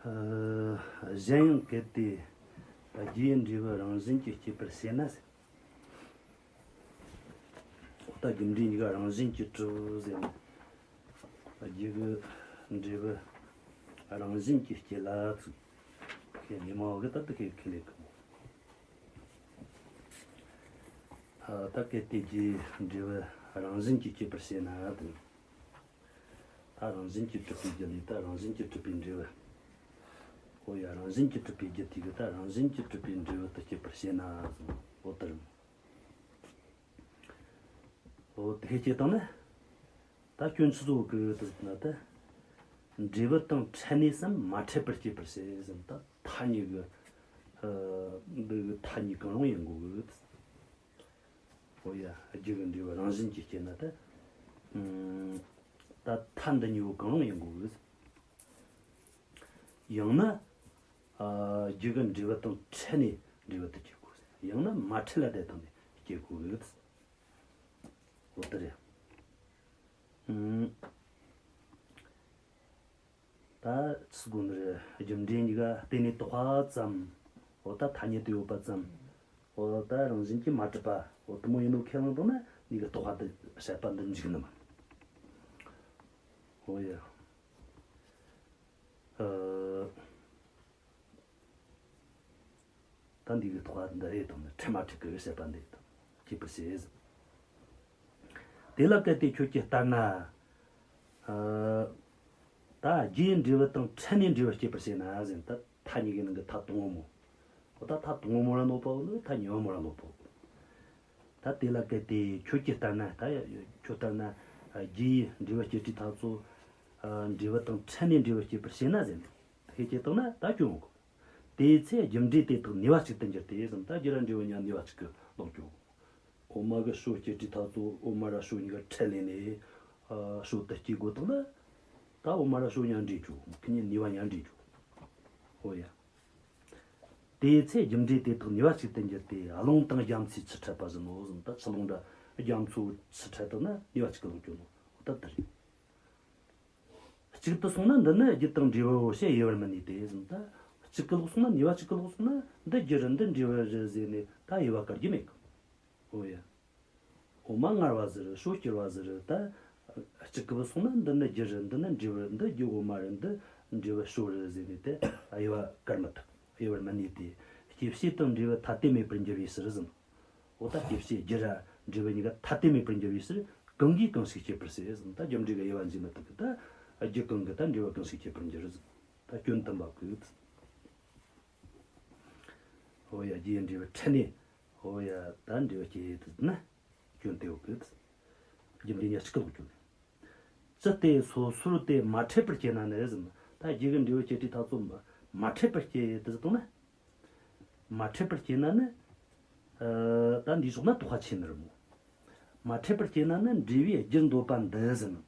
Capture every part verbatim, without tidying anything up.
ཨ། གཞན་ཡང་གལ་ཏེ། རྒྱུ་ཡི་འབྲས་བུ་རང་བཞིན་གྱིས་སྐྱེད་པར་བྱེད་ན་ཟེར། ད་རྒྱུ་འབྲས་གཉིས་ཀ་རང་བཞིན་གྱིས་གྲུབ་ཟེར་ན། རྒྱུ་གི་འབྲས་བུ་རང་བཞིན་གྱིས་སྐྱེད་ལ་ཚུགས། ཁས་ཉི་མ་བ་གི་ད་དུ་ཁས་ཁས་ལེན་གི། ཨ། ད་གལ་ཏེ་རྒྱུ་ཡི་འབྲས་བུ་རང་བཞིན་གྱིས་སྐྱེད་པར་བྱེད་ན་དེ། ད་རང་བཞིན་གྱིས་གྲུབ་པའི་རྒྱུ་ལས་ད་རང་བཞིན་གྱིས་གྲུབ་པའི་འབྲས་བུ། འོ་ཡ། རང་བཞིན་གྱིས་གྲུབ་པའི་རྒྱུ་དེ་གིས་ད་རང་བཞིན་གྱིས་གྲུབ་པའི་འབྲས་བུ་དེ་སྐྱེད་པར་བྱེད་ན་གསུངས། འོ་དེ་རེད། འོ་དེ་སྐྱེད་བཏང་ན། ད་སྐྱོན་ཆི་ཟིག་གི་དེ་ཟེར་ན་ད། འབྲས་བུ་དང་ཕྲད་ནས་སམ་མ་ཕྲད་པར་སྐྱེད་པར་བྱེད་ཟེར་ན་ད་མཐའ་གཉིས་ཀྱི། ཨ། འདི་གི་མཐའ་གཉིས་གང་རུང་ཡིན་དགོས་གི། འོ་ཡ། རྒྱུ་གི་འབྲས་བུ་རང་བཞིན་གྱིས་སྐྱེད་ན་ད། ཨུམ། ད་མཐའ་འདི་གཉིས་པོ་གང་རུང་ཡིན་དགོས་གི། ཡང་ན། ཨ། རྒྱུ་གི་འབྲས་བུ་དང་ཕྲད་ནས་འབྲས་བུ་དེ་སྐྱེད་དགོས་གི། ཡང་ན་མ་ཕྲད་ལ་དེ་དང་ནས་སྐྱེད་དགོས་གི། འོ་དེ་རེད། ཨུམ། ད་ཆི་ཟེར་དགོས་ནི་རེད། རྒྱུ་འབྲས་གཉིས་ཀ་བརྟེན་ནས་དོགས་པ་ཙམ། འོ་ད་ཐ་སྙད་དུ་ཡོད་པ་ཙམ། འོ་ད་རང་བཞིན་གྱིས་མ་གྲུབ་པ། འོ་དེ་མོ་ཡིན་ནོ་ཁས་བླངས་བཏང་ན་འདི་གི་དོགས་པ་འདི་བཤད་པ་འདི་འཇིག་ནི་མ། འོ་ཡ། ཨ། ད་འདི་གི་དོགས་པ་འདི་རེད་དང་ནི་ཕྲད་མ་ཕྲད་ཀྱི་བཤད་པ་འདི་དང་སྐྱེད་པར་བྱེད་ཟེར། དེ་ལ་གལ་ཏེ་ཁྱོད་ཀྱི་ལྟར་ན། ཨ། ད་རྒྱུའི་འབྲས་བུ་དང་ཕྲད་ནས་འབྲས་བུ་སྐྱེད་པར་བྱེད་ན་ཟེར་ན་ད་མཐའ་གཉིས་ཀྱི་ནང་གི་མཐའ་དང་པོ་མོ། འོ་ད་མཐའ་དང་པོ་མོ་ར་ནོར་བ་ནི་མཐའ་གཉིས་པ་མོ་ར་ནོར་བ། ད་དེ་ལ་གལ་ཏེ་ཁྱོད་ཀྱི་ལྟར་ན་ད་ཡ་ཁྱོད་ལྟར་ན། ཨ། རྒྱུའི་འབྲས་བུ་སྐྱེད་དུས་ཐག་ཚོ། ཨ། འབྲས་བུ་དང་ཕྲད་ནས་འབྲས་བུ་སྐྱེད་པར་བྱེད་ན་ཟེར་ན། དེ་སྐྱེད་བཏང་ན་ད་སྐྱོན་ཡོང་གི། དེའི་ཚེ་རྒྱུ་འབྲས་དེ་དག་ནུས་པ་གཅིག་ཏུ་འགྱུར་ཏེ་ཟེར་ན་ད་རྒྱུ་ར་འབྲས་བུ་གཉིས་ནུས་པ་གཅིག་གི་ལོག་འགྱོ། འོ་མ་གི་ཞོ་སྐྱེད་དུས་ཐག་ཚོ་འོ་མ་ར་ཞོ་གཉིས་ཀ་ཕྲད་ལས་ནས། ཨ། ཞོ་དེ་སྐྱེད་དགོས་བཏང་ན། ད་འོ་མ་ར་ཞོ་མཉམ་འདྲེས་འགྱོ། ཁོ་གཉིས་ནུས་པ་མཉམ་འདྲེས་འགྱོ། འོ་ཡ། དེའི་ཚེ་རྒྱུ་འབྲས་དེ་དག་ནུས་པ་གཅིག་ཏུ་འགྱུར་ཏེ་རླུང་དང་རྒྱ་མཚོའི་ཆུ་འཕྲད་པ་བཞིན་ནོ་ཟེར་ན་ད་ཆུ་རླུང་འདྲ་རྒྱ་མཚོ་ཆུ་འཕྲད་བཏང་ན་ནུས་པ་གཅིག་གི་ལོག་འགྱོ་ནོ། འོ་ད་དེ་རེད། གཅིག་ཏུ་སོང་ན་འདི་ནི་རྒྱུ་དང་འབྲས་བུའོ་ཞེས་དབྱེ་བར་མི་ནུས་ཏེ་ཟེར་ན་ད། གཅིག་གི་ལོག་སོང་ན་ནུས་པ་གཅིག་གི་ལོག་སོང་ན་འདི་རྒྱུ་རེད་འདི་འབྲས་བུ་རེད་ཟེར་ནས་ད་དབྱེ་བ་བཀར་རྒྱུ་མེད་གི། འོ་ཡ། འོ་མ་མངར་བ་ཟིག་རེད། ཞོ་སྐྱུར་བ་ཟིག་རེད། ད་གཅིག་གི་བུད་སོང་ན་འདི་ནི་རྒྱུ་རེད། འདི་ནི་འབྲས་བུ་རེད། འདི་རྒྱུ་འོ་མ་རེད། འདི་འབྲས་བུ་ཞོ་རེད་ཟེར་ནས་དེ་དབྱེ་བ་བཀར་མི་ཐུབ། དབྱེ་བར་མི་ནུས་ཏེ། སྐྱེད་བྱེད་དང་འབྲས་བུ་ཐ་དད་མེད་པར་འགྱུར་བའི་ཕྱིར་ཟེར། འོ་ད་སྐྱེད་བྱེད་རྒྱུ་ར་འབྲས་བུ་གཉིས་ཀ་ཐ་དད་མེད་པར་འགྱུར་བའི་ཕྱིར་གང་གིས་གང་ཞིག་སྐྱེད་པར་བྱེད་ཟེར། ད་རྒྱུ་འབྲས་ཀྱི་དབྱེ་བ་འབྱེད་མི་ཐུབ་གི། ད་རྒྱུ་གང་གིས་ད་འབྲས་བུ་གང་ཞིག་སྐྱེད་པར་འགྱུར་ཟེར། ད་སྐྱོན་དུ་འབབ་གི། འོ་ཡ། རྒྱུ་ཡི་འབྲས་བུ་ཕྲད་ནས། འོ་ཡ། ད་འབྲས་བུ་སྐྱེད་དུ་ན། སྐྱོན་དེ་ཡོད་གི། རྒྱུ་འབྲས་གཉིས་གཅིག་གི་ལོག་གྱུར་ནས། ཅི་སྟེ་སོ་སོར་དེ་མ་ཕྲད་པར་སྐྱེས་ན་ནི་ཟེར་ན། ད་རྒྱུ་གི་འབྲས་བུ་སྐྱེད་དུས་ཐག་ཚོ་མ་མ་ཕྲད་པར་སྐྱེས་དུ་ཟེར་བཏང་ན། མ་ཕྲད་པར་སྐྱེས་ན་ནི། ཨ། ད་འདིའི་ཕྱོགས་ན་དོགས་པ་ཆེ་ནི་རེད་མོ། མ་ཕྲད་པར་སྐྱེས་ན་ནི་འབྲས་བུའི་རྒྱུར་འདོད་པ་འདི་ཟེར་ན།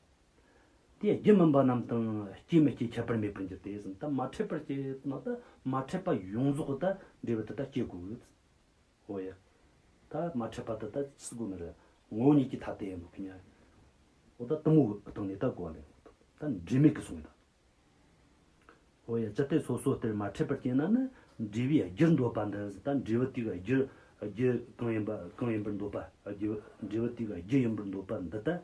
དེ་རྒྱུ་མིན་པ་རྣམས་དང་སྐྱེ་མི་སྐྱེ་ཁྱད་པར་མེད་པར་འགྱུར་ཏེ་ཟེར་ན། ད་མ་ཕྲད་པར་སྐྱེས་ན་ད་མ་ཕྲད་པ་ཡོངས་རྫོགས་ད་འབྲས་བུ་དེ་ད་སྐྱེ་དགོས། འོ་ཡ། ད་མ་ཕྲད་པ་དེ་ད་ཅི་ཟེར་དགོས་ནི་རེད། ངོ་བོ་ཉིད་ཀྱི་ཐ་དད་ཡིན་ནོ་ཁི་ཉ། འོ་ད་དེ་མོ་གི་སྟེང་ནས་ད་གོ་བ་ལེན་དགོས། ད་འབྲེལ་མེད་ཀྱི་སོང་ཡིན་ད། འོ་ཡ། ཅི་སྟེ་སོ་སོ་དེར་མ་ཕྲད་པར་སྐྱེས་ན་ནི་འབྲས་བུའི་རྒྱུར་འདོད་པ་འདི་ཟེར། ད་འབྲས་བུ་དེ་གི་རྒྱུ། རྒྱུ་གང་ཡིན་པ་གང་ཡིན་པར་འདོད་པ། རྒྱུ་འབྲས་བུ་དེ་གི་རྒྱུ་ཡིན་པར་འདོད་པ་འདི་ལྟ།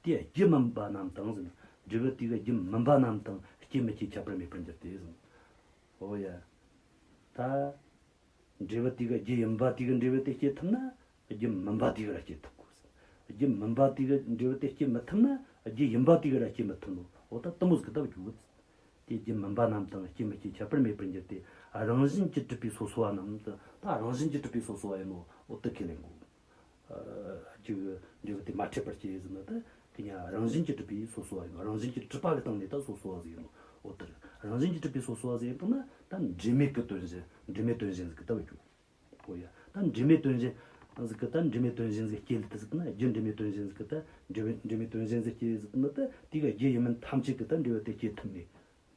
དེའི་རྒྱུ་མིན་པ་རྣམས་དང་ཟེར། འབྲས་བུ་དེ་གི་རྒྱུ་མིན་པ་རྣམས་དང་སྐྱེ་མི་སྐྱེ་ཁྱད་པར་མེད་པར་འགྱུར་ཏེ་ཟེར། འོ་ཡ། ད། འབྲས་བུ་དེ་གི་རྒྱུ་ཡིན་པ་དེ་གི་འབྲས་བུ་དེ་སྐྱེ་ཐུབ་ན་རྒྱུ་མིན་པ་དེ་གི་ར་སྐྱེ་ཐུབ་དགོས། རྒྱུ་མིན་པ་དེ་གི་འབྲས་བུ་དེ་སྐྱེ་མི་ཐུབ་ན་རྒྱུ་ཡིན་པ་དེ་གི་ར་སྐྱེ་མི་ཐུབ་ནོ། འོ་ད་དེ་མོ་ཟིག་གི་ལྟ་བུ་འགྱུར་གི། དེ་རྒྱུ་མིན་པ་རྣམས་དང་སྐྱེ་མི་སྐྱེ་ཁྱད་པར་མེད་པར་འགྱུར་ཏེ། རང་བཞིན་གྱིས་གྲུབ་པའི་སོ་སོ་བ་རྣམས་དང་། ད་རང་བཞིན་གྱིས་གྲུབ་པའི་སོ་སོ་བ་ཡིན་ནོ། འོ་དེ་ཁས་ལེན་དགོས། ཨ། རྒྱུ་གི་འབྲས་བུ་དེ་མ་ཕྲད་པར་སྐྱེས་ཟེར་ན་ད་དེ་ཉ་རང་བཞིན་གྱིས་གྲུབ་པའི་སོ་སོ་བ་ཡིན་ནོ། རང་བཞིན་གྱིས་གྲུབ་པ་གི་སྟེང་ནས་ད་སོ་སོ་བ་ཟིག་ཡིན་ནོ། འོ་དེ་རེད། རང་བཞིན་གྱིས་གྲུབ་པའི་སོ་སོ་བ་ཟིག་ཡིན་ན་ད་འབྲེལ་མེད་ཀྱི་དོན་གཞན། འབྲེལ་མེད་དོན་གཞན་ཟིག་གི་ལྟ་བུ་འགྱུར། འོ་ཡ། ད་འབྲེལ་མེད་དོན་གཞན་ཟིག་གི་ད་འབྲེལ་མེད་དོན་གཞན་ཟིག་སྐྱེ་ལ་དེ་ཟིག་ན་རྒྱུ་འབྲེལ་མེད་དོན་གཞན་ཟིག་གི་ད་འབྲེལ་འབྲེལ་མེད་དོན་གཞན་ཟིག་སྐྱེ་ཟིག་ན་ད་དེ་གི་རྒྱུ་ཡིན་མིན་ཐམས་ཅད་ཀྱི་ད་འབྲས་བུ་དེ་སྐྱེ་ཐུབ་མེད།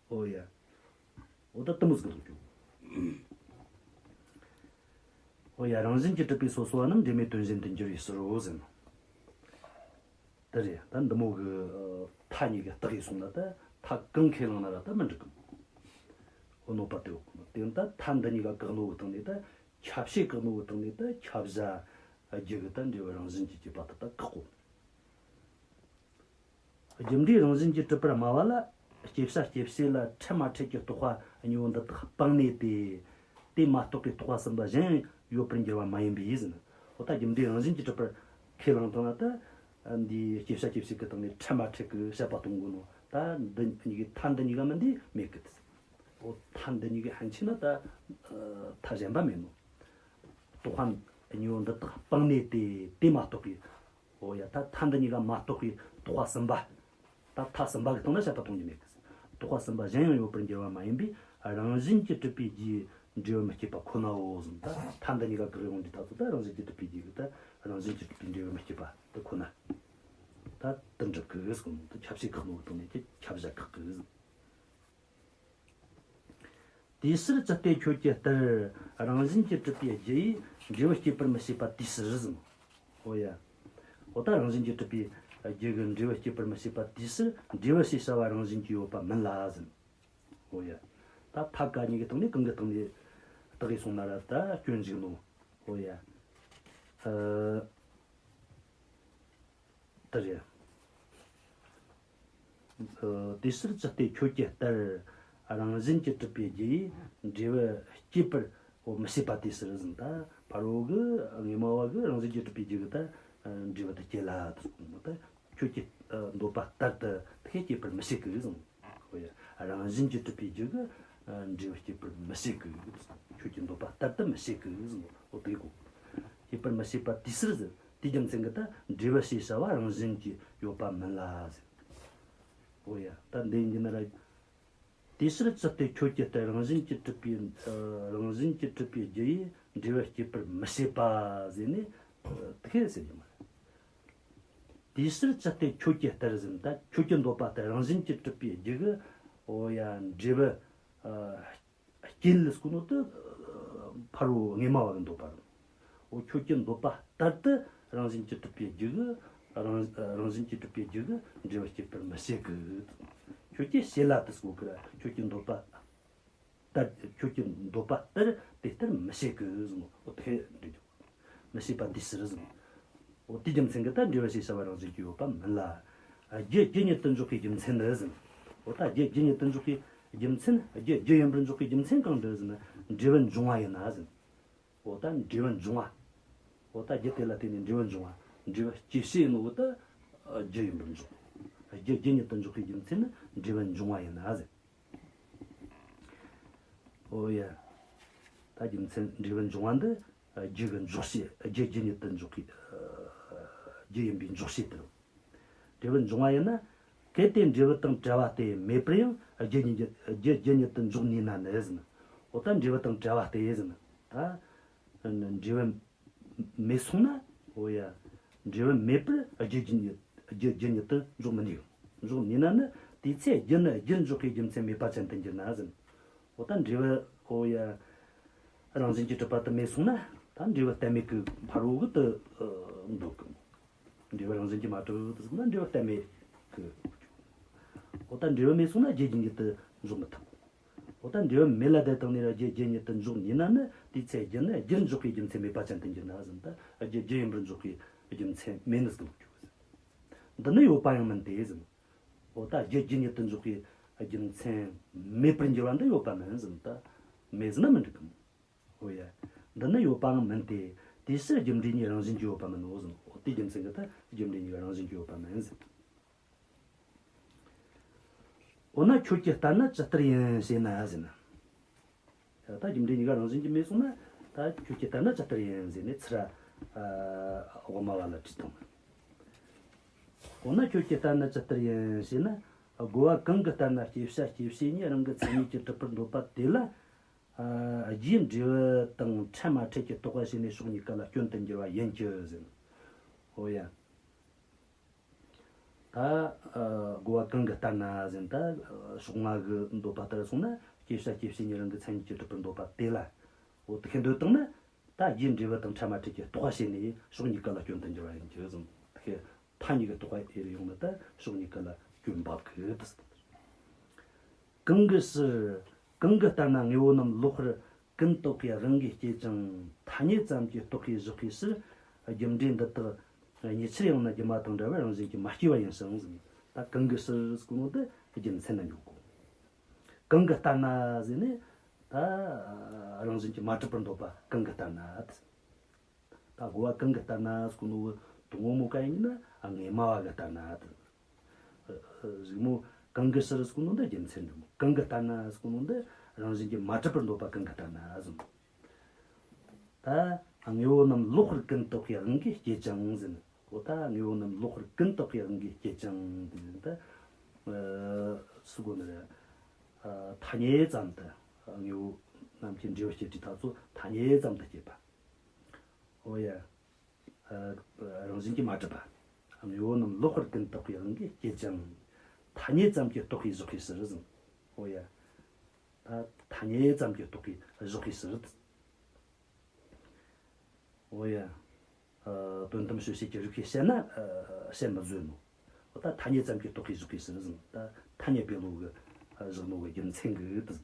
འོ་ཡ། འོ་ད་དེ་མོ་ཟིག་གི་ལོག་འགྱུར། འོ་ཡ། རང་བཞིན་གྱིས་གྲུབ་པའི་སོ་སོ་བ་རྣམས་འབྲེལ་མེད་དོན་གཞན་དུ་འགྱུར་བའི་ཕྱིར་རོ་ཟེར་ན། དེ་རེད། ད་འདི་མོ་གི་ཨ་མཐའ་གཉིས་ཀྱི་རྟགས་ཡིན་སོང་ན་ད་མཐའ་གང་ཁས་བླངས་ན་ར་ད་མི་འགྲིག་གི། གནོད་པ་དེ་ཡོད་གོ། དེ་ད་མཐའ་འདི་གཉིས་ཀ་བཀག་ནོ་གི་སྟེང་ནས་ད་ཁྱབ་བྱེད་བཀག་ནོ་གི་སྟེང་ནས་ད་ཁྱབ་བྱ་རྒྱུ་གི་ད་འབྲས་བུ་རང་བཞིན་གྱིས་གཅིག་པ་ད་ད་བཀག་གོ། རྒྱུ་འབྲས་རང་བཞིན་གྱིས་གྲུབ་པར་སྨྲ་བ་ལ། སྐྱེ་བྱ་སྐྱེ་བྱེད་ལ་འཕྲལ་མ་འཕྲལ་གྱི་རྟོག་པ་གཉིས་པོ་འདི་དག་སྤངས་ནས་ཏེ། དེ་མ་གཏོགས་པའི་རྟོག་པ་གསུམ་པ་གཞན་ཡང་ཡོད་པར་འགྱུར་བ་མ་ཡིན་པས་ཟེར་ན། འོ་ད་རྒྱུ་འབྲས་རང་བཞིན་གྱིས་གྲུབ་པར་ཁས་བླངས་བཏང་ན་ད། འདིའི་སྐྱེ་བྱ་སྐྱེ་བྱེད་ཀྱི་སྟེང་ནས་འཕྲལ་མ་འཕྲལ་གྱི་དཔྱད་པ་གཏོང་དགོས་ནོ། ད་འདི་གཉིས་ཀྱི་མཐའ་འདི་གཉིས་ཀ་མིན་འདི་མེད་གི། འོ་མཐའ་འདི་གཉིས་ཀྱི་ཕན་ཆད་ན་ད་མཐའ་གཞན་པ་མེད་ནོ། རྟོག་པ་གཉིས་པོ་འདི་དག་སྤངས་ནས་ཏེ་དེ་མ་གཏོགས་པའི། འོ་ཡ། ད་མཐའ་འདི་གཉིས་ཀ་མ་གཏོགས་པའི་རྟོག་པ་གསུམ་པ། ད་མཐའ་གསུམ་པ་གི་སྟེང་ན་དཔྱད་པ་གཏོང་རྒྱུ་མེད་གི། རྟོག་པ་གསུམ་པ་གཞན་ཡང་ཡོད་པར་འགྱུར་བ་མ་ཡིན་པས་རང་བཞིན་གྱིས་གྲུབ་པའི་རྒྱུའི་འབྲས་བུ་མི་སྐྱེད་པ་ཁོ་ནའོ་ཟེར། ད་མཐའ་འདི་གཉིས་ཀ་བཀག་ཡོང་དུས་ད་ཚོད་ད་རང་བཞིན་གྱིས་གྲུབ་པའི་རྒྱུ་གི་ད་རང་བཞིན་གྱིས་གྲུབ་པའི་འབྲས་བུ་མི་སྐྱེད་པ་དེ་ཁོ་ན། ད་དེ་འགྲུབ་གི་ཟེར་གོ་ནོ། ད་ཁྱབ་བྱེད་བཀག་ནོ་གི་སྟེང་ནས་ཀྱི་ཁྱབ་བྱ་བཀག་གི་ཟེར། དེའི་ཕྱིར་ཅི་སྟེ་ཁྱོད་ཀྱི་ལྟར་རང་བཞིན་གྱིས་གྲུབ་པའི་རྒྱུ་ཡིས་འབྲས་བུ་སྐྱེད་པར་མི་བྱེད་པ་དེའི་ཕྱིར་ཟེར། འོ་ཡ། འོ་ད་རང་བཞིན་གྱིས་གྲུབ་པའི་རྒྱུ་གིས་འབྲས་བུ་སྐྱེད་པར་མི་བྱེད་པ་དེའི་ཕྱིར་འབྲས་བུ་ཞེས་བྱ་བ་རང་བཞིན་གྱིས་ཡོད་པ་མིན་ལ་ཟེར། འོ་ཡ། ད་མཐའ་ག་གཉིས་ཀྱི་སྟེང་ནས་གང་གི་སྟེང་ནས་བརྟགས་ཡས་སོང་ན་ར་ད་སྐྱོན་འཇུག་ནོ། འོ་ཡ། ཨ། དེ་རེད། ཨ། དེའི་ཕྱིར་ཅི་སྟེ་ཁྱོད་ཀྱི་ལྟར་རང་བཞིན་གྱིས་གྲུབ་པའི་རྒྱུ་ཡིས་འབྲས་བུ་སྐྱེད་པར་མི་བྱེད་པ་དེའི་ཕྱིར་ཟེར། ད་ཕ་རོལ་གི་དངོས་སྨྲ་བ་གིས་རང་བཞིན་གྱིས་གྲུབ་པའི་རྒྱུ་གིས་ད་འབྲས་བུ་དེ་སྐྱེད་ལ་དེ་གསུངས་ནོ། ད་ཁྱོད་ཀྱི་འདོད་པ་ལྟར་དུ་དེ་སྐྱེད་པར་མི་བྱེད་གི་ཟེར། འོ་ཡ། རང་བཞིན་གྱིས་གྲུབ་པའི་རྒྱུ་གིས་འབྲས་བུ་སྐྱེད་པར་མི་བྱེད་གི། ཁྱོད་ཀྱི་འདོད་པ་ལྟར་དུ་མི་བྱེད་གི་ཟེར། འོ་དེ་གོ། སྐྱེད་པར་མི་བྱེད་པ་དེའི་ཕྱིར་ཟེར། དེའི་རྒྱུ་མཚན་གྱིས་ད་འབྲས་བུ་ཞེས་བྱ་བ་རང་བཞིན་གྱིས་ཡོད་པ་མིན་ལ་ཟེར། འོ་ཡ། ད་འདི་ཡིན་ན་ར། དེའི་ཕྱིར་ཅི་སྟེ་ཁྱོད་ཀྱི་ལྟར་རང་བཞིན་གྱིས་གྲུབ་པའི། ཨ། རང་བཞིན་གྱིས་གྲུབ་པའི་རྒྱུ་ཡིས་འབྲས་བུ་སྐྱེད་པར་མི་བྱེད་པ་ཟེར་ནས། ཨ། དེ་སྐད་ཟེར་རྒྱུ་མ་རེད། དེའི་ཕྱིར་ཅི་སྟེ་ཁྱོད་ཀྱི་ལྟར་ཟེར་ན་ད་ཁྱོད་ཀྱི་འདོད་པ་ལྟར་རང་བཞིན་གྱིས་གྲུབ་པའི་རྒྱུ་གིས། འོ་ཡ། འབྲས་བུ། ཨ། སྐྱེད་ལ་ཟེར་གོ་ནོ་དེ་ཕ་རོལ་དངོས་སྨྲ་བ་གི་འདོད་པ་རེད། འོ་ཁྱོད་ཀྱི་འདོད་པ་ལྟར་དུ་རང་བཞིན་གྱིས་གྲུབ་པའི་རྒྱུ་གིས། རང་རང་བཞིན་གྱིས་གྲུབ་པའི་རྒྱུ་གིས་འབྲས་བུ་སྐྱེད་པར་མི་བྱེད་གི། ཁྱོད་ཀྱིས་བྱེད་ལ་དེ་ཟེར་གོ་གི་ར། ཁྱོད་ཀྱི་འདོད་པ་ལྟར། ཁྱོད་ཀྱི་འདོད་པ་ལྟར་དེ་ལྟར་མི་བྱེད་གི་ཟེར་ནོ། འོ་དེ་འགྲིག་འདུག། མི་བྱེད་པ་དེའི་ཕྱིར་ཟེར། འོ་དེའི་རྒྱུ་མཚན་གྱིས་ད་འབྲས་བུ་ཞེས་བྱ་བ་རང་བཞིན་གྱིས་ཡོད་པ་མིན་ལ། རྒྱུ་རྒྱུ་ཉིད་དུ་འཇོག་པའི་རྒྱུ་མཚན་ནི་ཟེར། འོ་ད་རྒྱུ་རྒྱུ་ཉིད་དུ་འཇོག་པའི་རྒྱུ་མཚན། རྒྱུ་རྒྱུ་ཡིན་པར་འཇོག་པའི་རྒྱུ་མཚན་གང་འདྲ་ཟེར་ན། འབྲས་བུ་འབྱུང་བ་ཡིན་ན་ཟེར། འོ་ད་འབྲས་བུ་འབྱུང་བ། འོ་ད་རྒྱུ་དེ་ལ་བརྟེན་ནས་འབྲས་བུ་འབྱུང་བ། འབྲས་བུ་སྐྱེད་བྱེད་ཡིན་ནོ། འོ་ད་རྒྱུ་ཡིན་པར་འཇོག། རྒྱུ་རྒྱུ་ཉིད་དུ་འཇོག་པའི་རྒྱུ་མཚན་ནི་འབྲས་བུ་འབྱུང་བ་ཡིན་ན་ཟེར། འོ་ཡ། ད་རྒྱུ་མཚན་འབྲས་བུ་འབྱུང་བ་འདི་རྒྱུ་གི་འཇོག་བྱེད། རྒྱུ་རྒྱུ་ཉིད་དུ་འཇོག་གི། རྒྱུ་ཡིན་པའི་འཇོག་བྱེད་དེ། འབྲས་བུ་འབྱུང་བ་ཡིན་ན། གལ་ཏེ་འབྲས་བུ་དང་བྲལ་བ་སྟེ་མེད་པར་ཡང་རྒྱུ་ཉིད་རྒྱུ་རྒྱུ་ཉིད་དུ་འཇོག་ནུས་ན་ནི་ཟེར་ན། འོ་ད་འབྲས་བུ་དང་བྲལ་བ་སྟེ་ཟེར་ན། ད་འབྲས་བུ་མེད་སོང་ན། འོ་ཡ། འབྲས་བུ་མེད་པར་རྒྱུ་རྒྱུ་ཉིད་རྒྱུ་རྒྱུ་ཉིད་དུ་འཇོག་མི་ནུས། འཇོག་ནུས་ན་ནི་དེའི་ཚེ་རྒྱུ་ནི་རྒྱུར་འཇོག་པའི་རྒྱུ་མཚན་མེད་པ་ཅན་དུ་འགྱུར་ན་ཟེར། འོ་ད་འབྲས་བུ། འོ་ཡ། རང་བཞིན་གྱིས་གྲུབ་པ་དེ་མེད་སོང་ན་ད་འབྲས་བུ་གཏན་མེད་ཀྱི་ཕ་རོལ་གི་དེ་འདོད་གི། འབྲས་བུ་རང་བཞིན་གྱིས་མ་གྲུབ་དེ་ཟེར་ན་འབྲས་བུ་གཏན་མེད་ཀྱི། འོ་ད་འབྲས་བུ་མེད་སོང་ན་རྒྱུ་རྒྱུ་ཉིད་དུ་འཇོག་མི་ཐུབ། འོ་ད་འབྲས་བུ་མེད་ལ་དེ་དང་ནི་ར་རྒྱུ་རྒྱུ་ཉིད་དུ་འཇོག་ནུས་ན་ནི་དེའི་ཚེ་རྒྱུ་ནི་རྒྱུར་འཇོག་པའི་རྒྱུ་མཚན་མེད་པ་ཅན་དུ་འགྱུར་ན་ཟེར། ད་རྒྱུ་རྒྱུ་ཡིན་པར་འཇོག་པའི་རྒྱུ་མཚན་མེད་ནི་ཟེར་གི་འདུག། འདི་ནི་ཡོད་པ་ཡང་མིན་ཏེ་ཟེར། འོ་ད་རྒྱུ་རྒྱུ་ཉིད་དུ་འཇོག་པའི་རྒྱུ་མཚན་མེད་པར་འགྱུར་བ་འདི་ཡོད་པ་མིན་ཟེར། ད་མེད་ཟེར་ན་མི་འགྲིག་གམ། འོ་ཡ། འདི་ནི་ཡོད་པའང་མིན་ཏེ། དེའི་ཕྱིར་རྒྱུ་འབྲས་གཉིས་རང་བཞིན་གྱིས་ཡོད་པ་མིན་ནོ་ཟེར། འོ་དེའི་རྒྱུ་མཚན་གྱིས་ད་རྒྱུ་འབྲས་གཉིས་ཀ་རང་བཞིན་གྱིས་ཡོད་པ་མིན་ཟེར། འོ་ན་ཁྱོད་ཀྱི་ལྟར་ན་ཇི་ལྟར་ཡིན་ཞེ་ན་ཟེར་ན། ད་རྒྱུ་འབྲས་གཉིས་ཀ་རང་བཞིན་གྱིས་མེད་སོང་ན་ད་ཁྱོད་ཀྱི་ལྟར་ན་ཇི་ལྟར་ཡིན་ཟེར་ནས་ཚུར་ར་དབུ་མ་བ་ལ་དྲིས་དང་། འོ་ན་ཁྱོད་ཀྱི་ལྟར་ན་ཇི་ལྟར་ཡིན་ཞེ་ན། རྒོལ་བ་གང་གི་ལྟར་ན་སྐྱེ་བྱ་སྐྱེ་བྱེད་གཉིས་རང་གི་མཚན་ཉིད་ཀྱིས་གྲུབ་པར་འདོད་པ་དེ་ལ། ཨ། རྒྱུའི་འབྲས་བུ་དང་འཕྲལ་མ་འཕྲལ་གྱི་རྟོག་པ་བྱས་ནས་ཕྱོགས་གཉིས་ཀ་ལ་སྐྱོན་དུ་འགྱུར་བ་ཡིན་གྱི་ཟེར། འོ་ཡ། ད་རྒོལ་བ་གང་གི་ལྟར་ན་ཟེར་ན། ད་ཕྱོགས་སྔ་གི་འདོད་པ་ལྟར་སོང་ན་སྐྱེ་བྱ་སྐྱེ་བྱེད་གཉིས་རང་གི་མཚན་ཉིད་ཀྱིས་གྲུབ་པར་འདོད་པ་དེ་ལ། འོ་དེ་བྱས་འདོད་བཏང་ན། ད་རྒྱུའི་འབྲས་བུ་དང་འཕྲལ་མ་འཕྲལ་གྱི་རྟོག་པ་བྱས་ནས་ཕྱོགས་གཉིས་ཀ་ལ་སྐྱོན་དུ་འགྱུར་བ་ཡིན་གྱི་ཟེར། དེ་བྱས་མཐའ་གཉིས་ཀྱི་རྟོག་པ་ཡོང་ན་ད་ཕྱོགས་གཉིས་ཀ་ལ་སྐྱོན་འབབ་གི་དེ་ཟེར། གང་གི་ཕྱིར། གང་གི་ལྟར་ན་དངོས་པོ་རྣམས་ལོག་པར་ཀུན་བརྟགས་པའི་དབང་གིས་སྐྱེད་ཅིང་། ཐ་སྙད་ཙམ་གྱིས་རྟོགས་པའི་གཞོགས་པའི་ཕྱིར། རྒྱུ་འབྲས་འདི་དག་ཉིད་ཕྱིར་ཡང་ན་སྒྱུ་མ་དང་འདྲ་བར་རང་བཞིན་གྱིས་མ་སྐྱེས་པ་ཡིན་ཞིང་ཟེར། ད་གང་གི་ཕྱིར་ཟེར་གོ་ནོ་དེ་རྒྱུ་མཚན་ན་འཇུག་གོ། གང་གི་ལྟར་ན་ཟེར་ནས་ད་རང་བཞིན་གྱིས་མ་གྲུབ་པར་འདོད་པ་གང་གི་ལྟར་ན། ད་རྒོལ་བ་གང་གི་ལྟར་ན་ཟེར་གོ་ནོ་དོན་ངོ་མ་ག་ཡིན་ན་དངོས་སྨྲ་བ་གི་ལྟར་ན། གཞུག་མོ་གང་གི་ཕྱིར་ཟེར་གོ་ནོ་འདི་རྒྱུ་མཚན་འདུག་གང་གི་ལྟར་ན་ཟེར་གོ་ནོ་འདི་རང་བཞིན་གྱིས་མ་གྲུབ་པར་འདོད་པ་གང་གི་ལྟར་ན་ཟེར། ད་དངོས་པོ་རྣམས་ལོག་པར་ཀུན་བརྟགས་པའི་དབང་གིས་སྐྱེད་ཅིང་ཟེར། འོ་ད་དངོས་པོ་རྣམས་ལོག་པར་ཀུན་བརྟགས་པའི་དབང་གིས་སྐྱེད་ཅིང་ཟེར། ད་ཨ་ཟེར་གོ་ནི་རེད། ཨ་ཐ་སྙད་ཙམ་དུ་དངོས་པོ་རྣམས་ཀྱི་འབྲས་བུ་སྐྱེད་པའི་ཐབས་ཚུལ་ཐ་སྙད་ཙམ་དུ་སྐྱེད་པ། འོ་ཡ། ཨ་རང་བཞིན་གྱིས་མ་གྲུབ་པ། དངོས་པོ་རྣམས་ལོག་པར་ཀུན་བརྟགས་པའི་དབང་གིས་སྐྱེད་ཅིང་། ཐ་སྙད་ཙམ་གྱིས་རྟོགས་པའི་གཞོགས་པའི་ཕྱིར་ཟེར། འོ་ཡ། ད་ཐ་སྙད་ཙམ་གྱིས་རྟོགས་པའི་གཞོགས་པའི་ཕྱིར། འོ་ཡ། ཨ་དོན་དམ་དཔྱོད་བྱེད་ཀྱི་རིགས་ཀྱིས་དཔྱད་ན་ཨ་དཔྱད་མི་བཟོད་ནོ། འོ་ད་ཐ་སྙད་ཙམ་གྱིས་རྟོགས་པའི་གཞོགས་པའི་ཕྱིར་ཟེར། ད་ཐ་སྙད་པའི་བློ་གི་ཨ་བཞག་ནོ་གི་རྒྱུ་མཚན་གྱིས་ཟེར།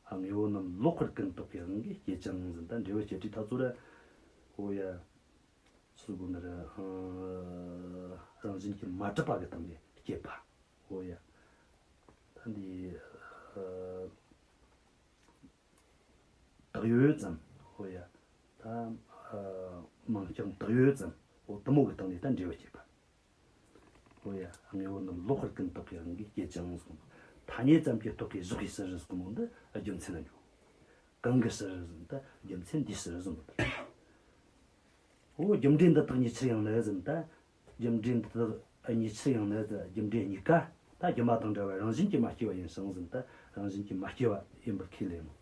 ཨ་དངོས་པོ་རྣམས་ལོག་པར་ཀུན་བརྟགས་པའི་དབང་གིས་སྐྱེད་ཅིང་ཟེར། ད་འབྲས་བུ་སྐྱེད་པའི་ཐབས་ཚུལ་ར། འོ་ཡ། ཟེར་གོ་ནི་རེད། ཨ་རང་བཞིན་གྱིས་མ་གྲུབ་པ་གི་སྟེང་ནས་སྐྱེད་པ། འོ་ཡ། ད་འདི་ཨ་བཏགས་ཡོད་ཙམ། འོ་ཡ། ད་ཨ་མིང་རྐྱང་བཏགས་ཡོད་ཙམ། འོ་དེ་མོ་གི་སྟེང་ནས་ད་འབྲས་བུ་སྐྱེད་པ། འོ་ཡ། དངོས་པོ་རྣམས་ལོག་པར་ཀུན་བརྟགས་པའི་དབང་གིས་སྐྱེད་ཅིང་ཟེར། ཐ་སྙད་ཙམ་གྱིས་རྟོགས་པའི་གཞོགས་པའི་ཕྱིར་ཟེར་གོ་ནོ་འདི་རྒྱུ་མཚན་ལ་འཇུག་གང་གི་ཕྱིར་ཟེར། ད་རྒྱུ་མཚན་འདིའི་ཕྱིར་ཟེར་ནོ་ད། འོ་རྒྱུ་འབྲས་འདི་དག་ཉིད་ཕྱིར་ཡང་ན་ཟེར། ད་རྒྱུ་འབྲས་འདི་དག་ཉིད་ཕྱིར་ཡང་ན་ཟེར། རྒྱུ་འབྲས་གཉིས་ཀ་ད་སྒྱུ་མ་དང་འདྲ་བར་རང་བཞིན་གྱིས་མ་སྐྱེས་པ་ཡིན་ཞིང་ཟེར། ད་རང་བཞིན་གྱིས་མ་སྐྱེས་པ་ཡིན་པར་ཁས་ལེན་ནོ།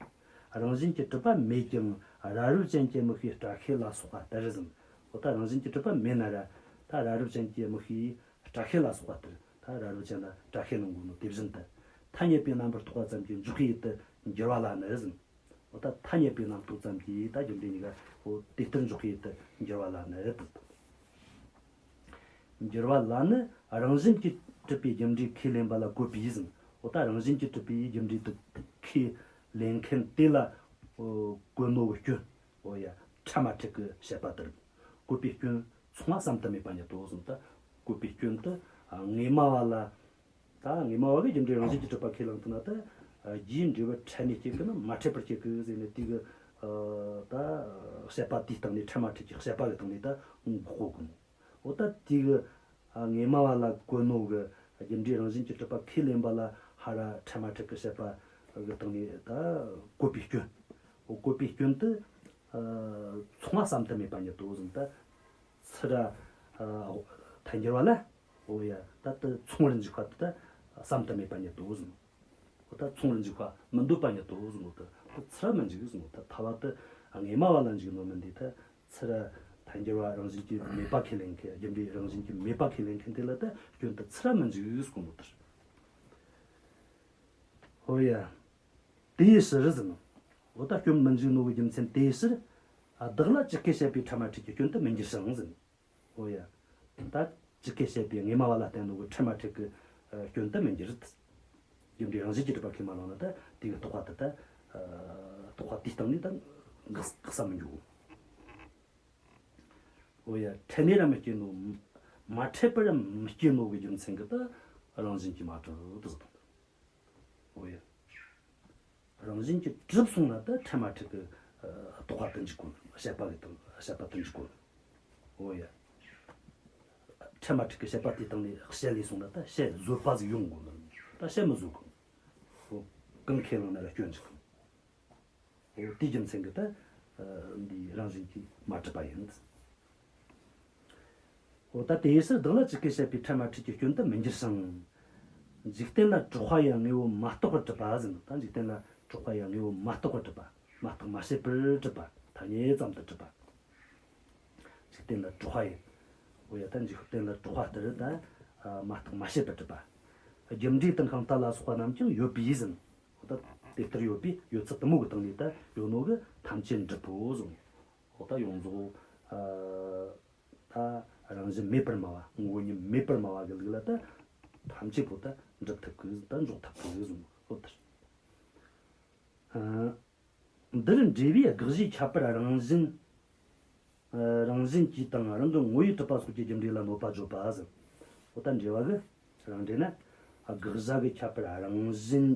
རང་བཞིན་གྱིས་གྲུབ་པ་མེད་ཀྱང་རབ་རིབ་ཅན་གྱི་མིག་ཤེས་སྐྲ་ཤད་ལ་སོགས་པ་ལྟར་ཟེར། འོ་ད་རང་བཞིན་གྱིས་གྲུབ་པ་མེད་ན་ར་ད་རབ་རིབ་ཅན་གྱི་མིག་ཤེས་སྐྲ་ཤད་ལ་སོགས་པ་ལྟར། ད་རབ་རིབ་ཅན་ལ་སྐྲ་ཤད་ལ་འགོས་ནོ་དེ་བཞིན་དུ། ཐ་སྙད་པའི་རྣམ་པར་རྟོག་པ་ཙམ་གྱིས་འཇོག་པའི་ཡུལ་དུ་འགྱུར་བ་ལ་ནི་ཟེར། འོ་ད་ཐ་སྙད་པའི་རྣམ་རྟོག་ཙམ་གྱིས་ད་རྒྱུ་འབྲས་གཉིས་ཀ་འོ་དེ་ལྟར་འཇོག་པའི་ཡུལ་དུ་འགྱུར་བ་ལ་ནི་དང་། འགྱུར་བ་ལ་ནི་རང་བཞིན་གྱིས་གྲུབ་པའི་རྒྱུ་འབྲས་ཁས་ལེན་པ་ལ་བཀོད་པའི་ཟེར། འོ་ད་རང་བཞིན་གྱིས་གྲུབ་པའི་རྒྱུ་འབྲས་དེ་ཁས་ལེན་མཁན་དེ་ལ་འོ་བཀོད་ནོ་གི་སྐྱོན། འོ་ཡ། འཕྲལ་མ་འཕྲལ་གྱི་བཤད་པ་ལྟར། བཀོད་པའི་སྐྱོན་མཚུངས་པ་བསམ་དུ་མེད་པ་ཉིད་དོ་གསུངས། ད་བཀོད་པའི་སྐྱོན་དུ་དངོས་སྨྲ་བ་ལ། ད་དངོས་སྨྲ་བ་གིས་རྒྱུ་འབྲས་རང་བཞིན་གྱིས་གྲུབ་པ་ཁས་བླངས་ཐུབ་ན། ད་རྒྱུའི་འབྲས་བུ་འཕྲལ་ནས་སྐྱེ་གི་ན་མ་འཕྲད་པར་སྐྱེ་གི་ཟེར་ནས་དེ་གི་ད་བཤད་པ་དེའི་སྟེང་ནས། འཕྲལ་མ་འཕྲལ་གྱི་བཤད་པ་གི་སྟེང་ནས་ད་འགོག་གོ་གི། འོ་ད་དེ་གི་དངོས་སྨྲ་བ་ལ་བཀོད་ནོ་གི་རྒྱུ་འབྲས་རང་བཞིན་གྱིས་གྲུབ་པ་ཁས་ལེན་པ་ལ་ཧ་ར་འཕྲལ་མ་འཕྲལ་གྱི་བཤད་པ་གི་སྟེང་ནས་ད་བཀོད་པའི་སྐྱོན། འོ་བཀོད་པའི་སྐྱོན་དུ་མཚུངས་པ་བསམ་དུ་མེད་པ་ཉིད་དོ་གསུངས། ད་ཚུར་ཐལ་འགྱུར་བ་ལ། འོ་ཡ། ད་དེ་མཚུངས་པར་འཇུག་པ་དེ་ད་བསམ་དུ་མེད་པ་ཉིད་དོ་གསུངས། འོ་ད་མཚུངས་པར་འཇུག་པ་མི་འདོད་པ་ཉིད་དོ་གསུངས། འོ་ད་དེ་ཚུར་མི་འཇུག་གསུངས། འོ་ད་ཐལ་བ་དེ་དངོས་སྨྲ་བ་ལ་འཇུག་ནོ་མིན་ཏེ། ད་ཚུར་ཐལ་འགྱུར་བ་རང་བཞིན་གྱིས་མེད་པ་ཁས་ལེན་མཁན། རྒྱུ་འབྲས་རང་བཞིན་གྱིས་མེད་པ་ཁས་ལེན་མཁན་དེ་ལ་ད་སྐྱོན་དེ་ཚུར་མི་འཇུག་གསུངས་ནོ་ལྟར། འོ་ཡ། དེའི་ཕྱིར་ཟེར་ནོ། འོ་ད་སྐྱོན་མི་འཇུག་ནོ་གི་རྒྱུ་མཚན་དེའི་ཕྱིར། ཨ་བདག་ལ་ཇི་སྐད་བཤད་པའི་འཕྲལ་མ་འཕྲལ་གྱི་སྐྱོན་དུ་མི་འགྱུར་ཞིང་ཟེར། འོ་ཡ། ད་ཇི་སྐད་བཤད་པའི་དངོས་སྨྲ་བ་ལ་བསྟན་ནོ་གི་འཕྲལ་མ་འཕྲལ་གྱི་སྐྱོན་དུ་མི་འགྱུར། རྒྱུ་འབྲས་རང་བཞིན་གྱིས་གྲུབ་པ་ཁས་མ་བླངས་ན་ད་དེ་གི་རྟོག་པ་དེ་ད་རྟོག་པ་དེའི་སྟེང་ནས་ད་འགག་འགག་ས་མི་འཇུག་འོ་ཡ། འཕྲལ་ནས་ར་མི་སྐྱེ་ནོ། མ་འཕྲལ་པར་ར་མི་སྐྱེ་ནོ་གི་རྒྱུ་མཚན་གྱིས་ད་རང་བཞིན་གྱིས་མ་གྲུབ་ཏུ་ཟེར་དང་། འོ་ཡ། རང་བཞིན་གྱིས་གྲུབ་སོང་ན་ད་འཕྲལ་མ་འཕྲལ་གྱི་རྟོག་པ་དེ་འཇུག་གོ། བཤད་པ་གི་དང་བཤད་པ་དེ་འཇུག་གོ། འོ་ཡ། འཕྲལ་མ་འཕྲལ་གྱི་བཤད་པ་དེའི་སྟེང་ནས་བཤད་ལས་སོང་ན་ད་བཤད་བཟོད་པ་ཟིག་ཡོང་དགོས་ནོ། ད་བཤད་མི་བཟོད་གོ། འོ་གང་ཁས་བླངས་ན་ར་སྐྱོན་འཇུག་གོ། འོ་དེའི་རྒྱུ་མཚན་གྱིས་ད་འདི་རང་བཞིན་གྱིས་མ་གྲུབ་པ་ཡིན། འོ་ད་དེའི་ཕྱིར་བདག་ལ་ཇི་སྐད་བཤད་པའི་འཕྲལ་མ་འཕྲལ་གྱི་སྐྱོན་དུ་མི་འགྱུར་ཞིང་། འཇིག་རྟེན་ལ་གྲགས་པ་ཡི་དངོས་པོ་མ་རྟོགས་པར་གྲུབ་པ་ཟེར། ད་འཇིག་རྟེན་ལ་གྲགས་པ་ཡི་དངོས་པོ་མ་རྟོགས་པར་གྲུབ་པ། མ་བརྟགས་མ་དཔྱད་པར་གྲུབ་པ། ཐ་སྙད་ཙམ་དུ་གྲུབ་པ། འཇིག་རྟེན་ལ་གྲགས་པ་ཡི། འོ་ཡ། ད་འཇིག་རྟེན་ལ་གྲགས་པ་ལྟར་ད་མ་བརྟགས་མ་དཔྱད་པར་གྲུབ་པ། རྒྱུ་འབྲས་དང་ཤིང་རྟ་ལ་སོགས་པ་རྣམས་ཀྱང་ཡོད་པས་ཟེར། འོ་ད་དེ་ལྟར་ཡོད་པས་ཡོད་ཚད་དེ་མོ་གི་སྟེང་ནས་ད་ཡོད་ནོ་གི་ཐམས་ཅད་འགྲུབ་བོ་ཟེར། འོ་ད་ཡོངས་རྫོགས་ཨ་ད་རང་བཞིན་མེད་པར་སྨྲ་བ། ངོ་བོ་ཉིད་མེད་པར་སྨྲ་བ་གི་ལུགས་ལ་ད་ཐམས་ཅད་པོ་ད་འགྲུབ་ཐུབ་གི། ད་འཇོག་ཐུབ་གི་ཟེར་ནོ། འོ་ལྟར། འདིར་འབྲས་བུའི་དགག་གཞིའི་ཁྱད་པར་རང་བཞིན། རང་བཞིན་གྱིས་དང་རང་གི་ངོ་བོས་གྲུབ་པ་སོགས་ཀྱི་རྒྱུ་འབྲས་ལ་གནོད་པ་བརྗོད་པ་ཟེར། འོ་ད་འབྲེལ་བ་གི་རང་འགྲེལ་ན། དགག་བྱ་གི་ཁྱད་པར་རང་བཞིན་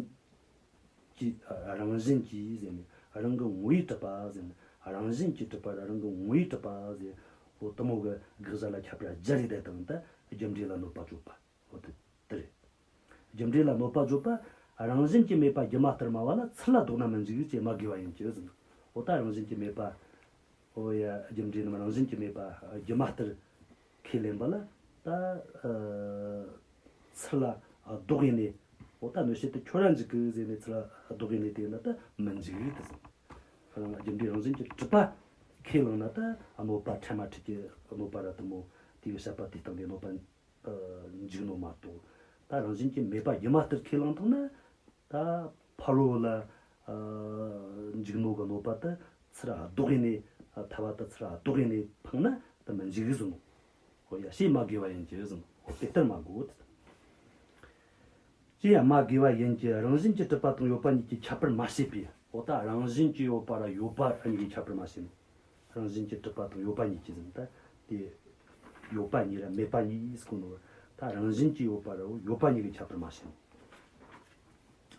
གྱིས། རང་བཞིན་གྱིས་ཟེར་ནས་རང་གི་ངོ་བོས་གྲུབ་པ་ཟེར་ནས། རང་བཞིན་གྱིས་གྲུབ་པ་རང་གི་ངོ་བོས་གྲུབ་པ་ཟེར། འོ་དེ་མོ་གི་དགག་བྱ་ལ་ཁྱད་པར་སྦྱར་རེ་བསྡད་དང་ད་རྒྱུ་འབྲས་ལ་གནོད་པ་བརྗོད་པ། འོ་དེ་དེ་རེད། རྒྱུ་འབྲས་ལ་གནོད་པ་བརྗོད་པ། རང་བཞིན་གྱིས་མེད་པ་སྒྱུ་མ་ལྟར་སྨྲ་བ་ལ་ཚུར་ལ་ལྡོག་ན་མི་འཇིགས་ཅེས་སྨྲ་དགོས་པ་ཡིན་གྱི་ཟེར། འོ་ད་རང་བཞིན་གྱིས་མེད་པ། འོ་ཡ་རྒྱུ་འབྲས་རྣམས་རང་བཞིན་གྱིས་མེད་པ་སྒྱུ་མ་ལྟར་ཁས་ལེན་པ་ལ་ད་ཚུར་ལ་ལྡོག་ཡིན་ནས། འོ་ད་གནོད་བྱེད་དེ་ཁྱོད་རང་འཇིགས་གི་ཟེར་ནས་ཚུར་ལ་ལྡོག་ཡིན་ནས་དེ་ན་ད་མི་འཇིགས་ཏེ་ཟེར། རང་རྒྱུ་འབྲས་རང་བཞིན་གྱིས་གྲུབ་པ་ཁས་བླངས་ན་ད་གནོད་པ་འཕྲལ་མ་འཕྲལ་གྱི་གནོད་པ་ར་དེ་མོ་དེ་གི་བཤད་པ་དེ་སྟེང་ནས་གནོད་པ་འཇིགས་ནོ་མ་གཏོགས། ད་རང་བཞིན་གྱིས་མེད་པ་སྒྱུ་མ་ལྟར་ཁས་བླངས་བཏང་ན། ད་ཕ་རོལ་ལ་འཇིགས་ནོ་གི་གནོད་པ་དེ་ཚུར་ལྡོག་ཡིན་ནས། ཐལ་བ་དེ་ཚུར་ལྡོག་ཡིན་ནས་འཕངས་ན་དེ་མི་འཇིགས་གི་ཟེར་ནོ། འོ་ཡ་ཞེས་སྨྲ་དགོས་པ་ཡིན་གྱི་ཟེར་ནོ། འོ་དེ་ལྟར་སྨྲ་དགོས། ཅེས་སྨྲ་དགོས་པ་ཡིན་གྱི། རང་བཞིན་གྱིས་གྲུབ་པ་དང་ཡོད་པ་གཉིས་ཀྱི་ཁྱད་པར་མ་ཕྱེད་པས། འོ་ད་རང་བཞིན་གྱིས་ཡོད་པ་ར་ཡོད་པ་གཉིས་ཀྱི་ཁྱད་པར་མ་ཕྱེད་ནོ། རང་བཞིན་གྱིས་གྲུབ་པ་དང་ཡོད་པ་གཉིས་ཀྱི་ཟེར་ད་དེ། ཡོད་པ་གཉིས་ར་མེད་པ་གཉིས་ཟེར་གོ་ནོ། ད་རང་བཞིན་གྱིས་ཡོད་པ་ར་ཡོད་པ་གཉིས་ཀྱི་ཁྱད་པར་མ་ཕྱེད་ནོ།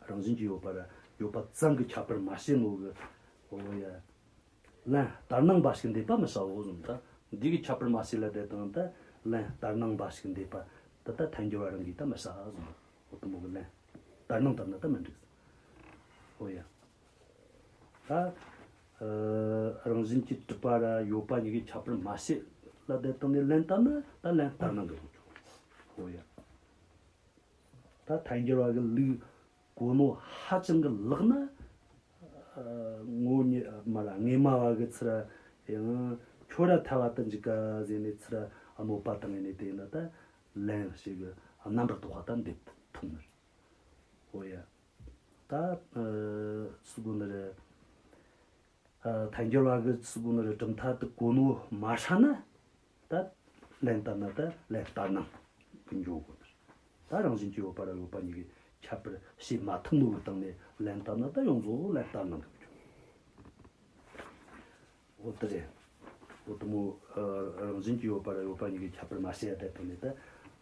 རང་བཞིན་གྱིས་ཡོད་པ་ར་ཡོད་པ་ཙམ་གྱི་ཁྱད་པར་མ་ཕྱེད་ནོ་གི། འོ་ཡ། ལན་ལྟར་སྣང་འབའ་ཞིག་འདེབས་པ་མི་བྱའོ་ཟེར་ད། འདི་གི་ཁྱད་པར་མ་ཕྱེད་ལ་དེ་དང་ད་ལན་ལྟར་སྣང་འབའ་ཞིག་འདེབས་པ་དེ་ད་ཐལ་འགྱུར་བ་རང་གིས་ད་མི་བྱ་ཟེར། འོ་དེ་མོ་གི་ལན་ལྟར་སྣང་ལྟར་ན་ད་མི་འགྲིག་འོ་ཡ། ད་རང་བཞིན་གྱིས་གྲུབ་པ་ར་ཡོད་པ་གཉིས་ཀྱི་ཁྱད་པར་མ་ཕྱེད་ལ་དེ་དང་ནས་ལན་བཏབ་ན་ད་ལན་ལྟར་སྣང་གི་ལོག་ཆོག་འོ་ཡ། ད་ཐལ་འགྱུར་བ་གི་ལུགས་གོ་ནོ་ཧ་ཅང་གི་ལེགས་ན། ངོ་མ་ར་དངོས་སྨྲ་བ་གི་ཚུར་ཡང་ཁྱོད་ར་ཐལ་བ་དུ་འཇུག་ག་ཟེར་ནས་ཚུར་གནོད་པ་བཏང་ནས་དེ་ན་ད་ལན་ཞིག་རྣམ་པར་དག་པ་ད་འདེབས་ཐུབ་ནི་རེད། འོ་ཡ། ད་སུ་གོ་ནི་རེད། ཐལ་འགྱུར་བ་གི་སུ་གོ་ནི་རེད་གྲུབ་མཐའ་དུ་གོ་ནོ་མ་ཧྲ་ན། ད་ལན་བཏབ་ན་ད་ལན་ལྟར་སྣང་གི་འཇོག་དགོས། ད་རང་བཞིན་གྱིས་ཡོད་པ་ར་ཡོད་པ་གཉིས་ཀྱི་ཁྱད་པར་ཕྱེད་མ་ཐུབ་ནོ་གི་སྟེང་ནས་ལན་བཏབ་ན་ད་ཡོངས་རྫོགས་ལན་ལྟར་སྣང་གི་འཇོག་འོ་དེ་རེད། འོ་དེ་མོ། རང་བཞིན་གྱིས་ཡོད་པ་ར་ཡོད་པ་གཉིས་ཀྱི་ཁྱད་པར་མ་ཕྱེད་ཡ་དེ་སྟེང་ནས་ད་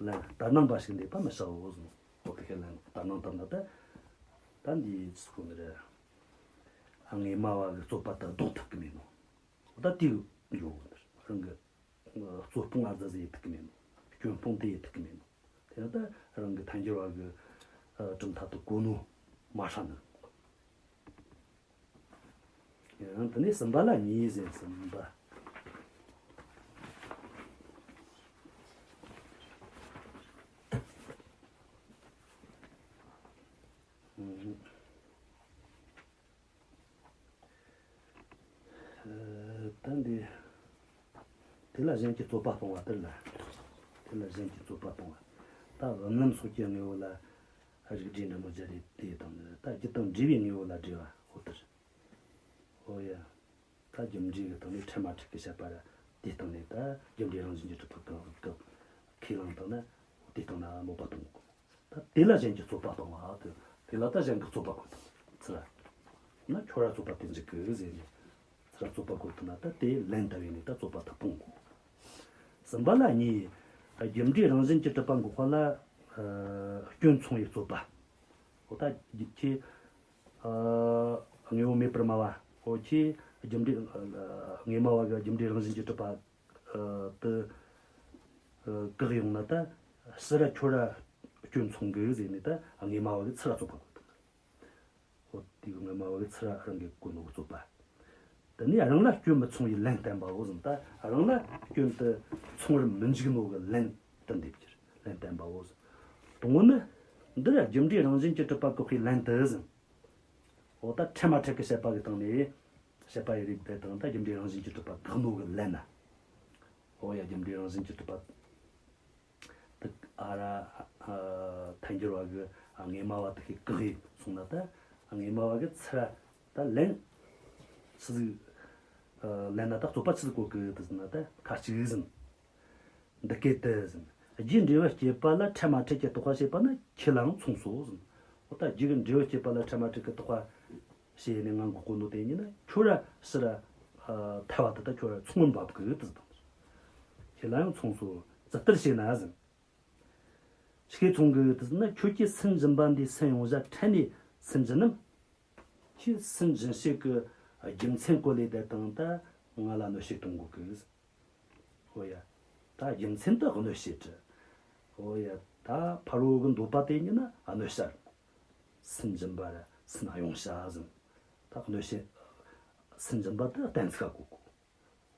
ལན་ལྟར་སྣང་འབའ་ཞིག་འདེབས་པ་མི་བྱའོ་ཟེར། འོ་དེ་ཁས་ལན་ལྟར་སྣང་བཏབ་ན་ད། ད་འདི་སུ་གོ་ནི་རེད། དངོས་སྨྲ་བ་གི་རྩོད་པ་ད་ལྡོག་ཐུབ་ཀྱི་མེད་ནོ། འོ་ད་དེ་གི་འཇོག་དགོས་ནི་རེད། རང་གི་རྩོད་སྤོང་ཨ་ཙི་ཙི་ཡེད་ཐུབ་ཀྱི་མེད་ནོ། སྐྱོན་སྤོང་དེ་ཡེད་ཐུབ་ཀྱི་མེད་ནོ། དེ་ཡང་ད་རང་གི་ཐལ་འགྱུར་བ་གི་གྲུབ་མཐའ་དུ་གོ་ནོ་མ་ཧྲ་ནི། ཡང་དེ་ནས་གསུམ་པ་ལ་གཉིས་ཟེར་གསུམ་པ། ད་འདི། དེ་ལ་གཞན་གྱི་རྩོད་པ་སྤོང་བ་དེ་ལ། དེ་ལ་གཞན་གྱི་རྩོད་པ་སྤོང་བ། ད་རྣམ་སོགས་ཀྱི་དངོས་པོ་ལ་རིགས་འགྲེ་འདྲ་མོ་སྦྱར་རེ་དེ་དང་ནི་ད་རྒྱུ་དང་འབྲས་བུའི་དངོས་པོ་ལ་འགྲེལ་བ་འོ་དེར། འོ་ཡ། ད་རྒྱུ་འབྲས་ཀྱི་སྟེང་ནས་འཕྲལ་མ་འཕྲལ་གྱི་བཤད་པ་ར་དེའི་སྟེང་ནས་ད་རྒྱུ་འབྲས་རང་བཞིན་གྱིས་གྲུབ་པ་གང་སྐབས་ཁས་བླངས་བཏང་ན་དེའི་སྟེང་ན་གནོད་པ་གཏོང་དགོས། ད་དེ་ལ་གཞན་གྱི་རྩོད་པ་སྤོང་བ་དེ། དེ་ལ་ད་གཞན་གྱི་རྩོད་པ་བཀོད་དང་ཚུལ། ན་ཁྱོད་ར་རྩོད་པ་དེ་འཇིག་གི་ཟེར་ནས། ཚུལ་རྩོད་པ་བཀོད་དང་ན་ད་དེ་ལན་ལྟ་བས་ནས་ད་རྩོད་པ་ད་སྤོང་དགོས། གསུམ་པ་ལ་གཉིས། རྒྱུ་འབྲས་རང་བཞིན་གྱིས་གྲུབ་པ་འགོག་པ་ལ། སྐྱོན་མཚུངས་པའི་རྩོད་པ། འོ་ད་རྒྱུ་ཁྱེད། དངོས་པོ་མེད་པར་སྨྲ་བ། འོ་ཁྱེད་རྒྱུ་འབྲས། དངོས་སྨྲ་བ་གི་རྒྱུ་འབྲས་རང་བཞིན་གྱིས་གྲུབ་པ། དུ། བཀག་ཡོང་ན་ད། ཕྱིར་ར་ཁྱོད་ར་སྐྱོན་མཚུངས་གི་ཟེར་ནས་ད་དངོས་སྨྲ་བ་གི་ཚུལ་ར་རྩོད་པ་བཀོད་དང་། འོ་དེ་གི་དངོས་སྨྲ་བ་གི་ཚུལ་ར་རང་གི་བཀོད་ནོ་གི་རྩོད་པ། དེ་ནས་རང་ལ་སྐྱོན་མི་མཚུངས་པའི་ལན་བསྟན་པའོ་ཟེར་ད་རང་ལ་སྐྱོན་དུ་མཚུངས་པར་མི་འཇུག་ནོ་གི་ལན་དུ་འདེབས་ཀྱི་ལན་བསྟན་པའོ་ཟེར། དང་པོ་ནི། འདིར་རྒྱུ་འབྲས་རང་བཞིན་གྱིས་གྲུབ་པ་བཀག་པའི་ལན་དུ་ཟེར། འོ་ད་འཕྲལ་མ་འཕྲལ་གྱི་བཤད་པ་གི་སྟེང་ནས། བཤད་པ་ཡི་རིགས་དེ་དང་ད་རྒྱུ་འབྲས་རང་བཞིན་གྱིས་གྲུབ་པ་བཀག་ནོ་གི་ལན་ན། འོ་ཡ་རྒྱུ་འབྲས་རང་བཞིན་གྱིས་གྲུབ་པ། དེ་ཨ་ར། ཐལ་འགྱུར་བ་གི་དངོས་སྨྲ་བ་དེ་གིས་བཀག་ཡི་སོང་ན་ད། དངོས་སྨྲ་བ་གི་ཚུལ་ད་ལན། ཆི་ཟིག་ལན་ན་ད་རྩོད་པ་ཆི་ཟིག་བཀོད་གི་དེ་ཟེར་ན་ད་ཁ་ཅིག་ཟེར། འདི་སྐད་དུ་ཟེར། རྒྱུའི་འབྲས་བུ་སྐྱེད་པ་ལ་འཕྲལ་མ་འཕྲལ་གྱི་རྟོག་པ་བྱེད་པ་ནི་ཁྱེད་ལའང་མཚུངས་སོ་ཟེར། འོ་ད་རྒྱུ་གི་འབྲས་བུ་སྐྱེད་པ་ལ་འཕྲལ་མ་འཕྲལ་གྱི་རྟོག་པ་ ཞེས་ནས་ང་འགོག་གོ་ནོ་དེ་ཉིད་ནི་ཁྱོད་ར་ཕྱི་ར་ཨ་ཐལ་བ་དེ་དག་ཁྱོད་ར་མཚུངས་པར་འབབ་གི་དེ་དང་། ཁྱེད་ལ་ཡང་མཚུངས་སོ། ཇི་ལྟར་ཞེ་ན་ཟེར། ཆི་གེ་མཚུངས་གི་དེ་ཟེར་ན། ཁྱོད་ཀྱིས་སུན་འབྱིན་པ་འདིའི་སུན་ཡོང་བྱ་ཕྲད་ནས་སུན་འབྱིན་ནམ། ཁྱོས་སུན་འབྱིན་བྱེད་ཀྱི་རྒྱུ་མཚན་བཀོད་ལས་དེ་དང་ད་ང་ལ་གནོད་བྱེད་གཏོང་གོ་གི། ཨོ་ཡ། ད་རྒྱུ་མཚན་དུ་གནོད་བྱེད་དྲི། ཨོ་ཡ། ད་ཕ་རོལ་གི་འདོད་པ་དེ་ཉིད་ནི་གནོད་བྱ། སུན་འབྱིན་པ་ར་སུན་གཡོ་བྱ་ཟེར། ད་གནོད་བྱེད། སུན་འབྱིན་པ་དེ་གཏན་ཚིགས་ག་གོ་གོ།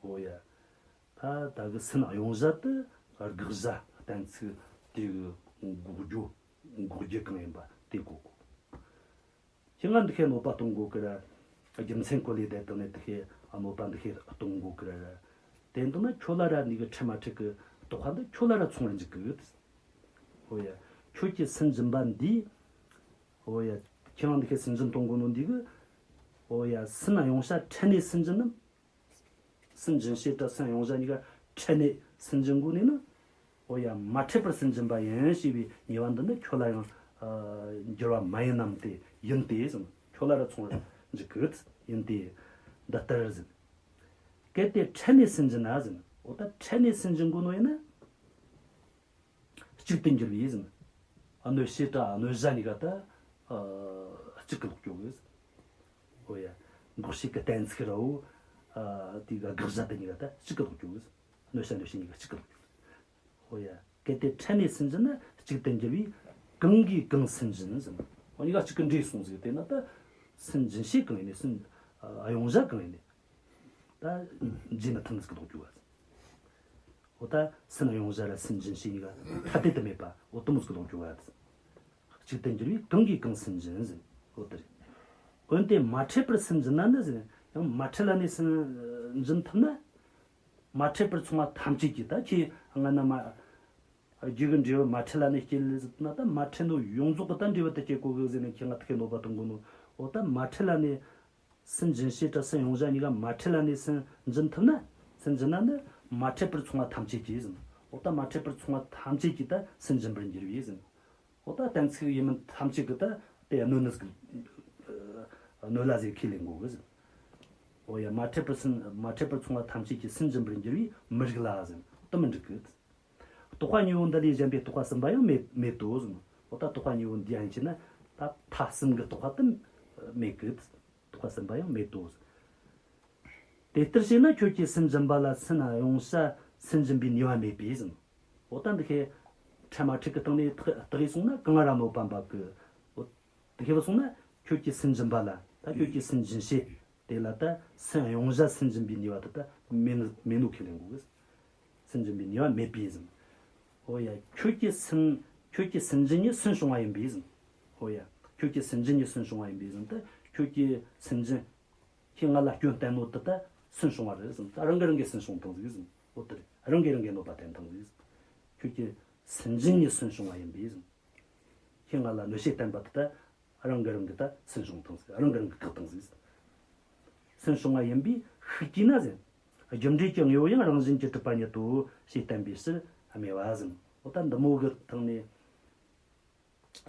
ཨོ་ཡ། ད་ད་གི་སུན་གཡོ་བྱ་དེ་དགག་བྱ་གཏན་ཚིགས་དེ་གི་འགོག་རྒྱུ། འགོག་རྒྱུ་གང་ཡིན་པ་དེ་གོ་གོ། ཁྱེད་ང་འདི་ཁའི་གནོད་པ་གཏོང་གོ་གི་ར། རྒྱུ་མཚན་བཀོད་ལས་དེ་དང་ནི་འདི་ཁའི་གནོད་པ་འདི་ཁའི་གཏོང་གོ་གི་ར། དེ་འདུག་ན་ཁྱོད་ལ་ར་འདི་གི་ཕྲད་མ་ཕྲད་གི་རྟོག་པ་འདི་ཁྱོད་ལ་ར་མཚུངས་པར་འཇུག་གི་ཡོད། ཨོ་ཡ། ཁྱོད་ཀྱིས་སུན་འབྱིན་པ་འདི། ཨོ་ཡ། ཁྱེད་རང་འདི་ཁའི་སུན་འབྱིན་གཏོང་གོ་ནོ་འདི་གི། ཨོ་ཡ། སུན་གཡོ་བྱ་ཕྲད་ནས་སུན་འབྱིན་ནམ། སུན་འབྱིན་བྱེད་དྲ་སུན་གཡོ་བྱ་གཉིས་ཀ་ཕྲད་ནས་སུན་འབྱིན་དགོས་ནས་ནི། ཨོ་ཡ། མ་ཕྲད་པར་སུན་འབྱིན་པ་ཡིན་ཞེས་པའི་ཉེས་པ་འདི་ནི་ཁྱོད་ལ་ཡང་ཨ་འགྱུར་བ་མ་ཡིན་ནམ་སྟེ། ཡིན་ཏེ་ཟེར། ཁྱོད་ལ་ར་མཚུངས་པར་འཇུག་གི་ཡིན་ཏེ། འདི་ལྟར་ཟེར། གལ་ཏེ་ཕྲད་ནས་སུན་འབྱིན་ན་ཟེར། འོ་ད་ཕྲད་ནས་སུན་འབྱིན་དགོས་ནོ་ཡིན་ན། གཅིག་ཏུ་འགྱུར་བའི་ཟེར། གནོད་བྱེད་དྲ་གནོད་བྱ་གཉིས་ཀ་ད་ཨ་གཅིག་གི་ལོག་འགྱོ་གི་ཟེར། ཨོ་ཡ། འགོག་བྱེད་ཀྱི་གཏན་ཚིགས་ར་བོ། ཨ་དེ་ག་དགག་བྱ་དེ་གཉིས་ཀ་ད་གཅིག་གི་ལོག་འགྱོ་གི་ཟེར། གནོད་བྱ་གནོད་བྱེད་གཉིས་ཀ་གཅིག་གི་ལོག་འགྱོ་གི་ཟེར། ཨོ་ཡ། གལ་ཏེ་ཕྲད་ནས་སུན་འབྱིན་ན་གཅིག་ཏུ་འགྱུར་བའི་གང་གིས་གང་སུན་འབྱིན་ཟེར། འོ་གཉིས་ཀ་གཅིག་གི་འདྲེས་སོང་ཟིག་དེ་ན་ད་སུན་འབྱིན་བྱེད་གང་ཡིན་ནས་སུན་ཨ་གཡོ་བྱ་གང་ཡིན་ནས། ད་རྗེས་མི་མཐུན་ཟིག་ལོག་འགྱོ་བ་ཟེར། འོ་ད་སུན་གཡོ་བྱ་ར་སུན་འབྱིན་བྱེད་གཉིས་ཀ་ཐ་དད་དུ་མེད་པ་འོ་དེ་མོ་ཟིག་ལོག་འགྱོ་བ་ཟེར། གཅིག་ཏུ་འགྱུར་བའི་གང་གིས་གང་སུན་འབྱིན་ཟེར། འོ་དེ་རེད། འོན་ཏེ་མ་ཕྲད་པར་སུན་འབྱིན་ན་ནི་ཟེར། ཡང་མ་ཕྲད་ལ་ནི་སུན་འབྱིན་ཐུབ་ན། མ་ཕྲད་པར་མཚུངས་པ་ཐམས་ཅད་ཀྱིས། ད་ཁྱེད་སྔ་ན་མ་རྒྱུ་གི་འབྲས་བུ་མ་ཕྲད་ལ་ནི་སྐྱེ་ལེ་ཟེར་ན། ད་མ་ཕྲད་ནོ་ཡོངས་རྫོགས་ཀྱི་ད་འབྲས་བུ་དེ་སྐྱེ་གོ་གི་ཟེར་ནས་ཁྱེད་ང་ད་ཁའི་གནོད་པ་གཏོང་གོ་ནོ། འོ་ད་མ་ཕྲད་ལ་ནི། སུན་འབྱིན་བྱེད་དྲ་སུན་གཡོ་བྱ་གཉིས་ཀ་མ་ཕྲད་ལ་ནི་སུན་འབྱིན་ཐུབ་ན། སུན་འབྱིན་ན་ནི་མ་ཕྲད་པར་མཚུངས་པ་ཐམས་ཅད་ཀྱིས་ཟེར། འོ་ད་མ་ཕྲད་པར་མཚུངས་པ་ཐམས་ཅད་ཀྱིས་ད་སུན་འབྱིན་པར་འགྱུར་བས་ཟེར། འོ་ད་གཏན་ཚིགས་ཡིན་མིན་ཐམས་ཅད་ཀྱིས་ད་དེ་གནོད་ནི་ཟིག་གནོད་ལ་ཟིག་ཁས་ལེན་དགོས་གི་ཟེར། འོ་ཡ། མ་ཕྲད་པར་སུན་མ་ཕྲད་པར་མཚུངས་པ་ཐམས་ཅད་ཀྱིས་སུན་འབྱིན་པར་འགྱུར་བས་མི་རིགས་ལ་ཟེར། དེ་མི་འགྲིག་གི། རྟོག་པ་གཉིས་པོ་འདི་ལས་གཞན་པའི་རྟོག་པ་གསུམ་པ་ཡང་མེད་མེད་དོ་ཟེར། འོ་ད་རྟོག་པ་གཉིས་པོ་འདི་ཡང་ཡིན་ན་ད་མཐའ་གསུམ་གྱི་རྟོག་པ་དེ་མེད་གི། རྟོག་པ་གསུམ་པ་ཡང་མེད་དོ་ཟེར། དེ་ལྟར་བྱས་ན་ཁྱོད་ཀྱིས་སུན་འབྱིན་པ་ལ་སུན་གཡོ་བྱ་སུན་འབྱིན་པའི་ནུས་པ་མེད་པས་ཟེར། འོ་ད་འདི་ཁའི་ཕྲད་མ་ཕྲད་ཀྱི་སྟེང་ནས་བརྟགས་བརྟགས་སོང་ན་གང་ར་གནོད་པ་འབབ་གི། འོ་དེ་ཁའི་བུད་སོང་ན་ཁྱོད་ཀྱིས་སུན་འབྱིན་པ་ལ། ད་ཁྱོད་ཀྱིས་སུན་འབྱིན་བྱེད་དེ་ལ་ད་སུན་གཡོ་བྱ་སུན་འབྱིན་པའི་ནུས་པ་དེ་ད་མེད་ནོ་མེད་ནོ་ཁས་ལེན་དགོས་གི། སུན་འབྱིན་པའི་ནུས་པ་མེད་པས་ཟེར། འོ་ཡ། ཁྱོད་ཀྱིས་སུན་ཁྱོད་ཀྱིས་སུན་འབྱིན་ནི་སུན་བྱུང་བ་ཡིན་པས་ཟེར། འོ་ཡ། ཁྱོད་ཀྱིས་སུན་འབྱིན་ནི་སུན་བྱུང་བ་ཡིན་པས་ཟེར། ད་ཁྱོད་ཀྱིས་སུན་འབྱིན། ཁྱེད་ང་ལ་སྐྱོན་བསྟན་ནོ་དེ་ད་སུན་བྱུང་བ་རེད་ཟེར། ད་རང་གིས་རང་གི་སུན་བྱུང་བཏང་ཟིག་ཟེར། འོ་དེ་རེད། རང་གིས་རང་གི་གནོད་པ་བསྟན་བཏང་ཟིག་ཟེར། ཁྱོད་ཀྱིས་སུན་འབྱིན་ནི་སུན་བྱུང་བ་ཡིན་པས་ཟེར། ཁྱེད་ང་ལ་གནོད་བྱེད་བསྟན་པ་དེ་ད་རང་གིས་རང་གི་ད་སུན་བྱུང་བཏང་ཟིག། རང་གིས་རང་གིས་བཀག་བཏང་ཟིག་ཟེར། སུན་བྱུང་བ་ཡིན་པས་ཤེས་ཀྱིས་ན་ཟེར། རྒྱུ་འབྲས་ཀྱི་དངོས་པོ་ཡང་རང་བཞིན་གྱིས་གྲུབ་པ་ཉིད་དོ་ཞེས་བསྟན་པའི་ཕྱིར་སྨྲས་པ་ཟེར། འོ་ད་འདི་མོ་གི་སྟེང་ནས།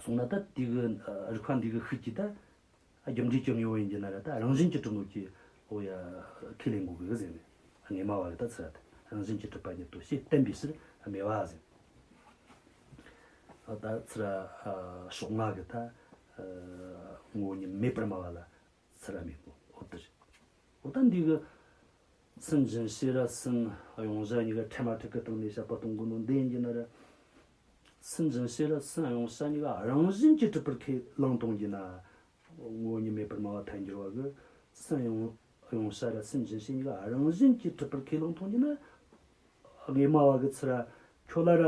སོང་ན་ད་དེ་གི་རིགས་པ་འདི་གི་ཤུགས་ཀྱིས་ད་རྒྱུ་འབྲས་ཀྱི་དངོས་པོ་ཡིན་གྱི་ན་ར་ད་རང་བཞིན་གྱིས་གྲུབ་ནོ་ཀྱི་འོ་ཡ་ཁས་ལེན་དགོས་གི་ཟེར་ནས། དངོས་སྨྲ་བ་གི་ད་ཚུར་ར་ད་རང་བཞིན་གྱིས་གྲུབ་པ་ཉིད་དོ་ཞེས་བསྟན་པའི་ཕྱིར་སྨྲས་པ་ཟེར། ད་ཚུར་ར་ཕྱོགས་སྔ་གི་ད་ངོ་བོ་ཉིད་མེད་པར་སྨྲ་བ་ལ་ཚུར་ར་མེད་པོ་འོ་དེ་རེད། འོ་ད་འདི་གི་སུན་འབྱིན་བྱེད་ར་སུན་གཡོ་བྱ་གཉིས་ཀ་ཕྲད་མ་ཕྲད་ཀྱི་སྟེང་ནས་དཔྱད་པ་གཏོང་དགོས་ནོ་འདི་ཡིན་གྱི་ན་ར། སུན་འབྱིན་བྱེད་ར་སུན་གཡོ་བྱ་གཉིས་ཀ་རང་བཞིན་གྱིས་གྲུབ་པར་ཁས་བླངས་གཏོང་གྱི་ན། ངོ་བོ་ཉིད་མེད་པར་སྨྲ་བ་ཐལ་འགྱུར་བ་གིས་སུན་གཡོ་གཡོ་བྱ་ར་སུན་འབྱིན་བྱེད་གཉིས་ཀ་རང་བཞིན་གྱིས་གྲུབ་པར་ཁས་བླངས་གཏོང་གྱི་ན། དངོས་སྨྲ་བ་གི་ཚུར་ར་ཁྱོད་ལ་ར་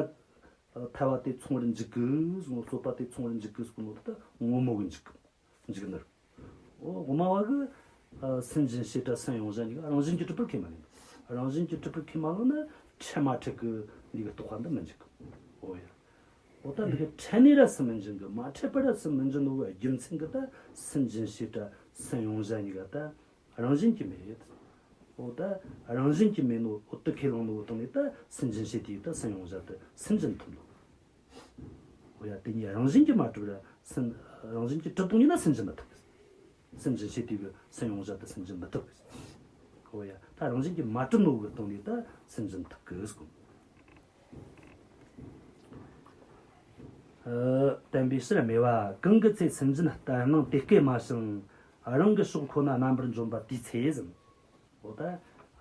ཐལ་བ་དེ་མཚུངས་པར་འཇུག་གི་ཟེར་ནོ། རྩོད་པ་དེ་མཚུངས་པར་འཇུག་གི་ཟེར་ནོ་དེ་ད་ངོ་མ་གི་འཇུག་གི། འཇུག་ནི་རེད། འོ་དངོས་སྨྲ་བ་གིས་ཨ་སུན་འབྱིན་བྱེད་ར་སུན་གཡོ་བྱ་གཉིས་ཀ་རང་བཞིན་གྱིས་གྲུབ་པར་ཁས་མ་ལེན། རང་བཞིན་གྱིས་གྲུབ་པར་ཁས་མ་བླངས་ན་ཕྲད་མ་ཕྲད་ཀྱི་འདི་གི་རྟོག་པ་འདི་མི་འཇུག་གི། འོ་ཡ། འོ་ད་འདི་གི་ཕྲད་ནས་ར་སུན་མི་འབྱིན་གི། མ་ཕྲད་པར་ར་སུན་མི་འབྱིན་ནོ་གི་རྒྱུ་མཚན་གི་ད་སུན་འབྱིན་བྱེད་ར་སུན་གཡོ་བྱ་གཉིས་ཀ་ད་རང་བཞིན་གྱིས་མེད། འོ་ད་རང་བཞིན་གྱིས་མེད་ནོ་འོ་དེ་ཁས་བླངས་ནོ་སྟེང་ནས་ད་སུན་འབྱིན་བྱེད་དེ་ད་སུན་གཡོ་བྱ་དེ་སུན་འབྱིན་ཐུབ་ནོ། འོ་ཡ། དེ་གཉིས་རང་བཞིན་གྱིས་མ་གྲུབ་ར་སུན་རང་བཞིན་གྱིས་གྲུབ་གཏོང་ཡིན་ན་སུན་འབྱིན་མི་ཐུབ། སུན་འབྱིན་བྱེད་དུས་ཀྱི་སུན་ཡོང་བྱ་དེ་སུན་འབྱིན་མི་ཐུབ་གི། ཨོ་ཡ། ད་རང་བཞིན་གྱིས་མ་གྲུབ་ནོ་གི་སྟེང་ནས་ད་སུན་འབྱིན་ཐུབ་གི་ཟེར་གོ། ཨ། བསྟན་པའི་ཕྱིར་སྨྲས་པ། གང་གི་ཚེ་སུན་འབྱིན་ལྟར་སྣང་དེ་སྐད་སྨྲ་ཞིང་། རང་གི་ཕྱོགས་ཁོ་ན་རྣམ་པར་འཇོམས་པ་དེའི་ཚེ་ཟེར། འོ་ད་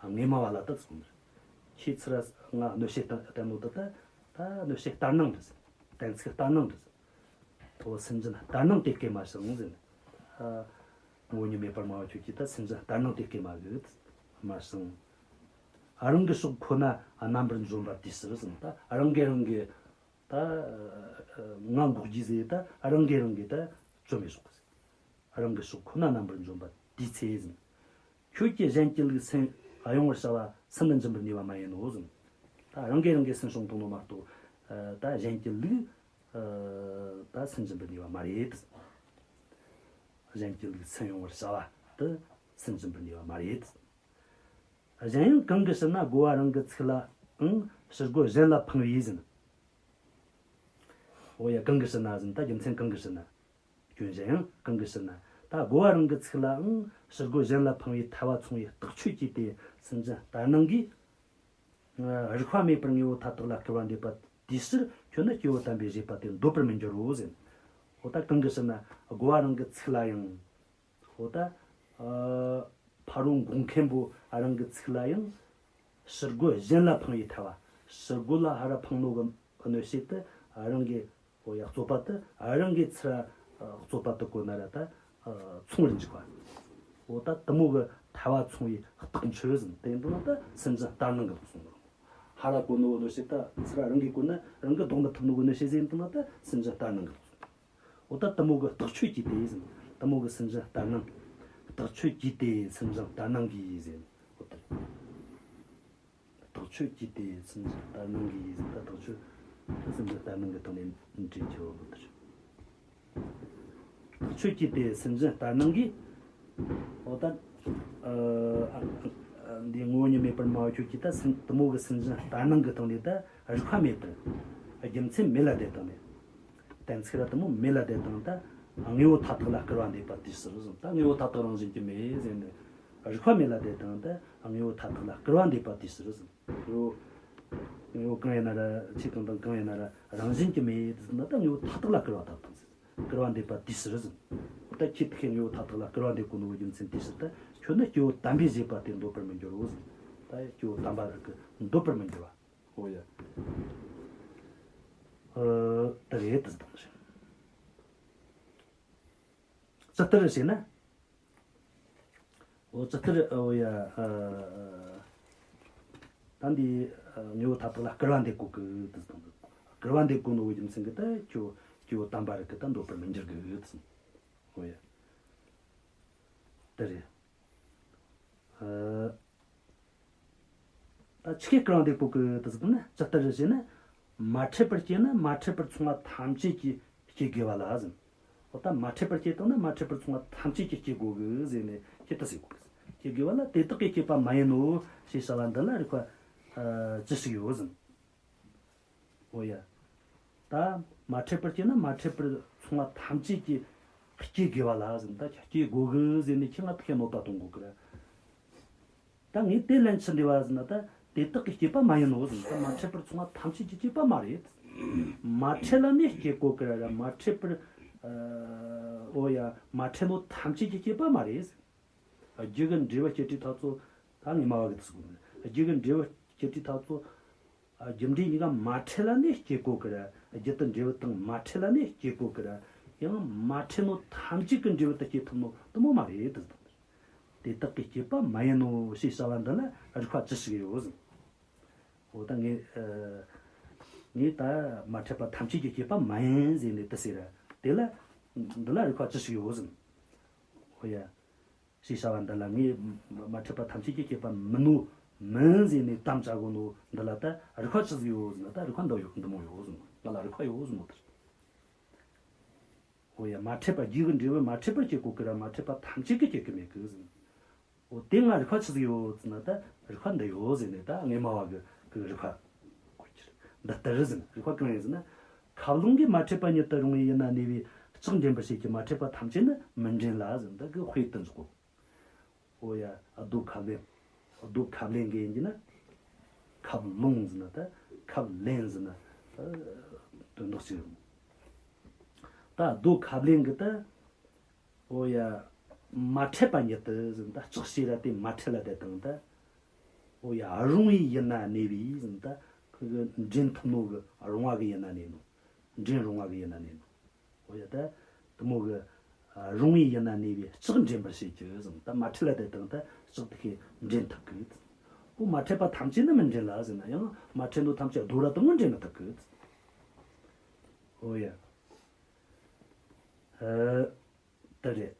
དངོས་སྨྲ་བ་ལ་ད་ཚིག་གོ། ཁྱེད་ཚུར་ང་གནོད་བྱེད་བསྟན་ནོ་ད་ད་ད་གནོད་བྱེད་ལྟར་སྣང་འདྲ་ཟེར། གཏན་ཚིགས་ལྟར་སྣང་འདྲ་ཟེར། འོ་སུན་འབྱིན་ལྟར་སྣང་དེ་སྐད་སྨྲ་ཞིང་ཟེར། ཨ། ངོ་བོ་ཉིད་མེད་པར་སྨྲ་བ་ཁྱོད་ཀྱིས་ད་སུན་འབྱིན་ལྟར་སྣང་དེ་སྐད་སྨྲ་གི་སྨྲ་ཞིང་། རང་གི་ཕྱོགས་ཁོ་ན་རྣམ་པར་འཇོམས་པ་དེའི་ཕྱིར་ཟེར། ད་རང་གིས་རང་གི་ད་ང་འགོག་རྒྱུ་ཟེར། ད་རང་གིས་རང་གི་ད་བཅོམ་མི་ཆོག་གི་ཟེར། རང་གི་ཕྱོགས་ཁོ་ན་རྣམ་པར་འཇོམས་པ་དེའི་ཚེ་ཟེར། ཁྱོད་ཀྱིས་གཞན་གྱི་ལུགས་སུན་གཡེང་བར་བྱ་བ་སུན་ནི་འབྱིན་པར་ནུས་པ་མ་ཡིན་ནོ་ཟེར། ད་རང་གིས་རང་གི་སུན་སྲུང་བཏང་ནོ་མ་གཏོགས། ཨ། ད་གཞན་གྱི་ལུགས་ཨ། ད་སུན་འབྱིན་པར་ནུས་པ་མ་རེད། གཞན་གྱི་ལུགས་སུན་གཡེང་བར་བྱ་བ་དེ་སུན་འབྱིན་པར་ནུས་པ་མ་རེད། གཞན་ཡང་གང་གི་ཕྱིར་ན་རྒོལ་བ་རང་གི་ཚིག་ལའང་ཕྱིར་རྒོལ་གཞན་ལ་འཕངས་པས་ཟེར། འོ་ཡ། གང་གི་ཕྱིར་ན་ཟེར། ད་རྒྱུ་མཚན་གང་གི་ཕྱིར་ན། སྐྱོན་གཞན་ཡང་གང་གི་ཕྱིར་ན། ད་རྒོལ་བ་རང་གི་ཚིག་ལའང་ཕྱིར་རྒོལ་གཞན་ལ་འཕངས་པའི་ཐལ་བ་མཚུངས་པའི་རྟགས་ཆོས་ཀྱིས་དེ་སུན་འབྱིན་ལྟར་སྣང་གིས། རིགས་པ་མེད་པར་དངོས་པོ་མཐའ་དག་ལ་སྐུར་བ་འདེབས་པ་དེའི་ཕྱིར་ཁྱོད་ནི་སྐྱེ་བོ་དམ་པས་བཞེད་པ་དེ་འདོད་པར་མི་འགྱུར་རོ་ཟེར། འོ་ད་གང་གི་ཕྱིར་ན་རྒོལ་བ་རང་གི་ཚིག་ལ་ཡང་། འོ་ད་ཨ་ཕ་རོལ་འགོག་མཁན་པོ་རང་གི་ཚིག་ལ་ཡང་། ཕྱིར་རྒོལ་གཞན་ལ་འཕངས་པའི་ཐལ་བ། ཕྱིར་རྒོལ་ལ་ཧ་ར་འཕངས་ནོ་གི་གནོད་བྱེད་དེ་རང་གི། འོ་ཡ། རྩོད་པ་དེ་རང་གི་ཚུར་རྩོད་པ་དེ་གོ་ན་ར་ད་མཚུངས་པར་འཇུག་པ། འོ་ད་དེ་མོ་གི་ཐལ་བ་མཚུངས་པའི་རྟགས་ཆོས་ཟེར། དེ་འདི་ན་ད་སུན་འབྱིན་ལྟར་སྣང་གི་ལུགས་སོང་། ཧ་ར་གོ་ནོ་གི་གནོད་བྱེད་ད་ཚུར་རང་གིས་གོ་ན་རང་གིས་ལྡོག་མི་ཐུབ་ནོ་གི་གནོད་བྱེད་ཟེར། འདི་ན་ད་སུན་འབྱིན་ལྟར་སྣང་གི་ལུགས་སོང་། འོ་ད་དེ་མོ་གི་རྟགས་ཆོས་ཀྱིས་དེ་ཟེར། དེ་མོ་གི་སུན་འབྱིན་ལྟར་སྣང་། རྟགས་ཆོས་ཀྱིས་དེ་སུན་འབྱིན་ལྟར་སྣང་གིས་ཟེར། འོ་ད། རྟགས་ཆོས་ཀྱིས་དེ་སུན་འབྱིན་ལྟར་སྣང་གིས་ཟེར། ད་རྟགས་ཆོས་སུན་འབྱིན་ལྟར་སྣང་གི་སྟེང་ནས་འགྲེལ་རྒྱུ་བོ་དེ་རེད། རྟགས་ཆོས་ཀྱིས་དེ་སུན་འབྱིན་ལྟར་སྣང་གིས། འོ་ད། ཨ། ཨ། འདི་ངོ་བོ་ཉིད་མེད་པར་སྨྲ་བ་ཁྱོད་ཀྱིས་ད་སུན། དེ་མོ་གི་སུན་འབྱིན་ལྟར་སྣང་གི་སྟེང་ནས་ད་རིགས་པ་མེད་པར། རྒྱུ་མཚན་མེད་ལ་དེ་སྟེང་ནས། གཏན་ཚིགས་ར་དེ་མོ་མེད་ལ་དེ་སྟེང་ད་དངོས་པོ་མཐའ་དག་ལ་སྐུར་བ་འདེབས་པ་དེའི་ཕྱིར་ཟེར། ད་དངོས་པོ་མཐའ་དག་རང་བཞིན་གྱིས་མེད་ཟེར་ནས། རིགས་པ་མེད་ལ་དེ་སྟེང་ད་དངོས་པོ་མཐའ་དག་ལ་སྐུར་བ་འདེབས་པ་དེའི་ཕྱིར་ཟེར། དངོས་པོ། དངོས་པོ་གང་ཡིན་ན་ར། ཆོས་གང་དང་གང་ཡིན་ན་ར་རང་བཞིན་གྱིས་མེད་ཟེར་ན་ད་དངོས་པོ་མཐའ་དག་ལ་སྐུར་བ་ད་དང་ཟེར། སྐུར་བ་འདེབས་པ་དེའི་ཕྱིར་ཟེར། ད་ཁྱེད་དེ་ཁའི་དངོས་པོ་མཐའ་དག་ལ་སྐུར་བ་འདེབས་གོ་ནོ་གི་རྒྱུ་མཚན་དེའི་ཕྱིར་ད་ཁྱོད་ནི་སྐྱེ་བོ་དམ་པས་བཞེད་པ་དེ་འདོད་པར་མི་འགྱུར་རོ་ཟེར། ད་སྐྱེ་བོ་དམ་པ་རིགས་ཀྱིས་འདོད་པར་མི་འགྱུར་བ། འོ་ཡ། ཨ། དེ་རེད། དེ་དང་ཞིང་། ཇི་ལྟར་ཞེ་ན། འོ་ཇི་ལྟར། འོ་ཡ། ཨ། ད་འདི་དངོས་པོ་མཐའ་དག་ལ་སྐུར་བ་འདེབས་གོ་གི་དེ་དང་། སྐུར་བ་འདེབས་གོ་ནོ་གི་རྒྱུ་མཚན་གྱིས་ད་ཁྱོད་སྐྱེ་བོ་དམ་པ་རིགས་ཀྱིས་ད་འདོད་པར་མི་འགྱུར་གི་དེ། འོ་ཡ། དེ་རེད། ཨ། ད་ཆི་གེ་སྐུར་བ་འདེབས་གོ་གི་དེ་ཟེར་ན། ཇི་ལྟར་ཞེ་ན། མ་འཕྲད་པར་སྐྱེས་ན་མ་འཕྲད་པར་མཚུངས་པ་ཐམས་ཅད་ཀྱིས་སྐྱེ་དགོས་པ་ལ་ཟེར། འོ་ད་མ་འཕྲད་པར་སྐྱེས་བཏང་ན་མ་འཕྲད་པར་མཚུངས་པ་ཐམས་ཅད་ཀྱིས་སྐྱེ་དགོས་གི་ཟེར་ནས་ཁྱེད་དེ་ཟེར་གོ་གི། སྐྱེ་དགོས་པ་ལ་དེ་དག་གིས་སྐྱེས་པ་མ་ཡིན་ནོ་ཞེས་བྱ་བ་འདི་ལ་རིགས་པ་ཅི་ཞིག་ཡོད་ཟེར། འོ་ཡ། ད་མ་འཕྲད་པར་སྐྱེས་ན་མ་འཕྲད་པར་མཚུངས་པ་ཐམས་ཅད་ཀྱིས་སྐྱེ་དགོས་པ་ལ་ཟེར། ད་སྐྱེ་དགོས་གི་ཟེར་ནས་ཁྱེད་ང་དེ་གནོད་པ་གཏོང་གོ་གི་ར། ད་ངས་དེ་ལན་ཅི་འདྲི་བ་ཟེར་ན། ད་དེ་དག་གིས་སྐྱེས་པ་མ་ཡིན་ནོ་ཟེར། ད་མ་འཕྲད་པར་མཚུངས་པ་ཐམས་ཅད་ཀྱིས་སྐྱེས་པ་མ་རེད། མ་འཕྲད་ལ་ནི་སྐྱེ་དགོས་གི་ར། མ་འཕྲད་པར། ཨ། འོ་ཡ། མ་འཕྲད་ནོ་ཐམས་ཅད་ཀྱིས་སྐྱེས་པ་མ་རེད། རྒྱུ་གི་འབྲས་བུ་སྐྱེ་དུས་ཐག་ཚོ། ད་ངས་སྨྲ་བ་གི་དུས་སུ་གོ་ནི། རྒྱུ་གི་འབྲས་བུ་སྐྱེ་དུས་ཐག་ཚོ། ཨ། རྒྱུ་འབྲས་གཉིས་ཀ་མ་འཕྲད་ལ་ནི་སྐྱེ་དགོས་གི་ར། རྒྱུ་དང་འབྲས་བུ་དང་མ་འཕྲད་ལ་ནི་སྐྱེ་དགོས་གི་ར། ཡང་མ་འཕྲད་ནོ་ཐམས་ཅད་ཀྱི་འབྲས་བུ་དེ་སྐྱེ་ཐུབ་ནོ་དེ་མོ་མ་རེད་དེ། དེ་དག་གིས་སྐྱེས་པ་མ་ཡིན་ནོ་ཞེས་བྱ་བ་འདི་ལ་རིགས་པ་ཅི་ཞིག་ཡོད་ཟེར། འོ་ད་ངས། ཨ། ངས་ད་མ་འཕྲད་པ་ཐམས་ཅད་ཀྱིས་སྐྱེས་པ་མ་ཡིན་ཟེར་ནས་དེ་ཟེར་ར། དེ་ལ། འདི་ལ་རིགས་པ་ཅི་ཞིག་ཡོད་ཟེར། འོ་ཡ། ཞེས་བྱ་བ་འདི་ལ་ངས་མ་འཕྲད་པ་ཐམས་ཅད་ཀྱིས་སྐྱེས་པ་མིན་ནོ། མིན་ཟེར་ནས་དམ་བཅའ་གོ་ནོ་འདི་ལ་ད་རིགས་པ་ཅི་ཟིག་ཡོད་ཟེར་ན། ད་རིགས་པ་འདི་ཡོད། འདི་མོ་ཡོད་ཟེར་ནོ། ང་ལ་རིགས་པ་ཡོད་ཟེར་ནོ་དེ། འོ་ཡ། མ་འཕྲད་པ། རྒྱུ་གི་འབྲས་བུ་མ་འཕྲད་པར་སྐྱེ་དགོས་གི་ར། མ་འཕྲད་པ་ཐམས་ཅད་ཀྱིས་སྐྱེ་གི་མེད་གི་ཟེར་ནོ། འོ་དེ་ང་རིགས་པ་ཅི་ཟིག་ཡོད་ཟེར་ན། ད་རིགས་པ་འདི་ཡོད་ཟེར་ནས་ད་ངས་སྨྲ་བ་གི་གི་རིགས་པ་གོ་རྒྱུ་རེད། འདི་ལྟར་ཟེར་ན། རིགས་པ་གང་ཡིན་ཟེར་ན། ཁབ་ལོང་གིས་མ་འཕྲད་པ་ཉིད་དུ་རུང་བའི་ཡུལ་ན་གནས་པའི་ ཕྱག་འདྲེན་པར་བྱེད་ཀྱི་མ་འཕྲད་པ་ཐམས་ཅད་ནི་མི་འདྲེན་ལ་ཟེར། འདི་གི་དཔེ་དེ་འཇོག་གོ། འོ་ཡ། རྡོ་ཁབ་ལེན། རྡོ་ཁབ་ལེན་གི་ཡིན་གྱི་ན། ཁབ་ལོང་ཟེར་ན་ད། ཁབ་ལེན་ཟེར་ན་ད། དོན་དག་ཅིག་ཡོང་། ད་རྡོ་ཁབ་ལེན་གི་ད། འོ་ཡ། མ་འཕྲད་པ་ཉིད་དུ་ཟེར་ན་ད། ལྕགས་ཕྱེ་ར་དེ་མ་འཕྲད་ལ་དེ་དང་ད། འོ་ཡ། རུང་བའི་ཡུལ་ན་གནས་པའི་ཟེར་ན་ད། ཁོ་གི་འདྲེན་ཐུབ་ནོ་གི་རུང་བ་གི་ཡུལ་ན་གནས་ནོ། འདྲེན་རུང་བ་གི་ཡུལ་ན་གནས་ནོ། འོ་ཡ། ད་དེ་མོ་གི་ཨ་རུང་བའི་ཡུལ་ན་གནས་པའི་ལྕགས་འདྲེན་པར་བྱེད་ཀྱི་ཟེར། ད་མ་འཕྲད་ལ་དེ་དང་ད་ལྕགས་དེ་ཁས་འདྲེན་ཐུབ་གི། འོ་མ་འཕྲད་པ་ཐམས་ཅད་ནི་མི་འདྲེན་ལ་ཟེར་ན་ཡང་མ་འཕྲད་ནོ་ཐམས་ཅད་རྡོ་ར་དེ་མོ་འདྲེན་མི་ཐུབ་གི། འོ་ཡ། ཨ། དེ་རེད།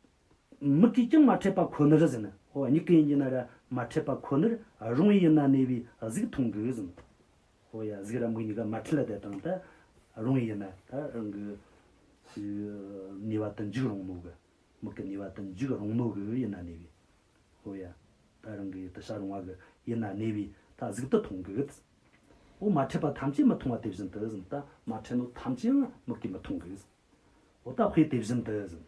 མིག་གིས་ཀྱང་མ་འཕྲད་པ་ཁོ་ནར་ཟེར་ན། འོ་མིག་གིས་ཡིན་གྱི་ན་ར་མ་འཕྲད་པ་ཁོ་ནར་རུང་བའི་ཡུལ་ན་གནས་པའི་གཟུགས་མཐོང་གི་ཟེར། འོ་ཡ། གཟུགས་ར་མིག་གཉིས་ཀ་མ་འཕྲད་ལ་དེ་དང་ད་རུང་བའི་ཡུལ་ན་ད་རང་གི་ནུས་པ་དེ་འཇུག་རུང་ནོ་གི། མིག་གི་ནུས་པ་དེ་འཇུག་རུང་ནོ་གི་ཡུལ་ན་གནས་པའི། འོ་ཡ། ད་རང་གི་དེ་ཤ་རུང་བ་གི་ཡུལ་ན་གནས་པའི་ད་གཟུགས་དེ་མཐོང་གི། འོ་མ་འཕྲད་པ་ཐམས་ཅད་མི་མཐོང་བ་དེ་བཞིན་དུ་ཟེར། ད་མ་འཕྲད་ནོ་ཐམས་ཅད་ཡང་མིག་གིས་མི་མཐོང་གི། འོ་ད་དཔེ་དེ་བཞིན་དུ་ཟེར།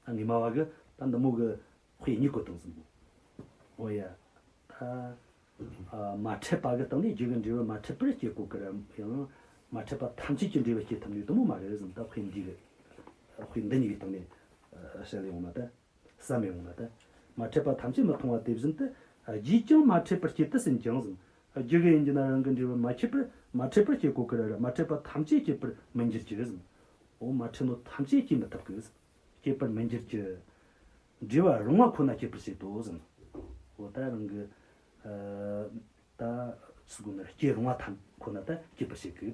ད་ངེས་མ་བ་གི་ད་འདི་མོ་གི་དཔེ་གཉིས་བཀོད་དང་ཟེར་གོ། འོ་ཡ། ད་ཨ་མ་འཕྲད་པ་གི་སྟེང་ནས་རྒྱུ་གི་འབྲས་བུ་མ་འཕྲད་པར་སྐྱེ་དགོས་ཀི་ར། ཡང་མ་འཕྲད་པ་ཐམས་ཅད་ཀྱི་འབྲས་བུ་སྐྱེ་ཐུབ་ནི་དེ་མོ་མ་རེད་ཟེར། ད་དཔེ་འདི་གི་དཔེ་འདི་གཉིས་ཀྱི་སྟེང་ནས་ཨ་བཤད་ལེ་ཡོང་ན་ད། བསམ་ཡོང་ལ་ད། མ་འཕྲད་པ་ཐམས་ཅད་མི་མཐོང་བ་དེ་བཞིན་དུ། རྒྱུས་ཀྱང་མ་འཕྲད་པར་སྐྱེད་དུ་ཟིན་ཀྱང་ཟེར། རྒྱུ་གི་ཡིན་གྱི་ན་རང་གི་འབྲས་བུ་མ་སྐྱེད་པར་མ་འཕྲད་པར་སྐྱེད་དགོས་ཀི་ར། མ་འཕྲད་པ་ཐམས་ཅད་སྐྱེད་པར་མི་འགྱུར་གྱི་ཟེར། འོ་མ་འཕྲད་ནོ་ཐམས་ཅད་སྐྱེད་མི་ཐུབ་གི། སྐྱེད་པར་མི་འགྱུར་གྱི། འབྲས་བུ་རུང་བ་ཁོ་ན་སྐྱེད་པར་བྱེད་དོ་ཟེར། འོ་ད་རང་གི་ཨ་ད་ཚུགས་ན་སྐྱེད་རུང་བ་ཐམས་ཁོ་ན་ད་སྐྱེད་པར་བྱེད་གི།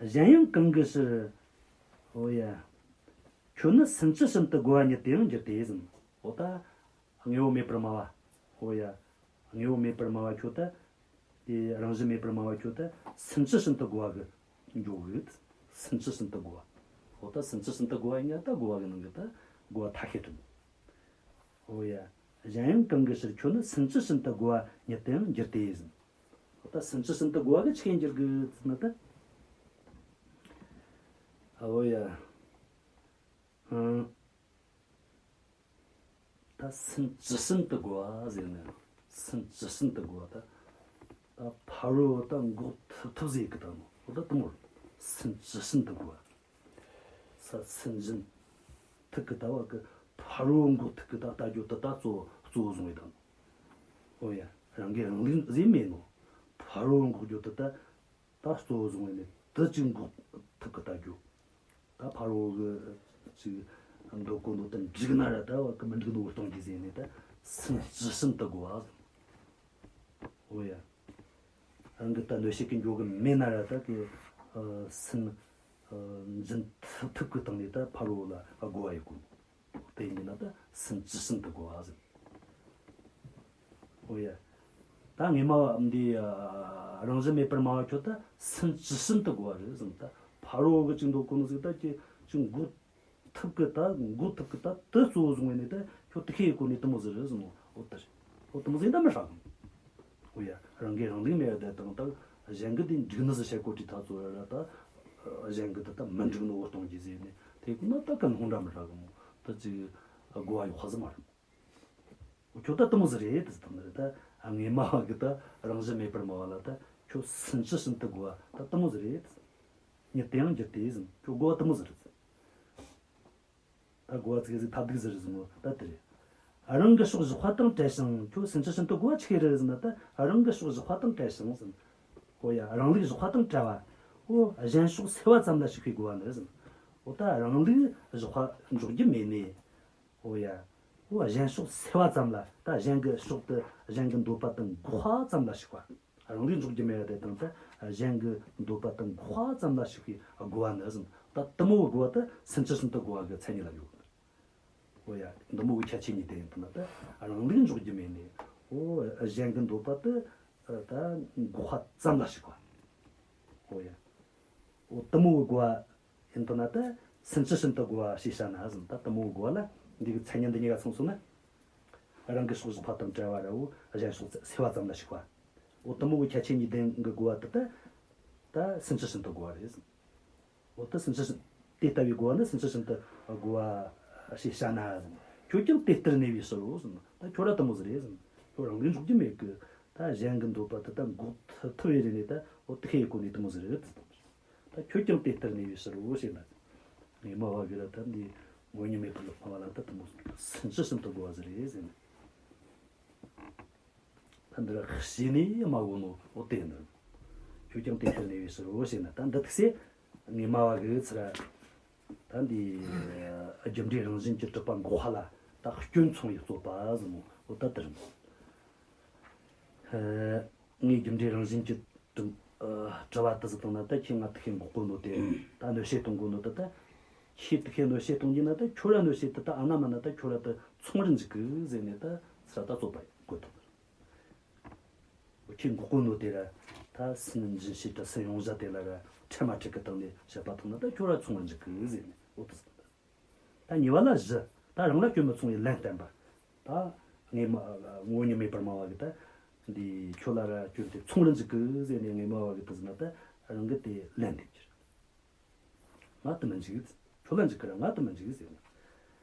གཞན་ཡང་གང་གི་ཕྱིར། འོ་ཡ། ཁྱོད་ནི་སུན་འབྱིན་བཞིན་དུ་རྒོལ་བ་ཉིད་དུ་ཡང་འགྱུར་ཏེ་ཟེར། འོ་ད། དངོས་པོ་མེད་པར་སྨྲ་བ། འོ་ཡ། དངོས་པོ་མེད་པར་སྨྲ་བ་ཁྱོད་ད། དེ་རང་བཞིན་མེད་པར་སྨྲ་བ་ཁྱོད་ད་སུན་འབྱིན་བཞིན་དུ་རྒོལ་བ་གི་འགྱོ་གི། སུན་འབྱིན་བཞིན་དུ་རྒོལ་བ། འོ་ད་སུན་འབྱིན་བཞིན་དུ་རྒོལ་བ་ཡིན་ན་ད་རྒོལ་བ་གི་ནང་གི་ད་རྒོལ་བ་ཐ་ཤལ་དྲན། འོ་ཡ། གཞན་ཡང་གང་གི་ཕྱིར་ཁྱོད་ནི་སུན་འབྱིན་བཞིན་དུ་རྒོལ་བ་ཉིད་དུ་ཡང་འགྱུར་ཏེ་ཟེར། འོ་ད་སུན་འབྱིན་བཞིན་དུ་རྒོལ་བ་གི་ཆི་གི་འགྱུར་གི་ཟེར་ན་ད། འོ་ཡ། ཨང་། ད་སུན་འབྱིན་བཞིན་དུ་རྒོལ་བ་ཟེར་ན། སུན་འབྱིན་བཞིན་དུ་རྒོལ་བ་ད། ད་ཕ་རོལ་ད་འགོག་ཐུབ་ཐུབ་ཟེར་གི་ད་ནོ། འོ་ད་དུ་མོར་སུན་འབྱིན་བཞིན་དུ་རྒོལ་བ། ས་སུན་འབྱིན་ཐུབ་གི་ད་བ་གི་ཕ་རོལ་འགོག་ཐུབ་གི་ད་ལྟ་རྒྱུ་ད་ད་གཙོ་གཙོ་བོ་བཟུང་བའི་ད་ནོ། འོ་ཡ། རང་གི་རང་ལུགས་ཟེར་མེད་ནོ། ཕ་རོལ་འགོག་རྒྱུ་ད་ད། ད་གཙོ་བོ་བཟུང་བས་ནི་དེ་གཅིག་འགོག་ཐུབ་གི་ལྟ་རྒྱུ། ད་ཕ་རོལ་གི་ཅིག་འདོད་གོ་ནོ་དེ་འགྲིག་ན་ར་ད་བ་གི་མི་འགྲིག་ནོ་བོ་གཏོང་གི་ཟེར་ནས་ད་སུན་འབྱིན་བཞིན་དུ་རྒོལ་བ། འོ་ཡ། རང་གི་ད་གནོད་བྱེད་ཀྱི་འགྱོ་གི་མེད་ན་ར་ད་གི་སུན་འབྱིན་ཐུབ་ཐུབ་གི་སྟེང་ནས་ད་ཕ་རོལ་ལ་རྒོལ་བ་ཡོད་གོ། དེ་ཡིན་ན་ད་སུན་འབྱིན་བཞིན་དུ་རྒོལ་བ་ཟེར། འོ་ཡ། ད་ངེས་མ་འདི་རང་བཞིན་མེད་པར་སྨྲ་བ་ཁྱོད་ད་སུན་འབྱིན་བཞིན་དུ་རྒོལ་བ་རེད་ཟེར། ད་ཕ་རོལ་གི་ཅིག་འདོད་གོ་ནོ་ཟིག་ད་ཀྱི་ཅིག་འགོག་ཐུབ་གི་ད་འགོག་ཐུབ་གི་ད་དེ་གཙོ་བོ་བཟུང་བས་ནི་ད་ཁྱོད་དེ་ཁས་གོ་ནི་དེ་མོ་ཟིག་རེད་ཟེར་ནོ། འོ་དེ་རེད། འོ་དེ་མོ་ཟིག་ད་མི་ཧྲ་གི། འོ་ཡ། རང་གི་རང་ལུགས་མེད་བསྡད་དང་ད་གཞན་གི་དེ་འགྲིག་ནི་ཟིག་བཤད་གོ་དྲི་ཐག་ཚོ་ར་ད་གཞན་གི་དེ་ད་མི་འགྲིག་ནི་བོ་གཏོང་གི་ཟེར་ནི་དེ་གོ་ན་ད་གི་ལྷུང་འདྲ་མི་ཧྲ་གི་མོ། ད་ཅིག་རྒོལ་བ་ཡོད་ཁ་ཟིག་མ་རེད། འོ་ཁྱོད་ད་དེ་མོ་ཟིག་རེད་ཟེར་དང་ནི་རེད། ད་ངེས་མ་བ་གི་ད་རང་བཞིན་མེད་པར་སྨྲ་བ་ལ་ད་ཁྱོད་སུན་འབྱིན་བཞིན་དུ་རྒོལ་བ་ད་དེ་མོ་ཟིག་རེད། ཉིད་དུ་ཡང་འགྱུར་ཏེ་ཟེར། ཁྱོད་རྒོལ་བ་དེ་མོ་ཟིག་རེད། ད་རྒོལ་བ་ཙིག་གེ་ཟིག་ཐབས་སྡུག་ཟིག་རེད་ཟེར་ནོ་ད་དེ་རེད། རང་གི་ཕྱོགས་བཞི་པ་དང་བྲལ་ཞིང་ཁྱོད་སུན་འབྱིན་བཞིན་དུ་རྒོལ་བ་ཆི་རེད་ཟེར་ན། ད་རང་གི་ཕྱོགས་བཞི་པ་དང་བྲལ་ཞིང་ཟེར། འོ་ཡ། རང་ལུགས་བཞི་པ་དང་བྲལ་བ། འོ་གཞན་ཕྱོགས་སེལ་བ་ཙམ་ལ་ཞུགས་པའི་རྒོལ་བ་ནི་ཟེར། འོ་ད་རང་ལུགས་བཞི་པ་འཇོག་རྒྱུ་མེད་ནས། འོ་ཡ། འོ་གཞན་ཕྱོགས་སེལ་བ་ཙམ་ལ་ད་གཞན་གྱི་ཕྱོགས་དེ་གཞན་གྱི་འདོད་པ་དེ་འགོག་པ་ཙམ་ལ་ཞུགས་པ། རང་ལུགས་འཇོག་རྒྱུ་མེད་པ་དེ་དང་ད་གཞན་གྱི་འདོད་པ་དེ་འགོག་པ་ཙམ་ལ་ཞུགས་པའི་རྒོལ་བ་ནི་ཟེར། ད་དེ་མོ་གི་རྒོལ་བ་དེ་སུན་འབྱིན་བཞིན་དུ་རྒོལ་བ་གི་མཚན་ཉིད་ལ་ཡོད། འོ་ཡ། འདི་མོ་གི་ཁྱད་ཆོས་གཉིས་དེ་ཡིན་དུས་ན་ད་རང་ལུགས་འཇོག་རྒྱུ་མེད་ནས། འོ་གཞན་གྱི་འདོད་པ་དེ་ད་འགོག་པ་ཙམ་ལ་ཞུགས་པ། འོ་ཡ། འོ་དེ་མོ་གི་རྒོལ་བ་ཡིན་དུས་ན་ད་སུན་འབྱིན་བཞིན་དུ་རྒོལ་བ་ཞེས་བྱ་ན་ཟེར། ད་དེ་མོ་གི་རྒོལ་བ་ལ་འདི་གི་མཚན་ཉིད་འདི་གཉིས་ཀ་ཚང་སོང་ན། རང་གི་ཕྱོགས་བཞི་པ་དང་བྲལ་བ་ར། འོ་གཞན་ཕྱོགས་སེལ་བ་ཙམ་ལ་ཞུགས་པ། འོ་དེ་མོ་གི་ཁྱད་ཆོས་གཉིས་ལྡན་གྱི་རྒོལ་བ་དེ་ད་ད་སུན་འབྱིན་བཞིན་དུ་རྒོལ་བ་རེད་ཟེར། འོ་ད་སུན་ཅི་ཤིན་དེ་ལྟ་བུའི་གོ་བ་ནི་སུན་ཅི་ཤིན་ཏུ་གོ་བ་ཞེས་བྱ་ན་ཟེར། ཁྱོད་ཀྱང་དེ་ལྟར་གནས་པའི་ཕྱིར་རོ་ཟེར། ད་ཁྱོད་ར་དེ་མོ་ཟིག་རེད་ཟེར། ཁྱོད་རང་གིས་འཇོག་རྒྱུ་མེད་གི། ད་གཞན་གྱི་འདོད་པ་དེ་ད་འགོག་ཐུབ་ཐུབ་པའི་རེད་ནས། ད་འོ་དེ་ཁས་གོ་ནས་དེ་མོ་ཟིག་རེད་ཟེར། ད་ཁྱོད་ཀྱང་དེ་ལྟར་གནས་པའི་ཕྱིར་རོ་ཞེ་ན། ངས་སྨྲ་བ་གི་ར་ད་འདི་ངོ་བོ་ཉིད་མེད་པར་སྨྲ་བ་ལ་ད་དེ་མོ་སུན་ཅི་ཤིན་ཏུ་གོ་བ་ཟིག་རེད་ཟེར་ནས། ད་འདི་ར་ཤེས་ནས་སྨྲ་གོ་ནོ་འོ་དེ་ནི། ཁྱོད་ཀྱང་དེ་ལྟར་གནས་པའི་ཕྱིར་རོ་ཞེ་ན། ད་འདི་ཐུག་སེ་ངས་སྨྲ་བ་གི་ཚུལ་ར། ད་འདི་རྒྱུ་འབྲས་རང་བཞིན་གྱིས་གྲུབ་པ་འགོག་པ་ལ་ད་སྐྱོན་མཚུངས་པའི་རྩོད་པ་ཟེར་ནོ་འོ་ད་དེ་རེད། ངས་རྒྱུ་འབྲས་རང་བཞིན་གྱིས་གྲུབ་ཨ་གྲུབ་པ་དེ་ཟིག་བཏང་ན། ད་ཁྱེད་ང་དེ་ཁས་འགོག་གོ་ནོ་དེ། ད་གནོད་བྱེད་གཏོང་གོ་ནོ་དེ། ད་ཁྱེད་དེ་ཁས་གནོད་བྱེད་གཏོང་རྒྱུ་ན། ད་ཁྱོད་ར་གནོད་བྱེད་དེ་ད་ཨ་ན་མ་ན་ད་ཁྱོད་ར་དེ་མཚུངས་རུ་འཇུག་གི་ཟེར་ནས་ད་ཚུར་ད་རྩོད་པ་བཀོད་ཐུབ། ཁྱེད་འགོག་གོ་ནོ་དེ་ར་ད་སུན་འབྱིན་བྱེད་ར་སུན་ཡོང་བྱ་དེ་ལ་ར་འཕྲལ་མ་འཕྲལ་གྱི་སྟེང་ནས་དཔྱད་པ་བཏང་ན། ད་ཁྱོད་ར་མཚུངས་རུ་འཇུག་གི་ཟེར་ནས་འོ་དེ་ཟིག་བཏང་། ད་གཉིས་པ་ལ་བཞི། ད་རང་ལ་སྐྱོན་མི་མཚུངས་པའི་ལན་བསྟན་པ། ད་ངས་མ་ངོ་བོ་ཉིད་མེད་པར་སྨྲ་བ་གི་ད་འདི་ཁྱོད་ལ་ར་སྐྱོན་དེ་མཚུངས་རུ་འཇུག་གི་ཟེར་ནས་ངས་སྨྲ་བ་གི་དེ་ཟེར་ན། ད་རང་གི་དེ་ལན་འདེབས་རྒྱུ་རེད། ང་དེ་མི་འཇུག་ཁྱོད་ལ་འཇུག་གི་ར་ང་དེ་མི་འཇུག་ཟེར་ན།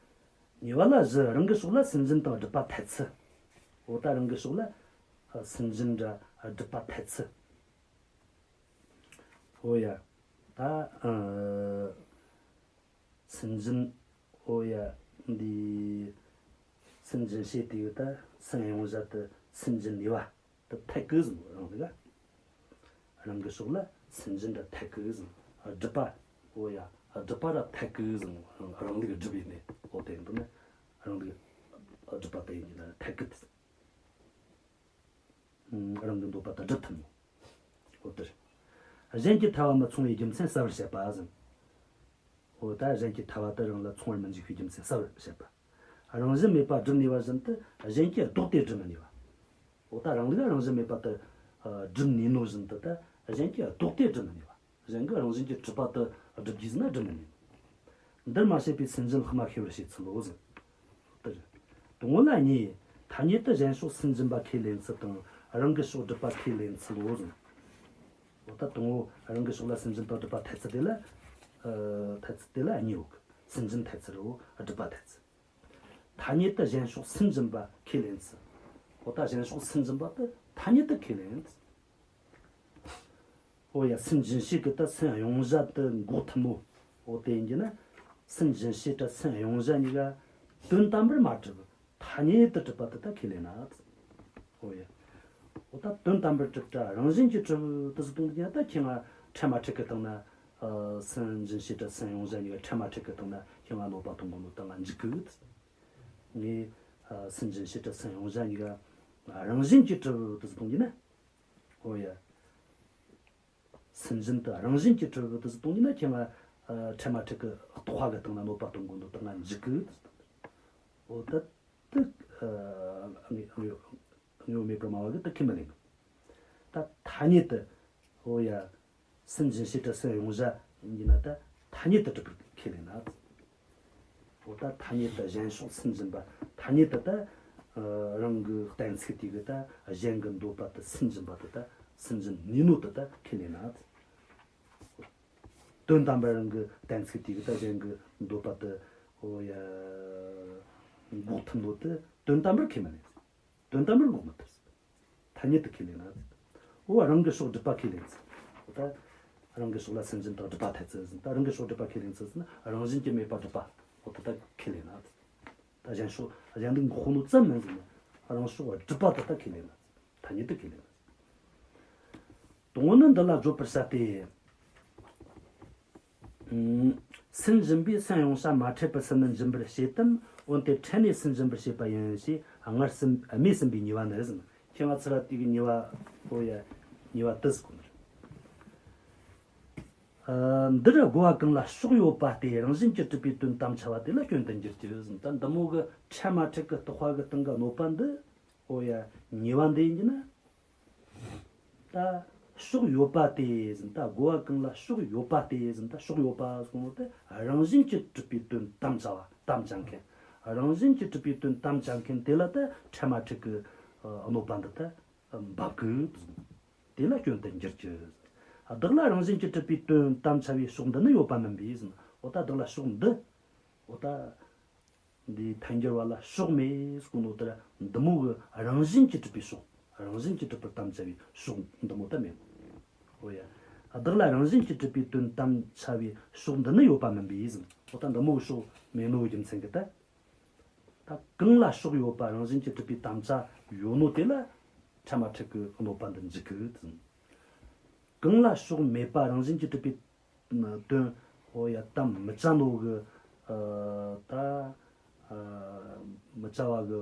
གཉིས་པ་ལ་བཞི། རང་གི་ཕྱོགས་ལ་སུན་འབྱིན་དང་སྒྲིབ་པ་འཐད་ཚུལ། འོ་ད་རང་གི་ཕྱོགས་ལ་སུན་འབྱིན་ར་སྒྲིབ་པ་འཐད་ཚུལ། འོ་ཡ། ད་ཨ། སུན་འབྱིན། འོ་ཡ། འདི་སུན་འབྱིན་བྱེད་དེ་ཡོད། ད་སུན་ཡོང་བྱ་དེ་སུན་འབྱིན་ནུས་པ་དེ་འཐད་གི་ཟེར་ནོ་རང་ལུགས། རང་གི་ཕྱོགས་ལ་སུན་འབྱིན་ར་འཐད་གི་ཟེར་ནོ། སྒྲིབ་པ། འོ་ཡ། སྒྲིབ་པ་ར་འཐད་གི་ཟེར་ནོ། རང་རང་ལུགས་སྒྲིབ་ཡིན་ནས། འོ་དེ་ཡིན་དུས་ན་རང་ལུགས་སྒྲིབ་པ་དེ་ཡིན་གྱི་ན་འཐད་གི་ཟེར། རང་གི་འདོད་པ་དེ་སྒྲུབ་ཐུབ་ནོ། འོ་དེ་རེད། གཞན་གྱི་ཐལ་བ་མི་མཚུངས་པའི་རྒྱུ་མཚན་གསལ་བར་བཤད་པ་ཟེར། འོ་ད་གཞན་གྱི་ཐལ་བ་དེ་རང་ལ་མཚུངས་པར་མི་འཇུག་པའི་རྒྱུ་མཚན་གསལ་བར་བཤད་པ། རང་བཞིན་མེད་པ་སྒྲུབ་ནུས་པ་བཞིན་དུ་གཞན་གྱིས་ལྡོག་སྟེ་སྒྲུབ་མི་ནུས་པ། འོ་ད་རང་ལུགས་རང་བཞིན་མེད་པ་དེ་སྒྲུབ་ནུས་ནོ་བཞིན་དུ་ད་གཞན་གྱིས་ལྡོག་སྟེ་སྒྲུབ་མི་ནུས་པ། གཞན་གྱིས་རང་བཞིན་གྱིས་གྲུབ་པ་དེ་སྒྲུབ་རྒྱུ་ཟེར་ན་སྒྲུབ་མི་ནུས། འདིར་མ་བཤད་པའི་སུན་འབྱིན་ལྷག་མ་ཤེས་པར་བྱེད་ཚུལ་ལོ་ཟེར། དེ་རེད། དང་པོ་ལ་གཉིས། ཐ་སྙད་དུ་གཞན་ཕྱོགས་སུན་འབྱིན་པ་ཁས་ལེན་ཚུལ་དང་། རང་གི་ཕྱོགས་སྒྲུབ་པ་ཁས་ལེན་ཚུལ་ལོ་ཟེར། འོ་ད་དང་པོ་རང་གི་ཕྱོགས་ལ་སུན་འབྱིན་དང་སྒྲུབ་པ་འཐད་ཚུལ་དེ་ལ། ཨ། འཐད་ཚུལ་དེ་ལ་གཉིས་ཡོད་གི། སུན་འབྱིན་འཐད་ཚུལ་རོ། སྒྲུབ་པ་འཐད་ཚུལ། ཐ་སྙད་དུ་གཞན་ཕྱོགས་སུན་འབྱིན་པ་ཁས་ལེན་ཚུལ། འོ་ད་གཞན་ཕྱོགས་སུན་འབྱིན་པ་དེ་ཐ་སྙད་དུ་ཁས་ལེན་ཚུལ། འོ་ཡ། སུན་འབྱིན་བྱེད་ཀྱི་ད་སུན་གཡེང་བྱ་དེ་འགོག་ཐུབ་མོ། འོ་དེ་ཡིན་གྱི་ན། སུན་འབྱིན་བྱེད་དང་སུན་གཡེང་བྱ་གཉིས་ཀ་དོན་དམ་པར་མ་གྲུབ། ཐ་སྙད་དུ་གྲུབ་པ་དེ་ད་ཁས་ལེན་ན། འོ་ཡ། འོ་ད་དོན་དམ་པར་གྲུབ་ད་རང་བཞིན་གྱིས་གྲུབ་དེ་ཟིག་བཏང་དུས་ན། ད་ཁྱེད་ང་འཕྲལ་མ་འཕྲལ་གྱི་སྟེང་ན། ཨ། སུན་འབྱིན་བྱེད་དང་སུན་གཡེང་བྱ་གཉིས་ཀ་འཕྲལ་མ་འཕྲལ་གྱི་སྟེང་ན་ཁྱེད་ང་གནོད་པ་གཏོང་གོ་ནོ་ད་ང་འཇིགས་གི། ངས། ཨ། སུན་འབྱིན་བྱེད་དང་སུན་གཡེང་བྱ་གཉིས་ཀ་རང་བཞིན་གྱིས་གྲུབ་དེ་ཟིག་བཏང་དུས་ན། འོ་ཡ། སུན་འབྱིན་དེ་རང་བཞིན་གྱིས་གྲུབ་དེ་ཟིག་བཏང་དུས་ན་ཁྱེད་ང་། ཨ། འཕྲལ་མ་འཕྲལ་གྱི་རྟོག་པ་གི་སྟེང་ན་གནོད་པ་གཏོང་གོ་ནོ་ད་ང་འཇིགས་གི། འོ་ད་དེ། ཨ། དངོས་དངོས་དངོས་པོ་མེད་པར་སྨྲ་བ་གིས་དེ་ཁས་མི་ལེན་གི། ད་ཐ་སྙད་དུ། འོ་ཡ། སུན་འབྱིན་བྱེད་དང་སུན་གཡེང་བྱ་ཡིན་གྱི་ན་ད་ཐ་སྙད་དུ་གྲུབ་པར་ཁས་ལེན་ན། འོ་ད་ཐ་སྙད་དུ་གཞན་ཕྱོགས་སུན་འབྱིན་པ། ཐ་སྙད་དུ་ད། ཨ། རང་གི་གཏན་ཚིགས་དེ་གིས་ད་གཞན་གྱི་འདོད་པ་དེ་སུན་འབྱིན་པ་དེ་ད་སུན་འབྱིན་ནུས་ནོ་དེ་ད་ཁས་ལེན་ན། དོན་དམ་པར་རང་གི་གཏན་ཚིགས་དེ་གིས་ད་གཞན་གྱི་འདོད་པ་དེ། འོ་ཡ། འགོག་ཐུབ་ནོ་དེ་དོན་དམ་པར་ཁས་མི་ལེན། དོན་དམ་པར་འགོག་མི་ཐུབ། ཐ་སྙད་དུ་ཁས་ལེན་ན། འོ་རང་གི་ཕྱོགས་སྒྲུབ་པ་ཁས་ལེན་ཚུལ། འོ་ད་རང་གི་ཕྱོགས་ལ་སུན་འབྱིན་དང་སྒྲུབ་པ་འཐད་ཚུལ་ཟེར། ད་རང་གི་ཕྱོགས་སྒྲུབ་པ་ཁས་ལེན་ཚུལ་ཟེར་ན་རང་བཞིན་གྱིས་མེད་པ་སྒྲུབ་པ། འོ་དེ་ད་ཁས་ལེན་ན། ད་གཞན་ཕྱོགས་གཞན་སྡུག་འགོག་ནོ་ཙམ་མིན་ཟེར་ན། རང་ཕྱོགས་སྒྲུབ་པ་དེ་ད་ཁས་ལེན་ན། ཐ་སྙད་དུ་ཁས་ལེན་ན། དང་པོ་ནི་འདི་ལ་བརྗོད་པར་བྱ་སྟེ། ཨུམ། སུན་འབྱིན་པས་སུན་གཡེང་བྱ་མ་འཕྲད་པར་སུན་ནི་འབྱིན་པར་བྱེད་དམ། འོན་ཏེ་འཕྲལ་ནས་སུན་འབྱིན་པར་བྱེད་པ་ཡིན་ཞེས་སྔར་སུན་སྨོས་ཟིན་པའི་ཉེས་པ་ནི་ཟེར། ཁྱེད་ང་ཚོ་ར་དེ་གི་ཉེས་པ། འོ་ཡ། ཉེས་པ་དེ་ཟེར་གོ་ནི་རེད། ཨ། འདིར་རྒོལ་བ་གང་ལ་ཕྱོགས་ཡོད་པ་སྟེ་རང་བཞིན་གྱིས་གྲུབ་པའི་དོན་དམ་འཆའ་བ་དེ་ལ་སྐྱོན་དུ་འགྱུར་གྱི་ཟེར། ད་འདི་མོ་གི་འཕྲལ་མ་འཕྲལ་གྱི་རྟོག་པ་གི་སྟེང་གི་གནོད་པ་འདི། འོ་ཡ། ཉེས་པ་འདི་ཡིན་གྱི་ན། ད་ཕྱོགས་ཡོད་པ་སྟེ་ཟེར། ད་རྒོལ་བ་གང་ལ་ཕྱོགས་ཡོད་པ་སྟེ་ཟེར། ད་ཕྱོགས་ཡོད་པ་ཟེར་གོ་ནོ་དེ་རང་བཞིན་གྱིས་གྲུབ་པའི་དོན་དམ་བཅའ་བ། དམ་བཅའ་མཁན། རང་བཞིན་གྱིས་གྲུབ་པའི་དོན་དམ་བཅའ་མཁན་དེ་ལ་ད་འཕྲལ་མ་འཕྲལ་གྱི་གནོད་པ་འདི་ད་འབབ་དགོས། དེ་ལ་སྐྱོན་དུ་འགྱུར་གྱི། བདག་ལ་རང་བཞིན་གྱིས་གྲུབ་པའི་དོན་དམ་འཆའ་བའི་ཕྱོགས་འདི་ནི་ཡོད་པ་མིན་པས་ཟེར། འོ་ད་བདག་ལ་ཕྱོགས་འདི། འོ་ད། འདིའི་ཐལ་འགྱུར་བ་ལ་ཕྱོགས་མེད་ཟེར་གོ་ནོ་དེར་འདི་མོ་གི་རང་བཞིན་གྱིས་གྲུབ་པའི་ཕྱོགས། རང་བཞིན་གྱིས་གྲུབ་པར་དམ་འཆའ་བའི་ཕྱོགས་འདི་མོ་ད་མེད། འོ་ཡ། བདག་ལ་རང་བཞིན་གྱིས་གྲུབ་པའི་དོན་དམ་འཆའ་བའི་ཕྱོགས་འདི་ནི་ཡོད་པ་མིན་པས་ཟེར། འོ་ད་འདི་མོ་གི་ཕྱོགས་མེད་ནོ་རྒྱུ་མཚན་གྱིས་ད། ད་གང་ལ་ཕྱོགས་ཡོད་པ་རང་བཞིན་གྱིས་གྲུབ་པའི་དམ་བཅའ་ཡོད་ནོ་དེ་ལ་འཕྲལ་མ་འཕྲལ་གྱི་གནོད་པ་འདི་འཇུག་གི་ཟེར། གང་ལ་ཕྱོགས་མེད་པ་རང་བཞིན་གྱིས་གྲུབ་པའི་དོན། འོ་ཡ། དམ་མི་བཅའ་ནོ་གི། ཨ། ད། ཨ། མི་བཅའ་བ་གི་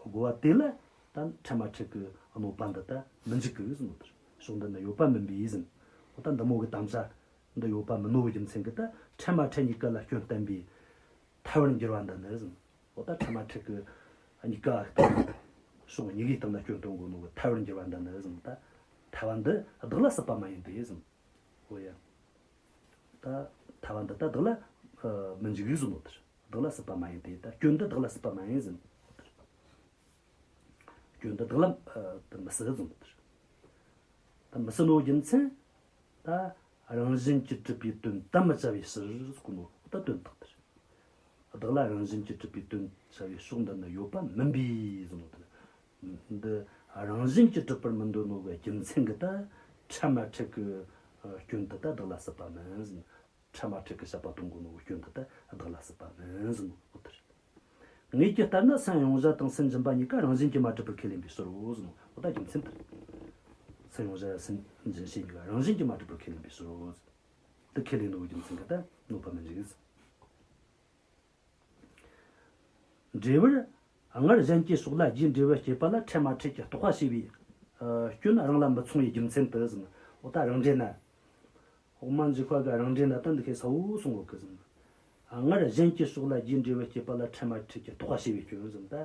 རྒོལ་བ་དེ་ལ་ད་འཕྲལ་མ་འཕྲལ་གྱི་གནོད་པ་འདི་ད་མི་འཇུག་གི་ཟེར་ནོ་དེར། ཕྱོགས་འདི་ནི་ཡོད་པ་མིན་པས་ཟེར། འོ་ད་འདི་མོ་གི་དམ་བཅའ་འདི་ཡོད་པ་མིན་ནོ་གི་རྒྱུ་མཚན་གྱིས་ད་འཕྲལ་མ་འཕྲལ་གཉིས་ཀ་ལ་སྐྱོན་བསྟན་པའི་ཐལ་བར་འགྱུར་བ་འདི་ནི་ཟེར། འོ་ད་འཕྲལ་མ་འཕྲལ་གྱི་གཉིས་ཀ་ཕྱོགས་གཉིས་ཀའི་སྟེང་ན་སྐྱོན་སྟོན་དགོས་ནོ་གི་ཐལ་བར་འགྱུར་བ་འདི་ནི་ཟེར། ད་ཐལ་བ་འདི་བདག་ལ་སྲིད་པ་མ་ཡིན་ཏེ་ཟེར། འོ་ཡ། ད་ཐལ་བ་འདི་ད་བདག་ལ་མི་འཇུག་གི་ཟེར་ནོ་དེར། བདག་ལ་སྲིད་པ་མ་ཡིན་ཏེ། ད་སྐྱོན་འདི་བདག་ལ་སྲིད་པ་མ་ཡིན་ཟེར། སྐྱོན་འདི་བདག་ལ་མི་སྲིད་ཟེར་ནོ་དེར། ད་མི་སྲིད་ནོ་རྒྱུ་མཚན། ད་རང་བཞིན་གྱིས་གྲུབ་པའི་དོན་དམ་མི་བཅའ་བའི་ཕྱིར་ཟེར་གོ་ནོ་ད་དོན་དག་དེར། བདག་ལ་རང་བཞིན་གྱིས་གྲུབ་པའི་དོན་བཅའ་བའི་ཕྱོགས་འདི་ནི་ཡོད་པ་མིན་པས་ཟེར་ནོ་དེར། འདི་རང་བཞིན་གྱིས་གྲུབ་པར་མི་འདོད་ནོ་གི་རྒྱུ་མཚན་གྱིས་ད་འཕྲལ་མ་འཕྲལ་གྱི་སྐྱོན་དེ་ད་བདག་ལ་སྲིད་པ་མིན་ཟེར། འཕྲལ་མ་འཕྲལ་གྱི་བཤད་པ་གཏོང་དགོས་ནོ་གི་སྐྱོན་དེ་ད་བདག་ལ་སྲིད་པ་མིན་ཟེར་ནོ་དེར། ངེད་ཀྱི་ལྟར་ན་སེམས་ཡོངས་བཞག་དང་སེམས་སྦྱིན་པ་གཉིས་ཀ་རང་བཞིན་གྱིས་མ་གྲུབ་པར་ཁས་ལེན་པའི་ཕྱིར་རོ་ཟེར་ནོ། འོ་ད་རྒྱུ་མཚན་དེར། སེམས་ཡོངས་བཞག་སེམས་སྦྱིན་བྱེད་གཉིས་ཀ་རང་བཞིན་གྱིས་མ་གྲུབ་པར་ཁས་ལེན་པའི་ཕྱིར་རོ་ཟེར། དེ་ཁས་ལེན་ནོ་རྒྱུ་མཚན་གྱིས་ད་གནོད་པ་མི་འཇུག་ཟེར། འགྲེལ་པར། སྔར་གཞན་གྱི་ཕྱོགས་ལ་རྒྱུའི་འབྲས་བུ་སྐྱེད་པ་ལ་འཕྲལ་མ་འཕྲལ་གྱི་རྟོག་པ་བྱས་པའི་སྐྱོན་རང་ལ་མི་མཚུངས་པའི་རྒྱུ་མཚན་དུ་ཟེར། འོ་ད་རང་འགྲེལ་ན། འོག་མ་འཇུག་པ་གི་རང་འགྲེལ་ན་ད་འདི་ཁའི་ས་བོ་གསུང་གོ་གི་ཟེར། སྔར་གཞན་གྱི་ཕྱོགས་ལ་རྒྱུའི་འབྲས་བུ་སྐྱེད་པ་ལ་འཕྲལ་མ་འཕྲལ་གྱི་རྟོག་པ་བྱས་པའི་སྐྱོན་ཟེར། ད་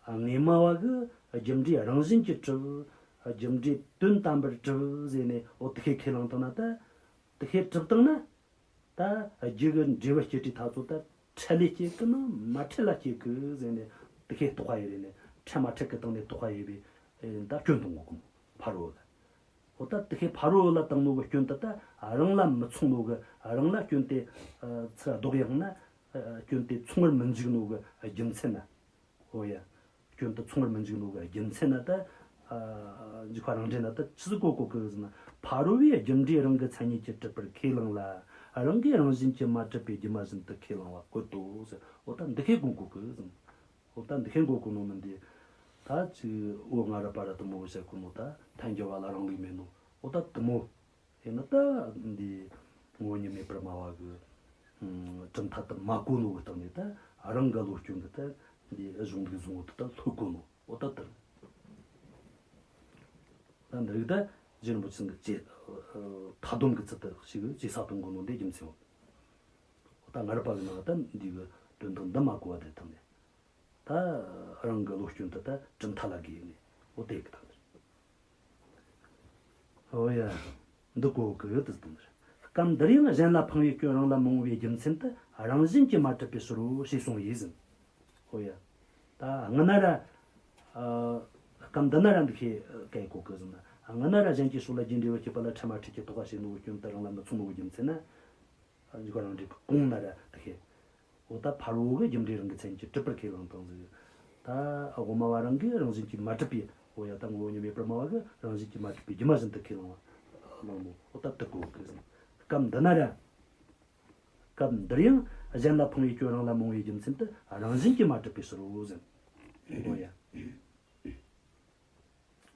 སྔོན་མ་བ་གི་རྒྱུ་འབྲས་རང་བཞིན་གྱིས་གྲུབ། རྒྱུ་འབྲས་དོན་དམ་པར་གྲུབ་ཟེར་ནས་འོ་དེ་ཁའི་ཁས་བླངས་བཏང་ན། ད་དེ་ཁའི་གྲུབ་བཏང་ན། ད་རྒྱུ་གི་འབྲས་བུ་སྐྱེད་དུས་ཐག་ཚོད་ད་འཕྲལ་ལས་སྐྱེད་གི་ན་མ་འཕྲལ་ལ་སྐྱེད་གི་ཟེར་ནས་དེ་ཁའི་རྟོག་པ་ཡོད་རེད་ནས། འཕྲལ་མ་འཕྲལ་གི་སྟེང་ནས་རྟོག་པ་ཡོད་པའི་ད་སྐྱོན་གཏོང་གོ་གི་མོ་ཕ་རོལ་ལ། འོ་ད་དེ་ཁའི་ཕ་རོལ་ལ་བཏང་ནོ་གི་སྐྱོན་དེ་ད་རང་ལ་མི་མཚུངས་ནོ་གི། རང་ལ་སྐྱོན་དེ་ཚུར་ལྡོག་ཡང་ན་སྐྱོན་དེ་མཚུངས་པར་མི་འཇུག་ནོ་གི་རྒྱུ་མཚན་ན། འོ་ཡ། སྐྱོན་དེ་མཚུངས་པར་མི་འཇུག་ནོ་གི་རྒྱུ་མཚན་ན་ད། འཇུག་པ་རང་འགྲེལ་ན་ད་ཆི་ཟིག་གོ་གོ་གི་ཟེར་ན། ཕ་རོལ་པོས་རྒྱུ་འབྲས་རང་གི་མཚན་ཉིད་ཀྱིས་གྲུབ་པར་ཁས་བླངས་ལ། རང་གིས་རང་བཞིན་གྱིས་མ་གྲུབ་པའི་སྒྱུ་མ་བཞིན་དུ་ཁས་བླངས་པ་བཀོད་དོ་ཟེར། འོ་ད་འདི་ཁའི་གོ་གོ་གི་ཟེར། འོ་ད་འདི་ཁའི་གོ་གོ་ནོ་མིན་ཏེ། ད་ཅིག་འོ་ང་ར་པ་ར་དུ་མོ་བཤད་གོ་ནོ་ད་ཐལ་འགྱུར་བ་ལ་རང་ལུགས་མེད་ནོ། འོ་ད་དུ་མོ། ཡིན་ན་ད་འདི་ངོ་བོ་ཉིད་མེད་པར་སྨྲ་བ་གི་གྲུབ་མཐའ་དེ་མ་གོ་ནོ་གི་སྟེང་ནས་ད་རང་གི་བློ་སྐྱོན་གི་ད་འདི་གཞུང་ལུགས་བཟང་བོ་དེ་ད་ལྷོད་གོ་ནོ། འོ་ད་དེ་ད་འདི་རིགས་ད་རྗེ་རིན་པོ་ཆེ་གི་ཇེ་མཐའ་སྡོམ་གི་ཚུལ་དུ་ཞིག་ཇེ་ས་གཏོང་གོ་ནོ་འདི་རྒྱུ་མཚན་འོ། འོ་ད་ང་ར་པ་གི་ནང་ད་འདི་གི་དོན་དག་འདི་མ་གོ་བ་དེ་སྟེང་ནས། ད་རང་གི་བློ་སྐྱོན་དེ་ད་གྲུབ་མཐའ་ལ་དགོས་ནས་འོ་དེ་གི་ད། འོ་ཡ། འདི་གོ་གི་ཡོད་དུ་དང་། སྐབས་འདིར་ཡང་གཞན་ལ་འཕངས་པའི་སྐྱོན་རང་ལ་མི་འོང་བའི་རྒྱུ་མཚན་དེ་རང་བཞིན་གྱིས་མ་གྲུབ་པའི་ཕྱིར་རོ་ཞེས་གསུངས་པས་ཟེར། འོ་ཡ། ད་སྔ་ན་ར། ཨ། སྐབས་འདི་ན་ར་འདི་ཁའི་སྐད་གོ་གི་ཟེར་ན། སྔ་ན་ར་གཞན་གྱི་ཕྱོགས་ལ་རྒྱུའི་འབྲས་བུ་སྐྱེད་པ་ལ་འཕྲལ་མ་འཕྲལ་གྱི་རྟོག་པ་བྱས་ནོ་གི་སྐྱོན་དེ་རང་ལ་མི་མཚུངས་ནོ་གི་རྒྱུ་མཚན་ན། འཇུག་པ་རང་འགྲེལ་གི་གོང་ན་ར་དེ་ཁའི། འོ་ད་ཕ་རོལ་པོ་གི་རྒྱུ་འབྲས་རང་གི་མཚན་གྱིས་གྲུབ་པར་ཁས་བླངས་བཏང་ཟིག། ད་དབུ་མ་བ་རང་གིས་རང་བཞིན་གྱིས་མ་གྲུབ་པའི། འོ་ཡ། ད་ངོ་བོ་ཉིད་མེད་པར་སྨྲ་བ་གིས་རང་བཞིན་གྱིས་མ་གྲུབ་པའི་སྒྱུ་མ་བཞིན་དུ་ཁས་བླངས་པ་བླངས་ནོ། འོ་ད་དེ་གོ་གི་ཟེར། སྐབས་འདི་ན་ར། སྐབས་འདིར་ཡང་གཞན་ལ་འཕངས་པའི་སྐྱོན་རང་ལ་མི་འོང་བའི་རྒྱུ་མཚན་དེ་རང་བཞིན་གྱིས་མ་གྲུབ་པའི་ཕྱིར་རོ་ཟེར། འོ་ཡ།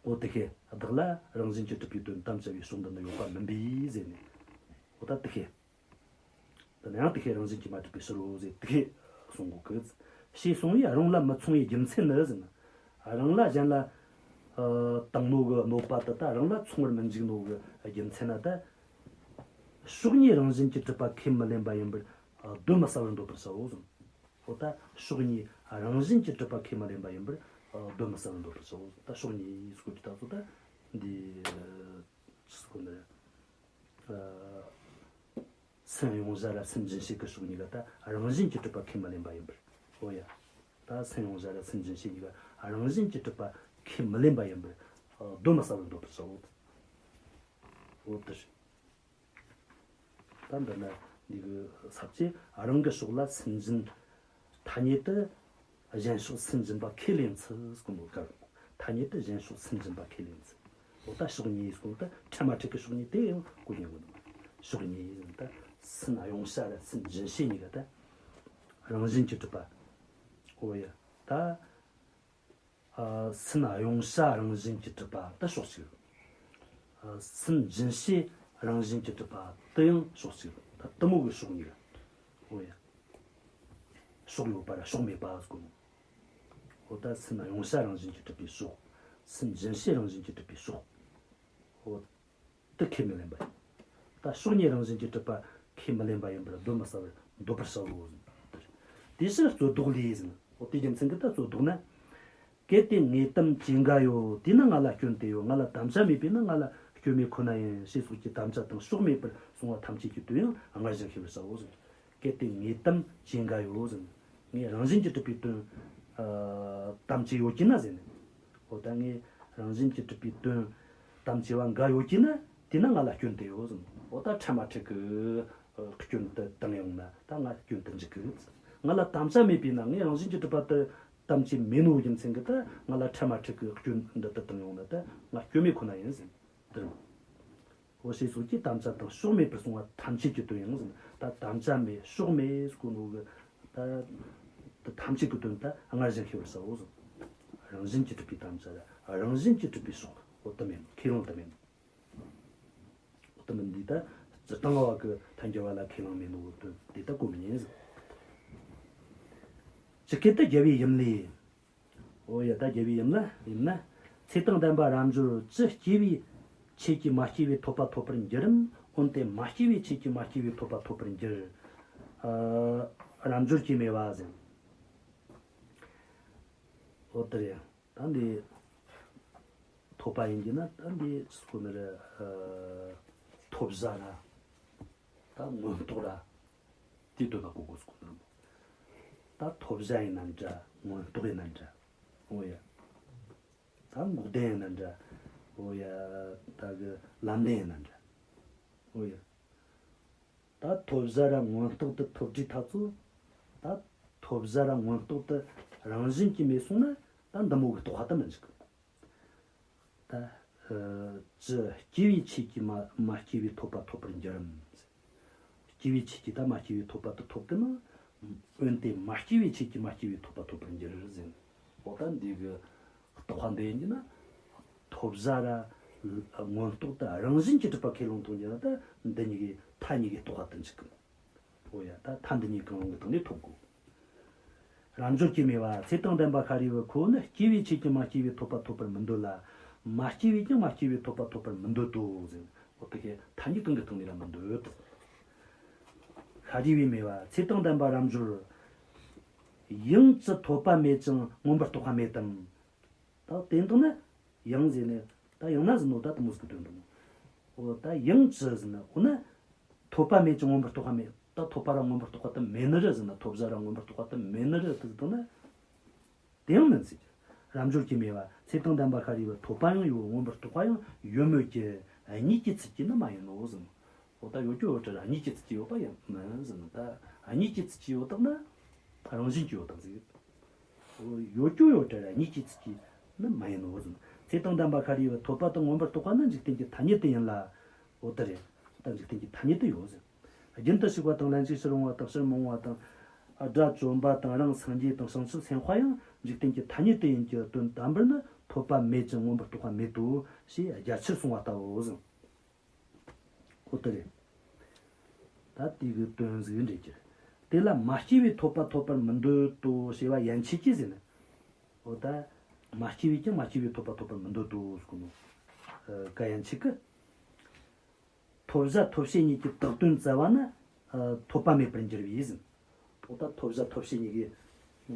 འོ་དེ་ཁའི་བདག་ལ་རང་བཞིན་གྱིས་གྲུབ་པའི་དོན་དམ་བཅའ་བའི་ཕྱོགས་འདི་ནི་ཡོད་པ་མིན་པས་ཟེར་ནས། འོ་ད་དེ་ཁའི། དེ་ན་ཡང་དེ་ཁའི་རང་བཞིན་གྱིས་མ་གྲུབ་པའི་ཕྱིར་རོ་ཟེར་དེ་ཁའི་གསུང་གོ་གི། ཞེས་གསུངས་པས་རང་ལ་མི་མཚུངས་པའི་རྒྱུ་མཚན་ནི་ཟེར་ན། རང་ལ་གཞན་ལ་ཨ་བཏང་ནོ་གི་གནོད་པ་དེ་ད་རང་ལ་མཚུངས་པར་མི་འཇུག་ནོ་གི་རྒྱུ་མཚན་ན་ད། ཕྱོགས་གཉིས་རང་བཞིན་གྱིས་གྲུབ་པ་ཁས་མི་ལེན་པ་ཡིན་པར་གདོན་མི་ཟ་བར་འདོད་པར་བྱའོ་ཟེར། འོ་ད་ཕྱོགས་གཉིས་རང་བཞིན་གྱིས་གྲུབ་པ་ཁས་མི་ལེན་པ་ཡིན་པར་གདོན་མི་ཟ་བར་འདོད་པར་བྱའོ། ད་ཕྱོགས་གཉིས་སྐོར་གྱི་ད་ཚོ་ད་འདི་ཕྱི་སྐོར་ནས་སེམས་ཡོངས་བཞག་ར་སེམས་རྗེན་ཤེས་ཀྱི་ཕྱོགས་གཉིས་ཀ་ད་རང་བཞིན་གྱིས་གྲུབ་པ་ཁས་མི་ལེན་པ་ཡིན་པར། འོ་ཡ། ད་སེམས་ཡོངས་བཞག་ར་སེམས་རྗེན་ཤེས་གཉིས་ཀ་རང་བཞིན་གྱིས་གྲུབ་པ་ཁས་མི་ལེན་པ་ཡིན་པར་གདོན་མི་ཟ་བར་འདོད་པར་བྱའོ། འོ་དེ་རེད། ད་འདི་ན་འདི་གི་ས་བཅད་རང་གི་ཕྱོགས་ལ་སུན་འབྱིན། ཐ་སྙད་དུ་གཞན་ཕྱོགས་སུན་འབྱིན་པ་ཁས་ལེན་ཚུལ་ཟེར་གོ་ནོ་ག། ཐ་སྙད་དུ་གཞན་ཕྱོགས་སུན་འབྱིན་པ་ཁས་ལེན་ཚུལ། འོ་ད་ཕྱོགས་གཉིས་ཟེར་གོ་ནོ་ད་འཕྲལ་མ་འཕྲལ་གྱི་ཕྱོགས་གཉིས་དེ་ཡང་གོ་ཉན་གོ་ནོ། ཕྱོགས་གཉིས་ཟེར་ན་ད་སུན་གཡེང་བྱ་ར་སུན་འབྱིན་བྱེད་གཉིས་ཀ་ད་རང་བཞིན་གྱིས་གྲུབ་པ། འོ་ཡ། ད་ཨ་སུན་གཡེང་བྱ་རང་བཞིན་གྱིས་གྲུབ་པ་ད་ཕྱོགས་གཅིག། ཨ་སུན་འབྱིན་བྱེད་རང་བཞིན་གྱིས་གྲུབ་པ་དེ་ཡང་ཕྱོགས་གཅིག། ད་དེ་མོ་གི་ཕྱོགས་གཉིས་ཀ། འོ་ཡ། ཕྱོགས་ཡོད་པ་ར་ཕྱོགས་མེད་པ་ཟེར་གོ་ནོ། འོ་ད་སུན་གཡེང་བྱ་རང་བཞིན་གྱིས་གྲུབ་པའི་ཕྱོགས། སུན་འབྱིན་བྱེད་རང་བཞིན་གྱིས་གྲུབ་པའི་ཕྱོགས། འོ་དེ་ཁས་མི་ལེན་པ་ཡིན། ད་ཕྱོགས་གཉིས་རང་བཞིན་གྱིས་གྲུབ་པ་ཁས་མི་ལེན་པ་ཡིན་པར་གདོན་མི་ཟ་བར་འདོད་པར་བྱའོ་ཟེར། དེ་ཕྱིར་རྩོད་ཟློག་ལས་ཟེར། འོ་དེ་རྒྱུ་མཚན་གྱིས་ད་རྩོད་ཟློག་ན། གལ་ཏེ་ངེས་དམ་ཇི་འགའ་ཡོད། དེས་ན་ང་ལ་སྐྱོན་དེ་ཡོད། ང་ལ་དམ་བཅའ་མེད་པས་ན་ང་ལ་སྐྱོན་མེད་ཁོ་ན་ཡིན། ཞེས་སོགས་ཀྱི་དམ་བཅའ་དང་ཕྱོགས་མེད་པར་གསུངས་པ་ཐམས་ཅད་ཀྱི་དོན་ཡང་སྔར་བཞིན་ཤེས་པར་བྱའོ་ཟེར། གལ་ཏེ་ངེས་དམ་ཇི་འགའ་ཡོད་ཟེར། ངས་རང་བཞིན་གྱིས་གྲུབ་པའི་དོན་ཨ་དམ་བཅས་ཡོད་ཀྱི་ན་ཟེར་ནས། འོ་ད་ངས་རང་བཞིན་གྱིས་གྲུབ་པའི་དོན་དམ་བཅས་པ་འགའ་ཡོད་ཀྱི་ན། དེས་ན་ང་ལ་སྐྱོན་དེ་ཡོད་ཟེར། འོ་ད་འཕྲལ་མ་འཕྲལ་གྱི་ཨ་སྐྱོན་དེ་བཏང་ཡོང་ན་ད་ང་སྐྱོན་དེ་འཇིག་གི། ང་ལ་དམ་བཅའ་མེད་པས་ན། ངས་རང་བཞིན་གྱིས་གྲུབ་པ་དེ་དམ་བཅས་མེད་ནོ་རྒྱུ་མཚན་གྱིས་ད་ང་ལ་འཕྲལ་མ་འཕྲལ་གྱི་སྐྱོན་འདི་དེ་བཏང་ཡོང་ན་ད་ང་སྐྱོན་མེད་ཁོ་ན་ཡིན་ཟེར། དེ་རེད། འོ་ཞེས་སོགས་ཀྱི་དམ་བཅའ་དང་ཕྱོགས་མེད་པར་གསུངས་པ་ཐམས་ཅད་ཀྱི་དོན་ཡང་ཟེར། ད་དམ་བཅའ་མེད་ཕྱོགས་མེད་ཟེར་གོ་ནོ་གི་ད་ད་ཐམས་ཅད་ཀྱི་དོན་ད་སྔར་བཞིན་ཤེས་པར་བྱའོ་ཟེར། རང་བཞིན་གྱིས་གྲུབ་པའི་དམ་བཅའ་ར་རང་བཞིན་གྱིས་གྲུབ་པའི་ཕྱོགས། འོ་དེ་མེད་ནོ། ཁས་བླངས་དེ་མེད་ནོ། འོ་དེ་མིན་འདི་ད་སྤྱིར་བཏང་བ་གི་ཐལ་འགྱུར་བ་ལ་ཁས་བླངས་མེད་ནོ་གི་དོན་འདི་ད་གོ་མི་ཉན་ཟེར། ཇི་སྐད་དུ་རྒྱལ་བའི་ཡུམ་ལས། འོ་ཡ། ད་རྒྱལ་བའི་ཡུམ་ལ་ཡུམ་ན། ཚེ་དང་ལྡན་པ་རབ་འབྱོར་ཅི། སྐྱེ་བའི་ཆོས་ཀྱིས་མ་སྐྱེས་པའི་ཐོབ་པ་ཐོབ་པར་འགྱུར་རམ། འོན་ཏེ་མ་སྐྱེས་པའི་ཆོས་ཀྱིས་མ་སྐྱེས་པའི་ཐོབ་པ་ཐོབ་པར་འགྱུར། ཨ་རབ་འབྱོར་སྐྱེ་མེད་པ་ཟེར། འོ་དེ་རེད། ད་འདི་ཐོབ་པ་ཡིན་གྱི་ན་ད་འདི་སུ་གོ་ནི་རེད། ཨ་ཐོབ་བྱ་ར་ད་མངོན་རྟོགས་ར། དེ་དོན་ལ་གོ་དགོས་སུ་གོ་ནི་རེད། ད་ཐོབ་བྱ་ཡིན་ན་འདྲ། མངོན་རྟོགས་ཡིན་ན་འདྲ། འོ་ཡ། ད་འགོག་བདེན་ཡིན་ན་འདྲ། འོ་ཡ། ད་གི་ལམ་བདེན་ཡིན་ན་འདྲ། འོ་ཡ། ད་ཐོབ་བྱ་ར་མངོན་རྟོགས་དེ་ཐོབ་དུས་ཐག་ཆོད། ད་ཐོབ་བྱ་ར་མངོན་རྟོགས་དེ་རང་བཞིན་གྱིས་མེད་སོང་ན་ད་འདི་མོ་གི་རྟོགས་པ་དེ་མི་འཇིག་གི། ད་ཨ་ཅི། སྐྱེ་བའི་ཆོས་ཀྱིས་མ་མ་སྐྱེས་པའི་ཐོབ་པ་ཐོབ་པར་འགྱུར་རམ། སྐྱེ་བའི་ཆོས་ཀྱིས་ད་མ་སྐྱེས་པའི་ཐོབ་པ་དེ་ཐོབ་གི་ན། འོན་ཏེ་མ་སྐྱེས་པའི་ཆོས་ཀྱིས་མ་སྐྱེས་པའི་ཐོབ་པ་ཐོབ་པར་འགྱུར་ཟེར། འོ་ད་འདི་གི་རྟོགས་པ་འདི་ཡིན་གྱི་ན། ཐོབ་བྱ་ར་མངོན་རྟོགས་དེ་རང་བཞིན་གྱིས་གྲུབ་པ་ཁས་ལེན་ཐུབ་གྱི་ན་ད་འདི་གཉིས་ཀྱི་མཐའ་གཉིས་ཀྱི་རྟོགས་པ་དེ་འཇིག་གི། འོ་ཡ། ད་མཐའ་འདི་གཉིས་གང་རུང་གི་སྟེང་ནས་ཐོབ་དགོས། རབ་འབྱོར་སྐྱེ་མེད་པ། ཚེ་དང་ལྡན་པ་ཤཱ་རིའི་བུ་ཁོ་བོ་ནི་སྐྱེ་བའི་ཆོས་ཀྱིས་མ་སྐྱེས་པའི་ཐོབ་པ་ཐོབ་པར་མི་འདོད་ལ། མ་སྐྱེས་པས་ཀྱང་མ་སྐྱེས་པའི་ཐོབ་པ་ཐོབ་པར་མི་འདོད་དོ་ཟེར། འོ་དེ་ཁའི་ཐ་སྙད་གང་གི་སྟེང་ནས་ར་མི་འདོད་དོ། ཤཱ་རིའི་བུས་སྨྲས་པ། ཚེ་དང་ལྡན་པ་རབ་འབྱོར། ཡང་ཅི་ཐོབ་པ་མེད་ཅིང་མངོན་པར་རྟོགས་པ་མེད་དམ། ད་དེ་འདུག་ན། ཡང་ཟེར་ནས་ད་ཡང་ན་ཟེར་ནོ་ད་དེ་མོ་ཟིག་གི་དོན་དུ། འོ་ད་ཡང་ཅི་ཟེར་ན། འོ་ན་ཐོབ་པ་མེད་ཅིང་མངོན་པར་རྟོགས་པ་མེད། ད་ཐོབ་པ་ར་མངོན་པར་རྟོགས་པ་དེ་མེད་ནི་རེད་ཟེར་ན། ཐོབ་བྱ་ར་མངོན་པར་རྟོགས་པ་དེ་མེད་ནི་རེད་ཟེར་དུས་ན། དེ་ཡང་མིན་ཟེར་གྱི། རབ་འབྱོར་སྐྱེ་མེད་པ། ཚེ་དང་ལྡན་པ་ཤཱ་རིའི་བུ་ཐོབ་པ་ཡང་ཡོད། མངོན་པར་རྟོགས་པ་ཡང་ཡོད་མོད་ཀྱི། གཉིས་ཀྱིས་ཚིག་གི་ནི་མ་ཡིན་ནོ་ཟེར་ནོ། འོ་ད་ཡོད་རྒྱུ་ཡོད་བྲལ་ར་གཉིས་ཀྱིས་ཚིག་གི་ཡོད་པ་ཡང་མིན་ཟེར་ནོ། ད་གཉིས་ཀྱིས་ཚིག་གི་ཡོད་དག་ན་རང་བཞིན་གྱིས་ཡོད་དག་ཟེར། ཡོད་རྒྱུ་ཡོད་བྲལ་ར་གཉིས་ཀྱིས་ཚིག་གི་ནི་མ་ཡིན་ནོ་ཟེར། ཚེ་དང་ལྡན་པ་ཤཱ་རིའི་བུ་ཐོབ་པ་དང་མངོན་པར་རྟོགས་པ་ནི་འཇིག་རྟེན་གྱི་ཐ་སྙད་དུ་ཡིན་ལ། འོ་དེ་རེད། ད་འཇིག་རྟེན་གྱི་ཐ་སྙད་དུ་ཡོད་ཟེར། རྒྱུན་དུ་ཞུགས་པ་དང་ལན་ཅིག་ཕྱིར་འོང་བ་དང་ཕྱིར་མི་འོང་བ་དང་། དགྲ་བཅོམ་པ་དང་རང་སངས་རྒྱས་དང་བྱང་ཆུབ་སེམས་དཔའ་ཡང་འཇིག་རྟེན་གྱི་ཐ་སྙད་དུ་ཡིན་གྱི་དོན་དམ་པར་ནི་ཐོབ་པ་མེད་ཅིང་མངོན་པར་རྟོགས་པ་མེད་དོ་ཞེས་རྒྱ་ཆེར་གསུངས་པ་ལྟ་བུའོ་ཟེར། འོ་དེ་རེད། ད་དེ་གི་དོན་ཟིག་འགྲེལ་གྱི་རེད། དེ་ལ་མ་སྐྱེས་པའི་ཐོབ་པ་ཐོབ་པར་མི་འདོད་དོ་ཞེས་པ་ཡན་ཆད་ཀྱིས་ཟེར་ན། འོ་ད་མ་སྐྱེས་པས་ཀྱང་མ་སྐྱེས་པའི་ཐོབ་པ་ཐོབ་པར་མི་འདོད་དོ་ཟེར་གོ་ནོ། ཨ་ག་ཡན་ཆད་ཀྱིས། ཐོབ་བྱ་ཐོབ་བྱེད་གཉིས་ཀྱི་བཏགས་དོན་བཙལ་བ་ན། ཨ་ཐོབ་པ་མེད་པར་འགྱུར་བས་ཟེར། འོ་ད་ཐོབ་བྱ་ཐོབ་བྱེད་གཉིས་ཀྱི། ཨ་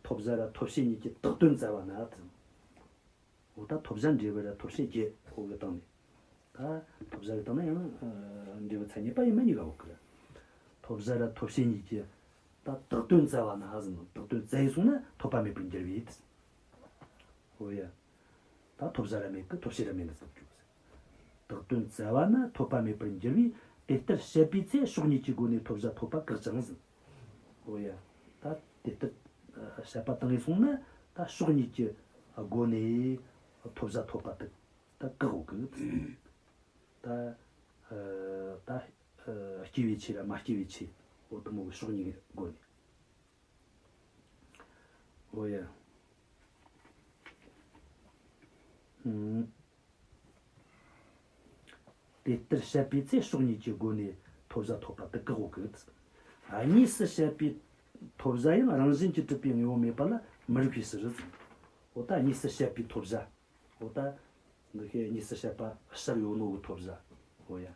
ཐོབ་བྱ་ར་ཐོབ་བྱེད་གཉིས་ཀྱི་བཏགས་དོན་བཙལ་བ་ན་ཟེར། འོ་ད་ཐོབ་བྱ་འབྲས་བུ་ར་ཐོབ་བྱེད་བརྒྱད་འོ་གི་སྟེང་ནས། ད་ཐོབ་བྱ་གི་སྟེང་ན་ཡང་ཨ་འབྲས་བུ་མཚན་ཉིད་པ་ཡིན་མིན་གཉིས་ཀ་འོ་གི་རེད། ཐོབ་བྱ་ར་ཐོབ་བྱེད་གཉིས་ཀྱི་ད་བཏགས་དོན་བཙལ་བ་ན་ཟེར་ནོ། བཏགས་དོན་བཙལ་ཡི་སོང་ན་ཐོབ་པ་མེད་པར་འགྱུར་བས། འོ་ཡ། ད་ཐོབ་བྱ་ར་མེད་གི་ཐོབ་བྱེད་ར་མེད་ནི་ཟེར་རྒྱུ་ཟེར། བཏགས་དོན་བཙལ་བ་ན་ཐོབ་པ་མེད་པར་འགྱུར་བས། དེ་ལྟར་བཤད་པའི་ཚེ་ཕྱོགས་གཉིས་ཀྱི་སྒོ་ནས་ཐོབ་བྱ་ཐོབ་པ་བཀག་ཅིང་ཟེར། འོ་ཡ། ད་དེ་ལྟར་ཨ་བཤད་པ་བཏང་ངེ་སོང་ན་ད་ཕྱོགས་གཉིས་ཀྱི་སྒོ་ནས་ཐོབ་བྱ་ཐོབ་པ་དེ་ད་བཀག་འོ་གི། ད་ཨ་ད་ཨ་སྐྱེ་བའི་ཆོས་ར་མ་སྐྱེ་བའི་ཆོས། འོ་དེ་མོ་གི་ཕྱོགས་གཉིས་ཀྱི་སྒོ་ནས། འོ་ཡ། ཨུམ། དེ་ལྟར་བཤད་པའི་ཚེ་ཕྱོགས་གཉིས་ཀྱི་སྒོ་ནས་ཐོབ་བྱ་ཐོབ་པ་དེ་བཀག་འོ་གི། གཉིས་སུ་བཤད་པའི་ཐོབ་བྱ་ཡང་རང་བཞིན་གྱིས་གྲུབ་པའི་དངོས་པོ་མེད་པ་ལ་མི་རིགས་པའི་ཕྱིར། འོ་ད་གཉིས་སུ་བཤད་པའི་ཐོབ་བྱ། འོ་ད་འདི་ཁའི་གཉིས་སུ་བཤད་པ་ཕྱིར་ཡོད་ནོ་གི་ཐོབ་བྱ། འོ་ཡ།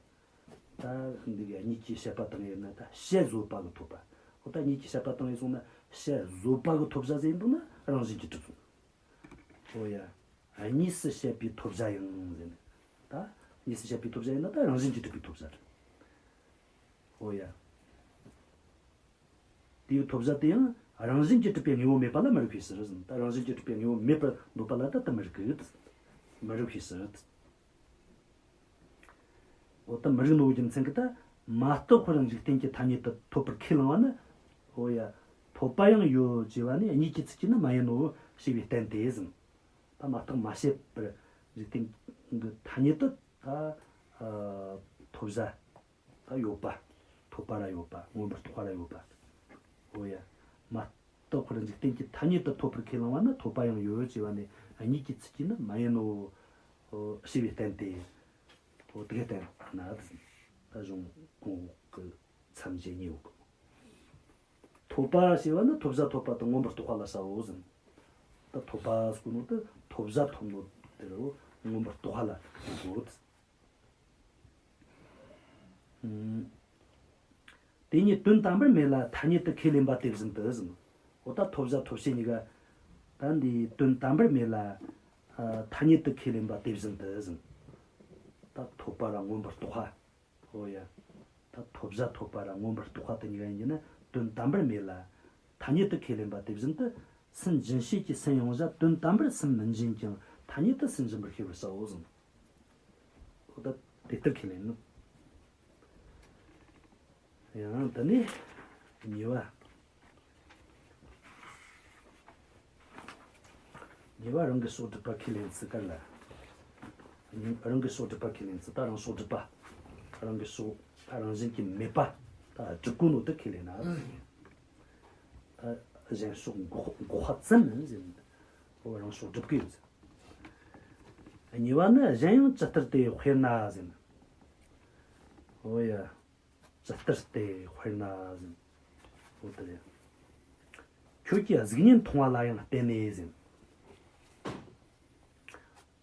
ད་འདི་གའི་གཉིས་ཀྱིས་བཤད་པ་བཏང་ཡོད་ན་ད་བཤད་བཟོད་པ་གི་ཐོབ་པ། འོ་ད་གཉིས་ཀྱིས་བཤད་པ་བཏང་ཡོད་སོང་ན་བཤད་བཟོད་པ་གི་ཐོབ་བྱ་ཟེར་འདུག་ན་རང་བཞིན་གྱིས་གྲུབ་སོང་། འོ་ཡ། གཉིས་སུ་བཤད་པའི་ཐོབ་བྱ་ཡང་ཟེར་ནས། ད་གཉིས་སུ་བཤད་པའི་ཐོབ་བྱ་ཡིན་ན་ད་རང་བཞིན་གྱིས་གྲུབ་པའི་ཐོབ་བྱ་རེད། འོ་ཡ། དེའི་ཐོབ་བྱ་དེ་ཡང་རང་བཞིན་གྱིས་གྲུབ་པའི་དངོས་པོ་མེད་པ་ལ་མི་རིགས་པའི་ཕྱིར་ཟེར། ད་རང་བཞིན་གྱིས་གྲུབ་པའི་དངོས་པོ་མེད་པར་འདོད་པ་ལ་ད་དེ་མི་རིགས་གི། མི་རིགས་པའི་ཕྱིར། འོ་ད་མི་རིགས་ནོ་རྒྱུ་མཚན་གྱིས་ད་མ་རྟོགས་པར་འཇིག་རྟེན་གྱི་ཐ་སྙད་དུ་ཐོབ་པར་ཁས་བླངས་པ་ནི། འོ་ཡ། ཐོབ་པ་ཡང་ཡོད་ཅེས་པ་ནི་གཉིས་ཀྱི་ཚིག་གིས་ནི་མ་ཡིན་ནོ་ཞེས་པའི་རྟེན་ཏེ་ཟེར། ད་མ་བརྟགས་མ་དཔྱད་པར་འཇིག་རྟེན་གྱི་ཐ་སྙད་དུ་ད་ཨ་ཐོབ་བྱ་ད་ཡོད་པ། ཐོབ་པ་ར་ཡོད་པ། མངོན་པར་རྟོགས་པ་ར་ཡོད་པ། འོ་ཡ། མ་རྟོགས་པར་འཇིག་རྟེན་གྱི་ཐ་སྙད་དུ་ཐོབ་པར་ཁས་བླངས་པ་ནི་ཐོབ་པ་ཡང་ཡོད་ཅེས་པ་ནི་གཉིས་ཀྱི་ཚིག་གིས་ནི་མ་ཡིན་ནོ་ཞེས་པའི་རྟེན་ཏེ། འོ་དེ་གའི་རྟེན་ན་ད་གཞུང་གོང་འོག་གི་མཚམས་བཞི་གཉིས་ཡོད་གི། ཐོབ་པ་ཞེས་པ་ནི་ཐོབ་བྱ་ཐོབ་པ་དང་མངོན་པར་རྟོགས་པ་ལ་བྱའོ་ཟེར། ད་ཐོབ་པ་ཟེར་གོ་ནོ་དེ་ཐོབ་བྱ་ཐོབ་ནོ་དེ་རུ་མངོན་པར་རྟོགས་པ་ལ་གོ། ཨུམ། དེ་ཉིད་དོན་དམ་པར་མེད་ལ་ཐ་སྙད་དུ་ཁས་ལེན་པ་དེ་བཞིན་དུ་ཟེར། འོ་ད་ཐོབ་བྱ་ཐོབ་བྱེད་གཉིས་ཀ་ད་འདི་དོན་དམ་པར་མེད་ལ་ཨ་ཐ་སྙད་དུ་ཁས་ལེན་པ་དེ་བཞིན་དུ་ཟེར། ད་ཐོབ་པ་ར་མངོན་པར་རྟོགས་པ། འོ་ཡ། ད་ཐོབ་བྱ་ཐོབ་པ་ར་མངོན་པར་རྟོགས་པ་དེ་གཉིས་ཀ་ཡིན་གྱི་ན་དོན་དམ་པར་མེད་ལ། ཐ་སྙད་དུ་ཁས་ལེན་པ་དེ་བཞིན་དུ་སེམས་འབྱིན་བྱེད་ཀྱི་སེམས་ཡོང་བྱ་དོན་དམ་པར་སེམས་མི་འབྱིན་ཀྱང་ཐ་སྙད་དུ་སེམས་འབྱིན་པར་ཤེས་པར་བྱའོ་གསུངས། འོ་ད་དེ་ལྟར་ཁས་ལེན་ནོ། ཡང་དེ་ནས་གཉིས་པ། གཉིས་པ་རང་གི་ཕྱོགས་སྒྲུབ་པ་ཁས་ལེན་ཚུལ་ག་ལ། རང་གི་ཕྱོགས་སྒྲུབ་པ་ཁས་ལེན་ཚུལ། ད་རང་ཕྱོགས་སྒྲུབ་པ། རང་གི་ཕྱོགས་ད་རང་བཞིན་གྱིས་མེད་པ་ད་སྒྲུབ་དགོས་ནོ་དེ་ཁས་ལེན་ན། ད་གཞན་ཕྱོགས་འགོག་འགོག་པ་ཙམ་མིན་ཟེར། འོ་རང་ཕྱོགས་སྒྲུབ་ཀྱི་ཡོད་ཟེར། གཉིས་པ་ནི། གཞན་ཡང་ཇི་ལྟར་དེ་དཔེར་ན་ཟེར། འོ་ཡ། ཇི་ལྟར་དེ་དཔེར་ན་ཟེར། འོ་དེ་རེད། ཁྱོད་ཀྱིས་གཟུགས་བརྙན་མཐོང་བ་ལ་ཡང་བརྟེན་ནས་ཟེར།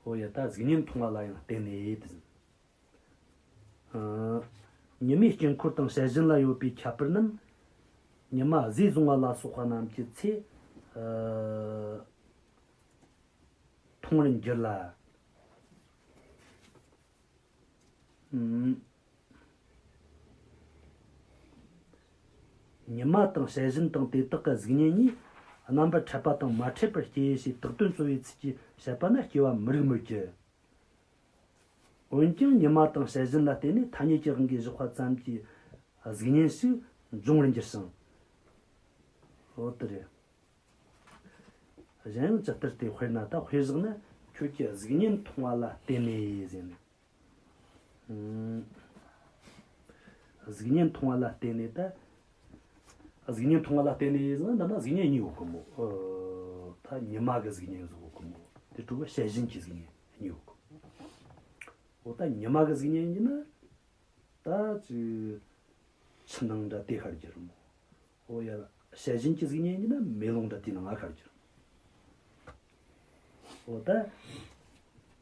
འོ་ཡ། ད་གཟུགས་བརྙན་མཐོང་བ་ལ་ཡང་བརྟེན་ནས་དེ་ཟེར། ཨ། ཉི་མའི་དཀྱིལ་འཁོར་དང་བྱད་བཞིན་ལ་ཡོད་པའི་ཁྱད་པར་རྣམས་ཉི་མ་ཟས་བཟུང་བ་ལ་སོགས་པ་རྣམས་ཀྱི་ཚེ། ཨ། མཐོང་བར་འགྱུར་ལ། ཨུམ། ཉི་མ་དང་བྱད་བཞིན་དང་དེ་དག་གི་གཟུགས་བརྙན་གཉིས་རྣམ་པར་འཕྲད་པ་དང་མ་འཕྲད་པར་སྐྱེ་ཞེས་བཏགས་དོན་རྩོད་པའི་ཚུལ་གྱིས་བཤད་པ་ན་སྐྱེ་བ་མི་རིགས་མོད་ཀྱི། འོན་ཀྱང་ཉི་མ་དང་བྱད་བཞིན་ལ་བརྟེན་ནས་ཐ་སྙད་ཀྱི་དབང་གིས་བཞག་པ་ཙམ་གྱིས་གཟུགས་བརྙན་ཞིག་འབྱུང་བར་འགྱུར་ཞིང་། འོ་དེ་རེད། གཞན་ཡང་ཇི་ལྟར་དེ་དཔེར་ན། ད་དཔེ་བཞག་ན་ཁྱོད་ཀྱིས་གཟུགས་བརྙན་མཐོང་བ་ལ་བརྟེན་ནས་ཟེར་ནས། ཨུམ། གཟུགས་བརྙན་མཐོང་བ་ལ་བརྟེན་ནས་ད། གཟུགས་བརྙན་མཐོང་བ་ལ་བརྟེན་ནས་ཟེར་ན་འདི་ན་གཟུགས་བརྙན་གཉིས་ཡོད་གི་མོ། ཨོ། ད་ཉི་མ་གི་གཟུགས་བརྙན་ཟེར་གོ་གི་མོ། དེ་གྲུབ་པ་བྱད་བཞིན་གྱི་གཟུགས་བརྙན་གཉིས་ཡོད་གི། ཨོ་ད་ཉི་མ་གི་གཟུགས་བརྙན་ཡིན་ན། ད་ཅིག་ཕྱི་ནང་འདྲ་དེ་ཤར་རྒྱུ་རེད་མོ། ཨོ་ཡ། བྱད་བཞིན་གྱི་གཟུགས་བརྙན་ཡིན་ན་མེ་ལོང་འདྲ་དེ་ནང་ང་ཤར་རྒྱུ་རེད། ཨོ་ད།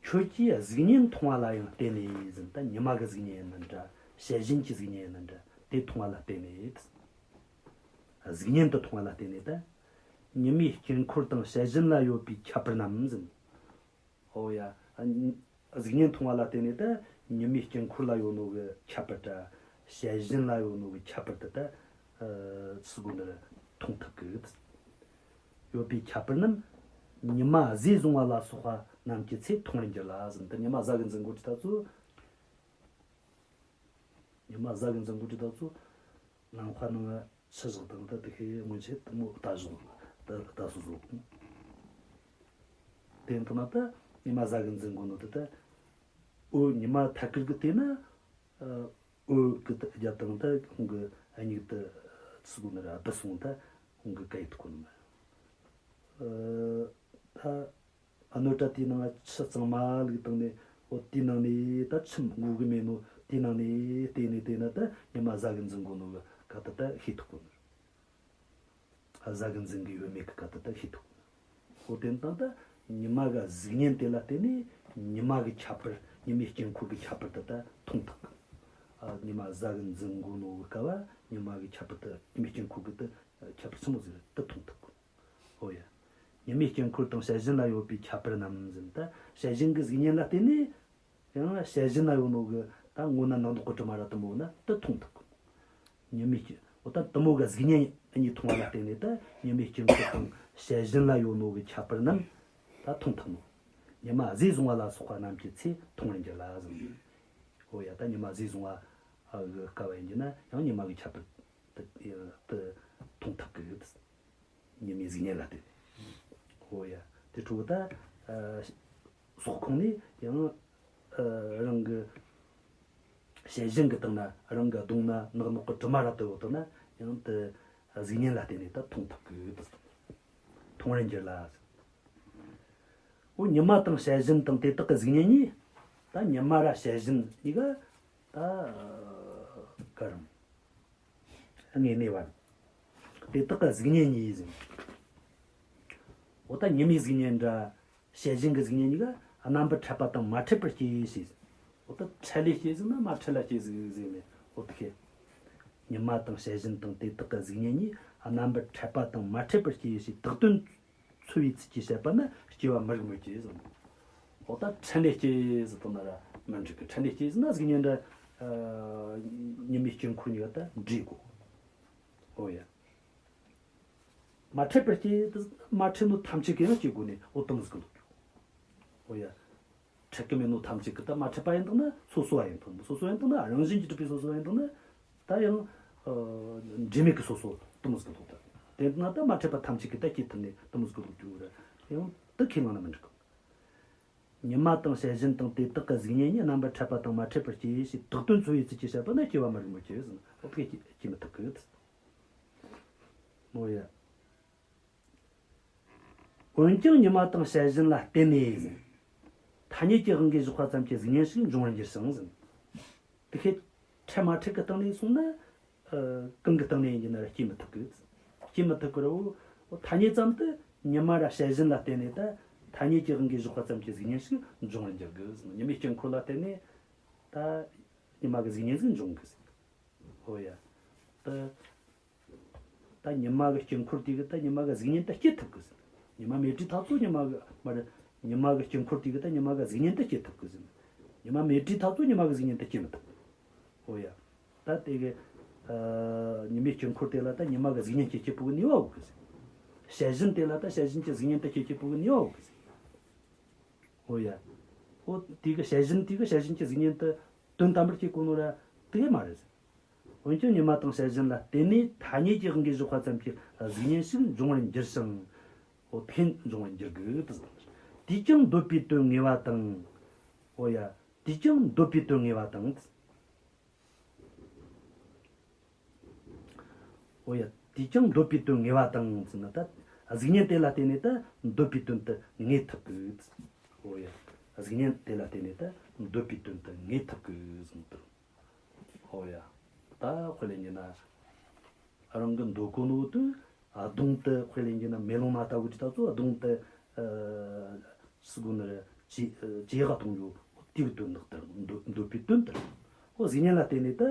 ཁྱོད་ཀྱིས་གཟུགས་བརྙན་མཐོང་བ་ལ་ཡང་བརྟེན་ནས་ཟེར། ད་ཉི་མ་གི་གཟུགས་བརྙན་ཡིན་ན་འདྲ། བྱད་བཞིན་གྱི་གཟུགས་བརྙན་ཡིན་ན་འདྲ། དེ་མཐོང་བ་ལ་བརྟེན་ནས། གཟུགས་བརྙན་དུ་མཐོང་བ་ལ་བརྟེན་ནས་ད། ཉི་མའི་དཀྱིལ་འཁོར་དང་བྱད་བཞིན་ལ་ཡོད་པའི་ཁྱད་པར་རྣམས་ཟེར། ཨོ་ཡ། ཨ། གཟུགས་བརྙན་མཐོང་བ་ལ་བརྟེན་ནས་ད་ཉི་མའི་དཀྱིལ་འཁོར་ལ་ཡོད་ནོ་གི་ཁྱད་པར་དང་བྱད་བཞིན་ལ་ཡོད་ནོ་གི་ཁྱད་པར་དེ་ད་ཨ་ཚུལ་གོ་འདིར་མཐོང་ཐུབ་གི། ཡོད་པའི་ཁྱད་པར་རྣམས་ཉི་མ་ཟས་བཟུང་བ་ལ་སོགས་པ་རྣམས་ཀྱི་ཚེ་མཐོང་བར་འགྱུར་ལ་ཟེར། ད་ཉི་མ་ཟ་གི་འཛིན་གོ་དུས་ད་ཚོ། ཉི་མ་གཟའ་གི་འཛིན་གོ་དུས་ད་ཚོ་ནམ་མཁའ་ནང་ཆུ་བཞག་དང་ད་དེ་ཁའི་སྔོན་ཆད་དེ་མོ་ལྟ་བཞག་ད་ལྟ་སོ་བཟོ་དེ་ཡིན་ཐ་ན་ད་ཉི་མ་གཟའ་གི་འཛིན་གོ་ནོ་དེ་ད་འོ་ཉི་མ་ཐད་ཀར་གི་དེ་ན་འོ་གི་ད་རྒྱབ་དང་ད་ཁོང་གི་ཨ་མྱུག་ད་ཚུ་གོ་ན་ར་བསྡུ་སོང་ད་ཁོང་གི་སྐད་ཡིག་ཐུག་གོ་ནོ་མ་རེད། ད། ཨ་ནོ་ཏྲ་དེའི་ནང་ཆུ་གཙང་མ་བླུགས་བཏང་ནས་འོ་དེའི་ནང་ནས་ད་ཆུ་འགོ་གི་མེད་ནོ་དེའི་ནང་ནས་བལྟས་ནས་བལྟས་ན་ད་ཉི་མ་གཟའ་གི་འཛིན་གོ་ནོ་གི་ག་ད་ད་ཤེས་ཐུབ་གོ་ནོ། གཟའ་གི་འཛིན་གི་ཡོད་མེད་གི་ག་ད་ད་ཤེས་ཐུབ་གོ་ནོ། འོ་དེ་ནི་ད་ད་ཉི་མ་གི་གཟུགས་བརྙན་དེ་ལ་བརྟེན་ནས་ཉི་མ་གི་ཁྱད་པར་ཉི་མའི་དཀྱིལ་འཁོར་གི་ཁྱད་པར་ད་ད་མཐོང་ཐུབ་གི། ཨ་ཉི་མ་གཟའ་གི་འཛིན་གོ་ནོ་གི་སྐབས་ཉི་མ་གི་ཁྱད་པར་ད་ཉི་མའི་དཀྱིལ་འཁོར་གི་ད་ཁྱད་པར་ཆི་མོ་ཟིག་རེད་ད་མཐོང་ཐུབ་གི། ཨོ་ཡ། ཉི་མའི་དཀྱིལ་འཁོར་དང་བྱད་བཞིན་ལ་ཡོད་པའི་ཁྱད་པར་རྣམས་ཟེར་ན་ད་བྱད་བཞིན་གྱི་གཟུགས་བརྙན་ལ་བརྟེན་ནས་ཡང་བྱད་བཞིན་ལ་ཡོད་ནོ་གི་ད་སྔོ་ན་ནག་ནོག་གི་དྲི་མ་ར་དེ་མོ་ན་ད་མཐོང་ཐུབ་གི། ཉི་མའི་དཀྱིལ་འོ་ད་དེ་མོ་གི་གཟུགས་བརྙན་གཉིས་མཐོང་བ་ལ་བརྟེན་ནས་ད་ཉི་མའི་དཀྱིལ་འཁོར་དང་བྱད་བཞིན་ལ་ཡོད་ནོ་གི་ཁྱད་པར་རྣམས་ད་མཐོང་ཐུབ་ནོ། ཉི་མ་ཟས་བཟུང་བ་ལ་སོགས་པ་རྣམས་ཀྱི་ཚེ་མཐོང་བར་འགྱུར་ལ་ཟེར་ནས། ཨོ་ཡ་ད་ཉི་མ་ཟས་བཟུང་བ་གི་སྐབས་ཡིན་གྱི་ན་ཡང་ཉི་མ་གི་ཁྱད་པར་ད་ད་མཐོང་ཐུབ་གི་ཡོད། ཉི་མའི་གཟུགས་བརྙན་ལ་བརྟེན་ནས། ཧོ་ཡ། དེ་འཕྲོ་ད་ཨ་སོགས་ཁོང་ནས་ཡང་ཨ་རང་གི་བྱད་བཞིན་གྱི་སྟེང་ན་རང་གི་གདོང་ན་ནག་ནོག་གི་དྲི་མ་ར་དེ་བོ་དང་ན་ཡང་དེ་གཟུགས་བརྙན་ལ་བརྟེན་ནས་ད་མཐོང་ཐུབ་གི་ཡོད། མཐོང་བར་འགྱུར་ལ། འོ་ཉི་མ་དང་བྱད་བཞིན་དང་དེ་དག་གི་གཟུགས་བརྙན་གཉིས། ད་ཉི་མ་ར་བྱད་བཞིན་གཉིས་ཀ་ད་ག་རང་། དངོས་གནས་བར། དེ་དག་གི་གཟུགས་བརྙན་གཉིས་ཟེར། འོ་ད་ཉི་མའི་གཟུགས་བརྙན་འདྲ། བྱད་བཞིན་གྱི་གཟུགས་བརྙན་གཉིས་ཀ་རྣམ་པར་འཕྲད་པ་དང་མ་འཕྲད་པར་སྐྱེ་ཞེས། འོ་ད་འཕྲད་ལས་སྐྱེ་ཟེར་ན་མ་འཕྲད་ལ་སྐྱེ་ཟེར་ཟེར་ནས་འོ་དེ་ཁེ། ཉི་མ་དང་བྱད་བཞིན་དང་དེ་དག་གི་གཟུགས་བརྙན་གཉིས་རྣམ་པར་འཕྲད་པ་དང་མ་འཕྲད་པར་སྐྱེ་ཞེས་བཏགས་དོན་འཚོལ་བའི་ཚུལ་གྱིས་བཤད་པ་ན་སྐྱེ་བ་མི་རིགས་མོད་ཀྱི་ཟེར། འོ་ད་འཕྲད་ནས་སྐྱེ་ཟེར་དོན་ན་ར་མི་འགྲིག་གི། འཕྲད་ནས་སྐྱེ་ཟེར་ན་གཟུགས་བརྙན་འདྲ། ཉི་མའི་དཀྱིལ་འཁོར་གཉིས་ཀ་ད་འདྲེས་དགོས། འོ་ཡ། མ་འཕྲད་པར་སྐྱེ། མ་འཕྲད་ནོ་ཐམས་ཅད་ཀྱི་ཡང་སྐྱེ་དགོས་ནས་འོ་དེ་མོ་ཟིག་གི་ལོག་རྒྱུ། འོ་ཡ། འཕྲད་ཀྱི་མེད་ནོ་ཐམས་ཅད་ཀྱི་ད་མ་འཕྲད་པ་ཡིན་དང་ན་སོ་སོ་བ་ཡིན་དང་། སོ་སོ་ཡིན་དང་ན་རང་བཞིན་གྱིས་གྲུབ་པའི་སོ་སོ་བ་ཡིན་དང་ན་ད་ཡང་འབྲེལ་མེད་ཀྱི་སོ་སོ་དེ་མོ་ཟིག་གི་ལོག་ད། དེ་ན་ད་མ་འཕྲད་པ་ཐམས་ཅད་ཀྱི་ད་སྐྱེ་ཐུབ་ནས་དེ་མོ་ཟིག་གི་ལོག་རྒྱུ་ར་ཡང་དེ་ཁས་བླངས་ན་མི་འགྲིག་གི། ཉི་མ་དང་བྱད་བཞིན་དང་དེ་དག་གི་གཟུགས་བརྙན་གཉིས་རྣམ་པར་འཕྲད་པ་དང་མ་འཕྲད་པར་སྐྱེ་ཞེས་བཏགས་དོན་འཚོལ་བའི་ཚུལ་གྱིས་བཤད་པ་ན་སྐྱེ་བ་མི་རིགས་མོད་ཀྱི་ཟེར་ན་འོ་དེ་སྐྱེ་སྐྱེ་མི་ཐུབ་གི། མོ་ཡ། འོན་ཀྱང་ཉི་མ་དང་བྱད་བཞིན་ལ་བརྟེན་ནས་ཟེར། ཐ་སྙད་ཀྱི་དབང་གིས་བཞག་པ་ཙམ་གྱི་གཟུགས་བརྙན་ཞིག་འབྱུང་བར་འགྱུར་ཞིང་ཟེར། དེ་ཁའི་འཕྲད་མ་འཕྲད་ཀྱི་སྟེང་ནས་སོང་ན། ཨ་གང་གི་སྟེང་ནས་ཡིན་གྱི་ན་ར་སྐྱེ་མི་ཐུབ་གི། སྐྱེ་མི་ཐུབ་གི་ར་འོ། ཐ་སྙད་ཙམ་དུ་ཉི་མ་ར་བྱད་བཞིན་ལ་བརྟེན་ནས་ད་ཐ་སྙད་ཀྱི་དབང་གིས་བཞག་པ་ཙམ་གྱི་གཟུགས་བརྙན་ཞིག་འབྱུང་བར་འགྱུར་གི། ཉི་མའི་དཀྱིལ་འཁོར་ལ་བརྟེན་ནས་ད་ཉི་མ་གི་གཟུགས་བརྙན་ཞིག་འབྱུང་གི། འོ་ཡ། ད་ད་ཉི་མ་གི་དཀྱིལ་འཁོར་དེ་གི་ད་ཉི་མ་གི་གཟུགས་བརྙན་ད་སྐྱེ་ཐུབ་གི་ཟེར། ཉི་མ་མེད་དུས་ཐག་ཚོ་ཉི་མ་གི་མ་རེད། ཉི་མ་གི་དཀྱིལ་འཁོར་དེ་གི་ད་ཉི་མ་གི་གཟུགས་བརྙན་ད་སྐྱེ་ཐུབ་གི་ཟེར། ཉི་མ་མེད་དུས་ཐག་ཚོ་ཉི་མ་གི་གཟུགས་བརྙན་ད་སྐྱེ་མི་ཐུབ། འོ་ཡ། ད་དེ་གི་ཨ་ཉི་མའི་དཀྱིལ་འཁོར་དེ་ལ་ད་ཉི་མ་གི་གཟུགས་བརྙན་སྐྱེ་སྐྱེ་པོ་གི་ནུས་པ་ཡོད་གི་ཟེར། བྱད་བཞིན་དེ་ལ་ད་བྱད་བཞིན་གྱི་གཟུགས་བརྙན་ད་སྐྱེ་སྐྱེ་པོ་གི་ནུས་པ་ཡོད་གི་ཟེར། འོ་ཡ། འོ་དེ་གི་བྱད་བཞིན་དེ་གི་བྱད་བཞིན་གྱི་གཟུགས་བརྙན་དུ་དོན་དམ་པར་སྐྱེ་གོ་ནོ་ར་དེ་གི་མ་རེད་ཟེར། འོན་ཀྱང་ཉི་མ་དང་བྱད་བཞིན་ལ་བརྟེན་ནས་ཐ་སྙད་ཀྱི་དབང་གིས་བཞག་པ་ཙམ་གྱི་གཟུགས་བརྙན་ཞིག་འབྱུང་བར་འགྱུར་ཞིང་། འོ་དེ་འབྱུང་བར་འགྱུར་དགོས་དེ་ཟེར། དེས་ཀྱང་འདོད་པའི་དོན་ངེས་པ་དང་། འོ་ཡ། དེས་ཀྱང་འདོད་པའི་དོན་ངེས་པ་དང་། འོ་ཡ། དེས་ཀྱང་འདོད་པའི་དོན་ངེས་པ་དང་ཟེར་ན་ད། གཟུགས་བརྙན་དེ་ལ་བརྟེན་ནས་ད་འདོད་པའི་དོན་དུ་ངེས་ཐུབ་གི། འོ་ཡ། གཟུགས་བརྙན་དེ་ལ་བརྟེན་ནས་ད་འདོད་པའི་དོན་དུ་ངེས་ཐུབ་གི་ཟེར་ནོ་དེ། འོ་ཡ། ད་དཔེ་ལེན་གྱི་ན། རང་གི་འདོད་གོ་ནོ་དུ་གདོང་དུ་དཔེ་ལེན་གྱི་ན་མེ་ལོང་ན་ལྟ་བུ་དེ་ད་ཚོ་གདོང་དུ་ཨ་སུ་གོ་ན་ར་ཇེ་ཇེ་ག་གཏོང་རྒྱུ་དེ་གི་དོན་དག་ལྟར་འདོད་འདོད་པའི་དོན་ལྟར། འོ་གཟུགས་བརྙན་ལ་བརྟེན་ནས་ད།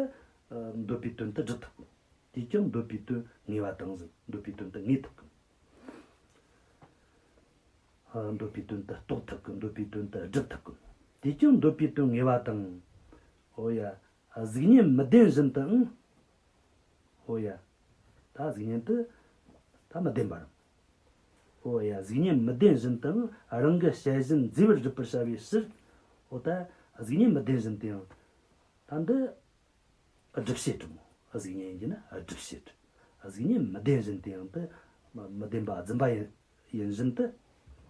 འདོད་པའི་དོན་དུ་སྒྲུབ་ཐུབ། དེས་ཀྱང་འདོད་པའི་དོན་ངེས་པ་དང་ཟེར། འདོད་པའི་དོན་དུ་ངེས་ཐུབ་གི། འདོད་པའི་དོན་དུ་རྟོགས་ཐུབ་གི། འདོད་པའི་དོན་དུ་སྒྲུབ་ཐུབ་གི། དེས་ཀྱང་འདོད་པའི་དོན་ངེས་པ་དང་། འོ་ཡ། གཟུགས་བརྙན་མི་ལྡན་བཞིན་དུའང་། འོ་ཡ། ད་གཟུགས་བརྙན་དུ་ད་མི་ལྡན་པར། འོ་ཡ། གཟུགས་བརྙན་མི་ལྡན་བཞིན་དུའང་རང་གི་བྱད་བཞིན་མཛེས་པར་སྒྲུབ་པར་བྱ་བའི་ཕྱིར། འོ་ད་གཟུགས་བརྙན་མི་ལྡན་བཞིན་དུའང་། ད་འདི། སྒྲུབ་བྱེད་སྒྲུབ་མོ། གཟུགས་བརྙན་ཡིན་གྱི་ན་སྒྲུབ་བྱེད། གཟུགས་བརྙན་མི་བདེན་བཞིན་དུ་ཡང་དུ་མི་བདེན་པ་རྫུན་པ་ཡིན་ཡིན་བཞིན་དུ།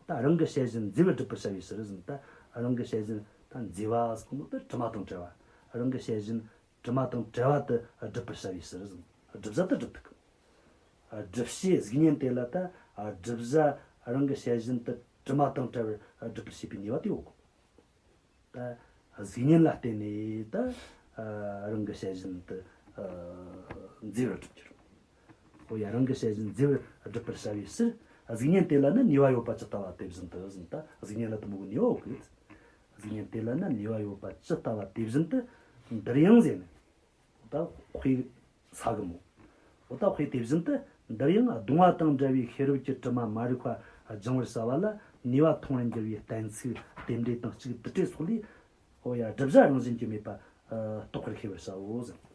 ད་རང་གི་བྱད་བཞིན་མཛེས་པར་སྒྲུབ་པར་བྱ་བའི་ཕྱིར་ཟེར། ད་རང་གི་བྱད་བཞིན་ད་མཛེས་པ་ཟེར་གོ་ནོ་དེ་དྲི་མ་དང་བྲལ་བ། རང་གི་བྱད་བཞིན་དྲི་མ་དང་བྲལ་བ་དུ་སྒྲུབ་པར་བྱ་བའི་ཕྱིར་ཟེར། བསྒྲུབ་བྱ་དུ་སྒྲུབ་ཐུབ། སྒྲུབ་བྱེད་གཟུགས་བརྙན་དེ་ལ་ད་བསྒྲུབ་བྱ་རང་གི་བྱད་བཞིན་དུ་དྲི་མ་དང་བྲལ་བར་སྒྲུབ་པར་བྱེད་པའི་ནུས་པ་དེ་ཡོད་གོ། ད་གཟུགས་བརྙན་ལ་བརྟེན་ནས་ད་རང་གི་བྱད་བཞིན་དུ་མཛེས་པར་སྒྲུབ་རྒྱུ་རེད། འོ་ཡ། རང་གི་བྱད་བཞིན་མཛེས་པར་སྒྲུབ་པར་བྱ་བའི་ཕྱིར། གཟུགས་བརྙན་དེ་ལ་ནི་ནུས་པ་ཡོད་པ་ཇི་ལྟ་བ་དེ་བཞིན་དུ་ཟེར། ད་གཟུགས་བརྙན་ལ་དེ་མོ་གི་ནུས་པ་ཡོད་གི། གཟུགས་བརྙན་དེ་ལ་ནི་ནུས་པ་ཡོད་པ་ཇི་ལྟ་བ་དེ་བཞིན་དུ་འདིར་ཡང་ཟེར་ནས། ད་དཔེ་ས་གི་མོ། འོ་ད་དཔེ་དེ་བཞིན་དུ་འདིར་ཡང་གདུང་བ་དང་བྲལ་བའི་ཤེས་རབ་ཀྱི་དྲི་མ་མ་རིག་པ་སྦྱང་བར་བྱ་བ་ལ་ནུས་པ་མཐོང་བར་འགྱུར་བའི་གཏན་ཚིགས་རྟེན་འབྲེལ་དང་གཅིག་དུ་བྲལ་སོགས་ལས། འོ་ཡ། བསྒྲུབ་བྱ་རང་བཞིན་གྱིས་མེད་པ་རྟོགས་པར་ཤེས་པར་བྱའོ་ཟེར།